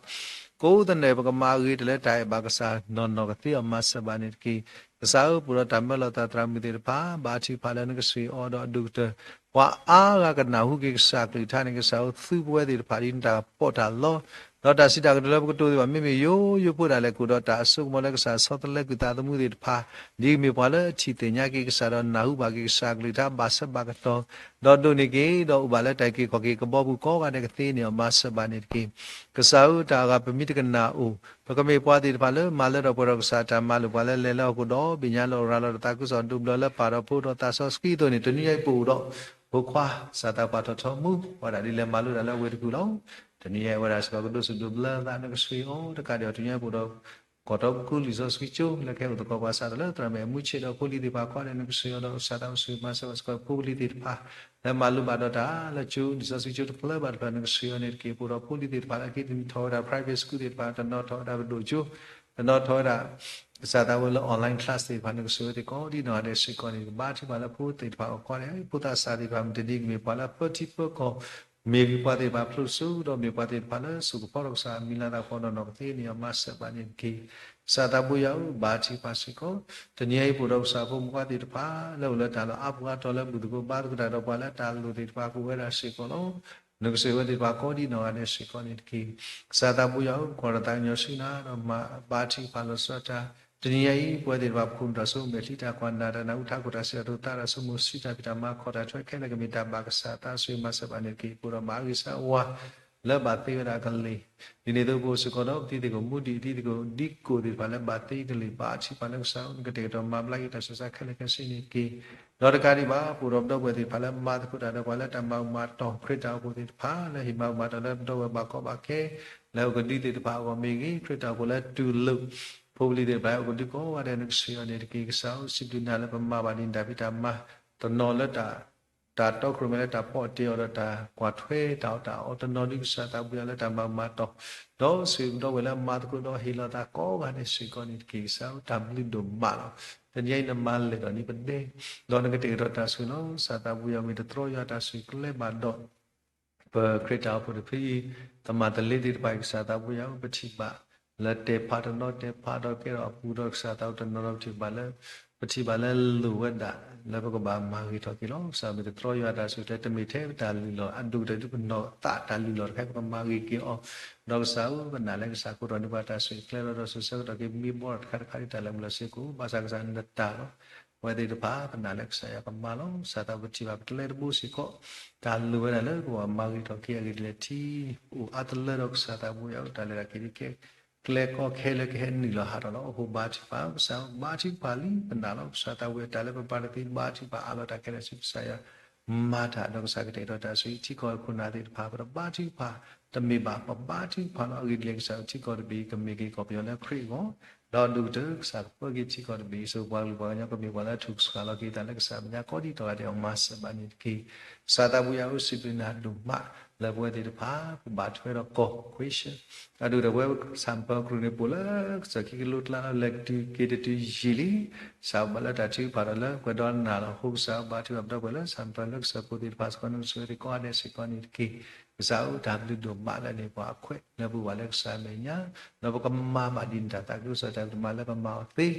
ကိးသနၢၣ် ပကမၤအဂ့ၤတၢ်လၢတၢ်အဲၣ်ဘၣ်ကစၢ် နီၢ်နီၢ်ကသ့အီၤ မၤစၢၤဘၣ်န့ၣ်တက့ၢ်. ကစၢ်ဧၢ ပအိၣ်ဒီးတၢ်မၢလီၤသးသရၣ်မုၣ်သ့ၣ်တဖၣ် ဘါထုကဖၣ်လၢနကဆိၣ်ဂ့ၤအီၤဒီးအဒိၣ်ကတၢၢ် ပှၤအါဂၤကနၢ်ဟူက့ၤကစၢ်ကလုၢ်ကထါန့ၣ် ကစၢ်ဧၢ သူပဝဲသ့ၣ်တဖၣ်ဒ်နတၢ်ပီးတၢ်လီ ဒီးတၢ်စံးတၢ်ကတိၤလၢပကတိၤသ့ၣ်တဖၣ် မ့မ့ၢ်ယိယိဖိဒၣ်လဲာ် ကအိၣ်ဒီးတၢ်အစိကမီၤလၢကစၢ်ဆီတလဲကွံာ်သးသမူသ့ၣ်တဖၣ်, ဒ်အမ့ၢ်ပှၤလၢအထံၣ်သ့ၣ်ညါက့ၤကစၢ်ဒီးနၢ်ဟူဘၣ်က့ၤကစၢ်အကလုၢ်ကထါ ဘၣ်ဆၢဘၣ်ကတီၢ် ဒီးဒိးန့ၢ်က့ၤ ဒီးအိၣ်ဘၣ်လၢတၢ်အုၣ်က့ၤခီၣ်က့ၤကဘီပူၤကိးဂၤဒဲး ကသ့န့ၢ်အီၤ မၤစၢၤဘၣ်န့ၣ်တက့ၢ်. ကစၢ်ဧၢ, တၢ်အဂၤပမ့ၢ်တကနၣ်အိၣ်, ပကမ့ၢ်ပှၤသ့ၣ်တဖၣ်လၢမၤလၢထီၣ်ပှဲၤထီၣ်ကစၢ်အတၢ်မၤလိာ် ပှၤလၢလဲၤလၢဟီၣ်ခိၣ်ဒီဘ့ၣ်ညါလၢအရၤလီၤဒီးသးခုကစီၣ်ဒိးဘျၢလၢပၢ်ဒီးဖိဒီးသးစီဆှံအသိးန့ၣ် တနံၤညါအံၤပအိၣ်ဒီးဖိခွါ စီၤသးပှၢ်ထီၣ်ထီမူ ပှၤဒၣ်ဒ်လဲၣ်မၤလိတၢ်လၢအဝဲတကူၣ်လီၤ. တနံၤညါအံၤဝဲဒၣ်စ့ၢ်ကီးကဒိးဆူၣ်ဒိးဘျၢသး နကဆှၢအီၤတကးဒံးအီၤ တနံၤညါအံၤပအိၣ်ဒီး ကီၢ်တီပူၤလံာ်စီဆှံကၠိ လၢကဟဲအိၣ်သကိးပှၤစးထီၣ်လၢသရၣ်မုၣ်အမူဆ့ၣ်ဒီးဖိလံၤသ့ၣ်တဖၣ်ကိးဂၤဒဲး နကဆှၢအီၤဒီးကစၢ်သးအိၣ်ဆှၢမၤစၢၤဘၣ်စ့ၢ်ကီး ဖိလံၤသ့ၣ်တဖၣ် လၢမၤလိဘၣ်ဒီးတၢ်လၢကၠိ လံာ်စီဆှံကၠိတဖျၢၣ်ဘၣ်တဖျၢၣ် နကဆှၢအီၤန့ၣ်တက့ၢ်. ပအိၣ်ဒီးဖိလံၤသ့ၣ်တဖၣ်လၢအက့ၤတနံၤထီၣ်ဝဲဒၣ် private school သ့ၣ်တဖၣ် တနီၤထီၣ်ဝဲဒၣ်ပဒိၣ်ကၠိ တနီၤထီၣ်ဝဲဒၣ် ကစၢ်သးဝဲလၢ online class သ့ၣ်တဖၣ် နကဆှၢဝဲသ့ၣ်ကိးဒ်နီၢ်ဂၤဒဲးစ့ၢ်ကီးန့ၣ် ကဘါထုကဖၣ်လၢဖိသ့ၣ်တဖၣ်အဂီၢ်ကိးဂၤဒဲး ဖိသၣ်စၢ်သ့ၣ်တဖၣ် မုၢ်တနံၤကမ့ၢ်ပှၤလၢအပၢထံပၢကီၢ် မ့ၢ်ဂ့ၤပှၤသ့ၣ်တဖၣ်ဖျိးစိ ဒီးမ့ၢ်ပှၤသ့ၣ်တဖၣ်လၢစိာ်ကဖီဒီးကစၢ်မံၤလၤသးကပီၤနီၢ်နီၢ်ကသ့န့ၢ်အီၤ မၤစၢၤဘၣ်န့ၣ်တက့ၢ်. ကစၢ်သးဘိယွၤဧၢ, ဘါထုကဖၣ်စ့ၢ်ကီး တနံၤအံၤပအိၣ်ဒီးကစၢ်ဖိမုၣ်ဖိခွါသ့ၣ်တဖၣ် လၢအိၣ်လၢတၢ်လီၢ်အါပူၤအါတီၤလၢဘူၣ်သကိးဘါသကိး တၢ်ဒီးပှၤလၢတၢ်လိၣ်သ့ၣ်တဖၣ်ကအိၣ်ဝဲဒၣ်စ့ၢ်ကီးလီၤ. နကဆှၢဝဲသ့ၣ်တဖၣ်ကိးဒ်နီၢ်ဂၤဒဲးစ့ၢ်ကီးန့ၣ်တက့ၢ်. ကစၢ်သးဘိယွၤဧၢ, ကွၢ်တၢ်သးကညီၤဆူနၤဒီးမၤဘါထုကဖၣ်လီၤဆီတၢ် တနံၤညါအံၤ ပဝဲသ့ၣ်တဖၣ်ပခိၣ်နူာ်တၢ်ဆိကမိၣ် မဲာ်ချံတၢ်ကွၢ်နၢ်တၢ်နၢ်ဟူ ထးခိၣ်တၢ်စံးတၢ်ကတိၤ သးတၢ်ဆိကမိၣ် စံးတၢ်ဖံးတၢ်မၤ ခီၣ်တၢ်ထွဲခဲလၢာ် ကမ့ၢ်တၢ်ဘၣ်ကစၢ်သး ဆှၢမၤစၢၤဘၣ်န့ၣ်တက့ၢ်. ပအိၣ်ဒီးမၤဂ့ၤဆၢဝါ လၢဘၣ်သ့ဝဲဒၣ်ကလံၤ ဒ်န့ၣ်အသိး ပအိၣ်စ့ၢ်ကီးဒီးပတံၤသကိးမူဒံး တံၤသကိးဒံးကိးသ့ၣ်တဖၣ်လၢဘၣ်သ့ကလံၤ ဘါထုကဖၣ်လၢကစၢ်ဧၢ နကတဲာ်ကတီၤမၤဘျါက့ၤတၢ်ဆူးတၢ်ဆါခဲလၢာ်ခဲဆ့န့ၣ်တက့ၢ်. ဒီးတကးဒံးဘၣ် ပအိၣ်ဒီးပဒီပုၢ်ဝဲၢ်သ့ၣ်တဖၣ်လၢမၤသကိးတၢ်ဒီးပှၤလၢတၢ်မၤအူမၤတီၢ် ခရံာ်တၢ်အိၣ်ဖှိၣ်သ့ၣ်တဖၣ် လၢဟ့ၣ်မၤအူမၤတီၢ်လၢပဒီပုၢ်ဝဲၢ်ဘၣ်ကီဘၣ်ခဲ လၢအကဒုသ့ၣ်တဖၣ်အဂီၢ်မ့ၢ်ဂ့ၤ ခရံာ်တၢ်အိၣ်ဖှိၣ်လၢတူၢ်လိာ် ဖိပလံၤသ့ၣ်တဖၣ်အကဒုကိးဂၤဒဲး နကဆှၢအီၤန့ၣ်တက့ၢ်. ကစၢ်ဧၢ စံးဘျုးနၤလၢပမၤဘၣ်ဒ်နတၢ်ဖံးတၢ်မၤ တနီၤလၢတၢ် တၢ်တီခိၣ်ရိၣ်မဲလၢတၢ်ဖီၣ်တ့ၢ်အီၤဒီးတၢ်ကွၢ်ထွဲတၢ်အီၣ်တၢ်အီ တနီၤဒုးကစၢ်သးဘိယွၤလၢတၢ်မၤ မၤတီၢ် ဒီးဆှၢပဒီပုၢ်ဝဲၢ်လၢအမၤသကိးဒီးဟ့ၣ်လီၤသးကိးဂၤဒဲးစ့ၢ်ကီးန့ၣ်တက့ၢ်. ကစၢ်ဧၢ တၢ်ဘျုးဒိၣ်မးလီၤ. တနံၤအံၤနမၤလဲၤဒီးန့ၢ်ပဒဲ ဒီးနကတဲာ်ကတီၤတၢ်ဆိၣ်ဂ့ၤလီၤ. ကစၢ်သးဘိယွၤမ့ၢ်တတြီယွၤတၢ်ဆိၣ်ဂ့ၤကျဲဘၣ်ဒီး ပခရံာ်တၢ်အိၣ်ဖှိၣ်တဖုအံၤ သမၢ်သလ့သ့ၣ်တဖၣ်အံၤ ကစၢ်သးဘိယွၤဧၢ ပထံၣ်ဘၣ်လၢတဲာ်ဖးတနီၤတဲာ်ဖးဒီးကဲထီၣ်အပူၤဒီး ကစၢ်သးတနီၤဒီးပထံၣ်ဘၣ်လၢ ပထံၣ်ဘၣ်လၢလိၣ်ဝဲဒၣ် လၢပကဘၣ်မၤဂ့ၤထီၣ်က့ၤလီၤ. ကစၢ်မ့ၢ်တတြီယွၤတၢ်ဆိၣ်ဂ့ၤ တမ့ၢ်ထဲပတၢ်လုၢ်လီၢ် အဒိၣ်ကတၢၢ်ဒ်ပနီၢ်သးတၢ်လုၢ်လီၢ်တခါ ပကမၤဂ့ၤက့ၤအီၤ ဒီးကစၢ်ဧၢ ပနာ်လၢကစၢ်ခိၣ်တီန့ၢ်ပှၤတၢ်ဆိၣ်ဂ့ၤကျဲလီၤ ဒီးဆိၣ်ဆၢကတီၢ်က့ၤမ့ၢ်ဘီတခါတခါဒ်တၢ်လၢမုၢ်လီၤစ့ၢ်ကီး ဘၣ်ဆၣ်ကစၢ်နတၢ်လီၤ ပဝဲသ့ၣ်တဖၣ် ပနာ်လၢကစၢ်ယွၤကမၤလီၤ. ကစၢ်သးပထံၣ်ဘၣ်ပတလဲတဘိစ့ၢ်ကီး တၢ်လိၣ်ဝဲဒၣ်လၢပကဘၣ်မၤဂ့ၤထီၣ်က့ၤအဂ့ၢ်ဒ်လဲၣ် ထံအိၣ်အါတလၢဒီးကစၢ်သးဘိယွၤဧၢ တၢ်လဲၤတၢ်က့ၤဒ်ကဲ ကျဲကီခဲလၢာ်ကဟဲနုာ်လီၤဟးထီၣ်လီၤ. အဃိဘါထုကဖၣ် ကစၢ်ဘါထုကဖၣ်လံ ပနာ်လီၤ ကစၢ်သးဘိယွၤ တၢ်လၢပပာ်တသ့ဘါထုကဖၣ်အးလီၤတၢ်ခဲလၢာ်ဆူကစၢ်ယွၤ မၤတၢ်ဒီးကစၢ်ကတဲာ်ကတီၤတၢ်ဆူထံကီၢ်ခိၣ်နၢ်သ့ၣ်တဖၣ် ပတဘါထုကဖၣ် တမ့ၢ်ဘၣ် ပဘါထုကဖၣ်လီၤ. အဂ့ၢ်ဒ်လဲၣ် ကစၢ်ထံကီၢ်တဘ့ၣ်အံၤ ကမ့ၢ်က့ၤကီၢ်ပယီၤလၢခရံာ်အဂီၢ် ဒီးဒိၣ်ကတၢၢ် ကစၢ်ကပၢက့ၤထံကီၢ်တဘ့ၣ်အံၤ ဆိပှၤကလုာ်ပှၤကညီကမ့ၢ်ပှၤလၢထူၣ်ကဆှၣ်လီၤက့ၤတၢ်လၢကစၢ်မဲာ်ညါကိးဒ်နီၢ်ဂၤဒဲးအဂီၢ် မၤစၢၤဘၣ်န့ၣ်တက့ၢ်. ကစၢ်သးဘိယွၤဧၢ စံးဘျုးနၤဒိၣ်မး လၢပဝဲသ့ၣ်တဖၣ် ပဘၣ်ထွဲဒီးကီၢ်ခွ့ၡၢၣ် အဒိၣ်ဒီးပဝဲ ဆၣ်မပၢၤကရူၢ်န့ၣ် ပအိၣ်လၢကစၢၢ်ခံကလိကျါလီၤ လဲၤကတုၤက့ၤတတုၤယံာ်လံ ကစၢ်ဘၣ်လၢတၢ်ထုကဖၣ်ဒီးလၢပှဲၤဒီးနၤလီၤ. အဃိကစၢ်ဘါထုကဖၣ်ပဒီပုၢ်ဝဲၢ်လၢဆၣ်မပၢၤလၢကစၢၢ်ခိၣ်သ့ၣ်တဖၣ်စ့ၢ်ကီး နကဆိၣ်ဂ့ၤသ့ၣ်ကိးဂၤဒဲးစ့ၢ်ကီးန့ၣ်တက့ၢ်. ကစၢ်ဧၢ တၢ်ဘျုးဒိၣ်မးလၢန့ၢ်ပှၤအခွဲး လၢပအိၣ်ဘၣ်လၢကစၢ်အမဲာ်ညါ ဒီးပကမၤဘၣ်ဒ်နတၢ်သးခုကစီၣ်တၢ်ကမၤလၢပမၤအီၤသ့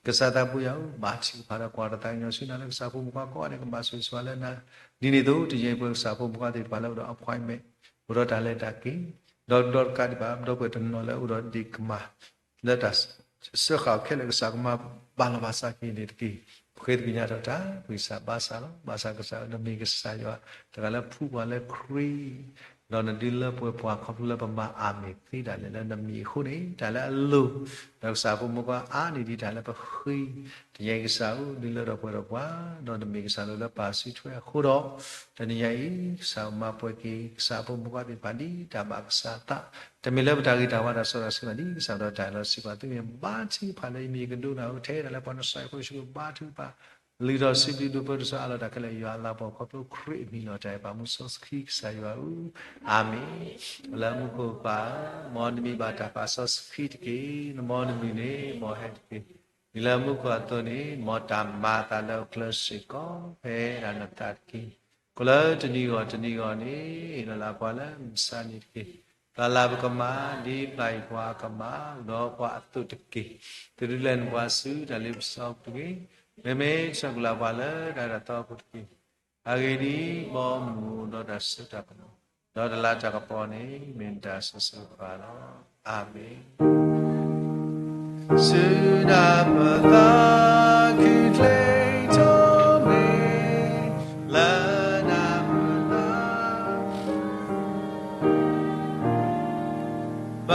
ကစၢ်သးဘိယွၤဧၢ ဘါထုကဖၣ်ဒီးကွၢ်တၢ်သးကညီၤဆူနၤလၢကစၢ်ဖိမုၣ်ခွါကိးဂၤဒဲး ကဘၣ်ဆိၣ်ဂ့ၤဆိၣ်ဝါလၢနၤ ဒ်န့ၣ်အသိး တယဲၢ်ပဝဲကစၢ်ဖိမုၣ်ခွါသ့ၣ်တဖၣ်လၢအိၣ်ဒီး appointment အိၣ်ဒီးတၢ်လဲၤတၢ်က့ၤ ဒီးဒီးတကးဒံးဘၣ် ပဒီပုၢ်ဝဲၢ်တနီၤလၢအိၣ်ဒီးဒ့ၣ်ကမၢ် လၢတၢ်စၢဃာ်အီၤခဲလၢာ် ကစၢ်ကမၤဘၣ်လီၤဘၣ်စးက့ၤန့ၣ်တက့ၢ်. ပဃ့သကိးညါထီၣ်တၢ် ပဂံၢ်စၢ်ဘါစၢ်လီၤ. ဘၣ်ဆၣ်ကစၢ်ဧၢ နမ့ၢ်ကစၢ်ယွၤ တဂၤလၢဖှူပှၤလၢခရံာ် ဒီးနဒုးလၢပှဲၤပှၤခီဖျိလၢပမၤအါမ့ၢ်သ့ဒၣ်လဲာ်လၢနမံၤအဃိန့ၣ် တၢ်လၢအလိၤ ဒီးကစၢ်ဖိမုၣ်ခွါအါန့ၢ်ဒံးတၢ်လၢပဃ့ တယဲၢ်ကစၢ်ဧၢ ဒုးလၢထီၣ်ပှဲၤထီၣ်ပှၤ ဒီးနမ့ၢ်ကစၢ်လၢပာ်စုထွဲအဃိဒီး တနံၤညါအံၤ ကစၢ်မၤပှဲၤက့ၤ ကစၢ်ဖိမုၣ်ခွါသ့ၣ်တဖၣ်ဒ်တၢ်ဘၣ်ကစၢ်သး တမ့ၢ်လၢပတၢ်ဂ့ၤတၢ်ဝါတၢ်စီတၢ်ဆှံဘၣ် ဒ်ကစၢ်ဒီးတၢ်လီၤစံးပာ်သုမ့ၢ်ဘါထုကဖၣ်လၢယမံၤကဒိကနၣ်ဧိၤ ထဲဒၣ်လၢပှၤနစၢ်အဃိ ယဘါထုကဖၣ် လုၢ်ထီၣ်စံးဘျုးဒိးပၢဒိးဆူအးလီၤတၢ်ခဲလၢာ် ယွၤအလၤကပီၤခီဖျိခရံာ်အမံၤလီၤတၢ်အဲၣ်ပာ်မူစီဆှံကစၢ်ယွၤဧၢ အၤမ့ၣ်. လၢမူခိၣ်ပၢ်ဧၢ, မ်နမံၤဘၣ်တၢ်ပာ်စီဆှံတက့ၢ်. နမ်နမံၤန့ၣ် မ်ဟဲတက့ၢ်. ဒ်လၢမူခိၣ်အသိးန့ၣ် မ်တၢ်မၤအသးလၢအကျဲစ့ၢ်ကီး ဖဲဒၣ်နသးတက့ၢ်. ကိးလၢတနံၤဂီၢ်တနံၤဂီၢ်န့ၣ် လၢ်လၢ်ပှၤလၢမုၢ်ဆါနံၤတက့ၢ်. လၢ်လၢ်ပကမၤ ဒ်ဘၣ်အံၤပှၤကမၤ ဒီးပှၤအသိးတက့ၢ်. တဒုးလဲၤနပှၤဆူတၢ်လ့ပစီပူၤတဂ့ၤ. မ့မ့ၢ်ဆၢကလၢ်ပှၤလၢတၢ်ဒၣ်သီပူၤတက့ၢ်. အဂ့ၢ်ဒ်အံၤ, ဘီမုၢ်ဒီးတၢ်စိတၢ်ကမီၤ ဒီးတလါတၢ်ကပီၤန့ၣ် မ့ၢ်နတၢ်ဆၢဆၢကပၤလီၤ. အၤမ့ၣ်. စုနၢ်ပၢၢ်သးခုထိၣ်မ့ၢ် လၢနၢ်ပၢၢ်သး ပ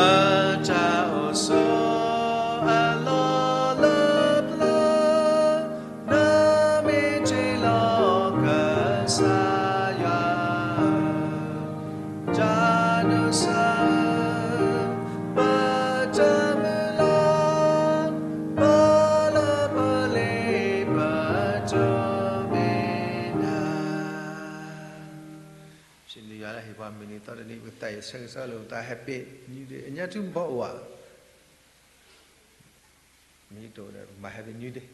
တၢ်အိၣ်ဆိးအလီၢ်လၢပျၢၤ, နမ့ၢ်တ့ၢ်လီၤကစၢ်ယွၤဧၢ, တၢ်ဒိးစၢၤ ပတၢ်မုၢ်လၢ်, ပလၢပလ့ပတိၢ်မ့ၢ်နၤ. စံးဘျုးယွၤလၢဟ့ၣ်ပှၤမုၢ်နံၤသီတနံၤ ပကသးယံာ်ဆၢကတီၢ်လၢပသး Happy New Day အညါ ထူမဖီအိၣ်ဧါ, မ့ၢ်တအိၣ်ဒီး ပကမၤ Happy New Day.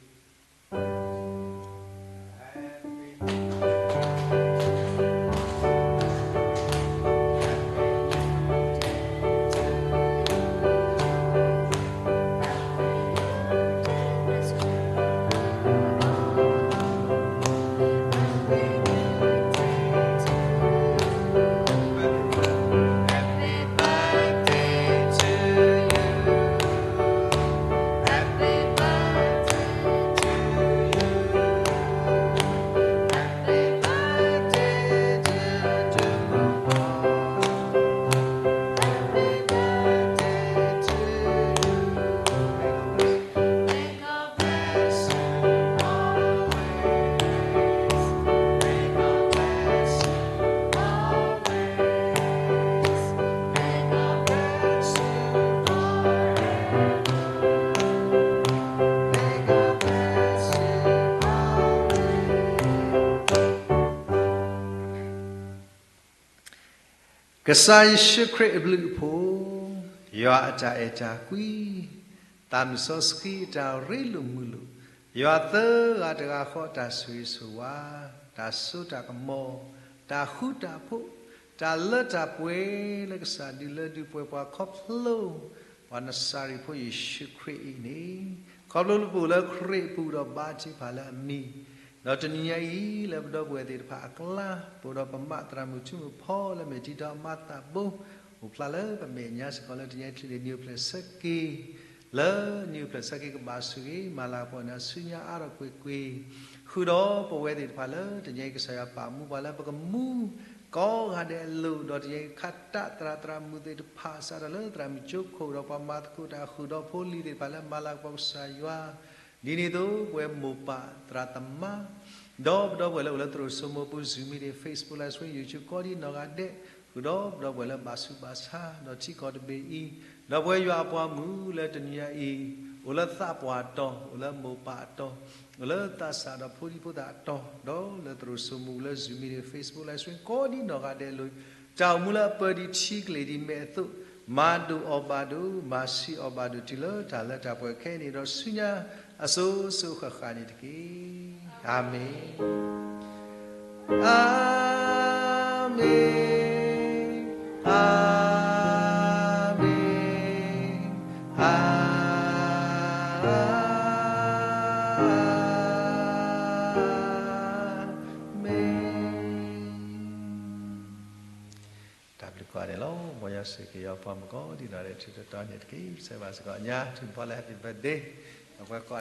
ကစၢ်ယ့ၣ်ၡူးခရံာ်အဘျုးအဖှိၣ်, ယွၤအတၢ်အဲၣ်တၢ်ကွံ, သးမုၢ်စီဆှံအတၢ်ရ့လိာ်မုာ်လိာ်, ယွၤသၢဂၤတဂၤဃီအတၢ်ဆိၣ်ဂ့ၤဆိၣ်ဝါ, တၢ်စိတၢ်ကမီၤ, တၢ်ဃူတၢ်ဖိး, တၢ်လၢတၢ်ပှဲၤလၢကစၢ်ဒုးလၢဒုးပှဲၤပှၤခီဖျိ ပှၤနစၤရ့းဖိယ့ၣ်ၡူးခရံာ်အံၤန့ၣ်, ခီဖျိလၢပအိၣ်လၢခရံာ်အပူၤဒီးဘါထုကဖၣ်လၢအမံၤ, ဒီးတနံၤညါအံၤ လၢပဒီပုၢ်ဝဲၢ်သ့ၣ်တဖၣ်အကျါ ပအိၣ်ဒီးပမၤသရၣ်မုၣ်ထူမုၣ်ဖီလၢမဲာ်ထံဒီးမၤသးဘိ, အိၣ်ဖျါလၢပမဲာ်ညါစ့ၢ်ကီးလၢတနံၤညါအံၤ ချံးန့ၢ်နံၣ်အိၣ်ဖျဲၣ်ဆၢက့ၤ လၢနံၣ်အိၣ်ဖျဲၣ်ဆၢက့ၤကဘၣ်ဆိၣ်ဂ့ၤ မၤလၤကပီၤန့ၣ်ဆူညါအါထီၣ်ကွ့ၢ်ကွ့ၢ်, ဃုာ်ဒီးပဝဲသ့ၣ်တဖၣ်လၢတနံၤညါအံၤ ကစၢ်ယွၤပာ်မူပှၤလၢပကမူ ကိးဂၤဒဲးအလိၤ, ဒီးတနံၤညါအံၤခးတၢ်သရၣ်သရၣ်မုၣ်သ့ၣ်တဖၣ် စးထီၣ်လၢသရၣ်မုၣ်ကၠိခိၣ် ဒီးပှၤမၤသကိးတၢ်ဃုာ်ဒီးဖိလံၤသ့ၣ်တဖၣ်လၢမၤလၤကပီၤကစၢ်ယွၤ, ဒ်န့ၣ်အသိးပဝဲမိၢ်ပၢ်သရၣ်သမါ ဒီးပဒီပုၢ်ဝဲၢ်လၢအိၣ်လၢသရိာ်စိမိၢ်ပူၤ Zoom meeting, Facebook live stream, YouTube ကိးဒံနီၢ်ဂၤဒဲး, ဃုာ်ဒီးပဒီပုၢ်ဝဲၢ်လၢဘၣ်ဆူးဘၣ်ဆါ ဒီးထံကီၢ်တဘ့ၣ်အံၤ, ဒီးပဝဲယွၤအပှၤမုၣ်လၢတနံၤညါအံၤ အိၣ်လၢသးပှၢ်တီၤ, အိၣ်လၢမိၢ်ပၢ်အတီၤ, အိၣ်လၢသးစၢ်ဒီးဖိဒံဖိသၣ်အတီၤ, ဒီးလၢသရိာ်စိမိၢ်ပူၤလၢ Zoom meeting, Facebook live stream ကိးဒံနီၢ်ဂၤဒဲးအလိၤ, တၢ်အိၣ်မူလၢအပၢဒံးထံကလ့ၢ်ဒံးမဲာ်အသိး, မၤဒိၣ်အီၣ်ဘၣ်ဒိၣ်, မၤဆံးအီၣ်ဘၣ်ဒိၣ်တုၤလၢတၢ်လၢတၢ်ပှဲၤခဲအံၤန့ၣ်ဒီးဆူညါအစိၤစိၤဃၣ်ဃၣ်န့ၣ်တက့ၢ်. အၤမ့ၣ်, အၤမ့ၣ်, အၤမ့ၣ်, အၤမ့ၣ်. တၢ်ဘျုးကိးဂၤဒဲးလီၤ. မ်ယွၤဆိၣ်ဂ့ၤက့ၤယွၤပှၤမုၣ်ကိးဒံနီၢ်ဂၤဒဲး ထူးထူးတီၤတီၤန့ၣ်တက့ၢ်. ဆၢဘၣ်စ့ၢ်ကီးညါ ထူးဖီလၢ Happy birthday ဒီးပှၤကိး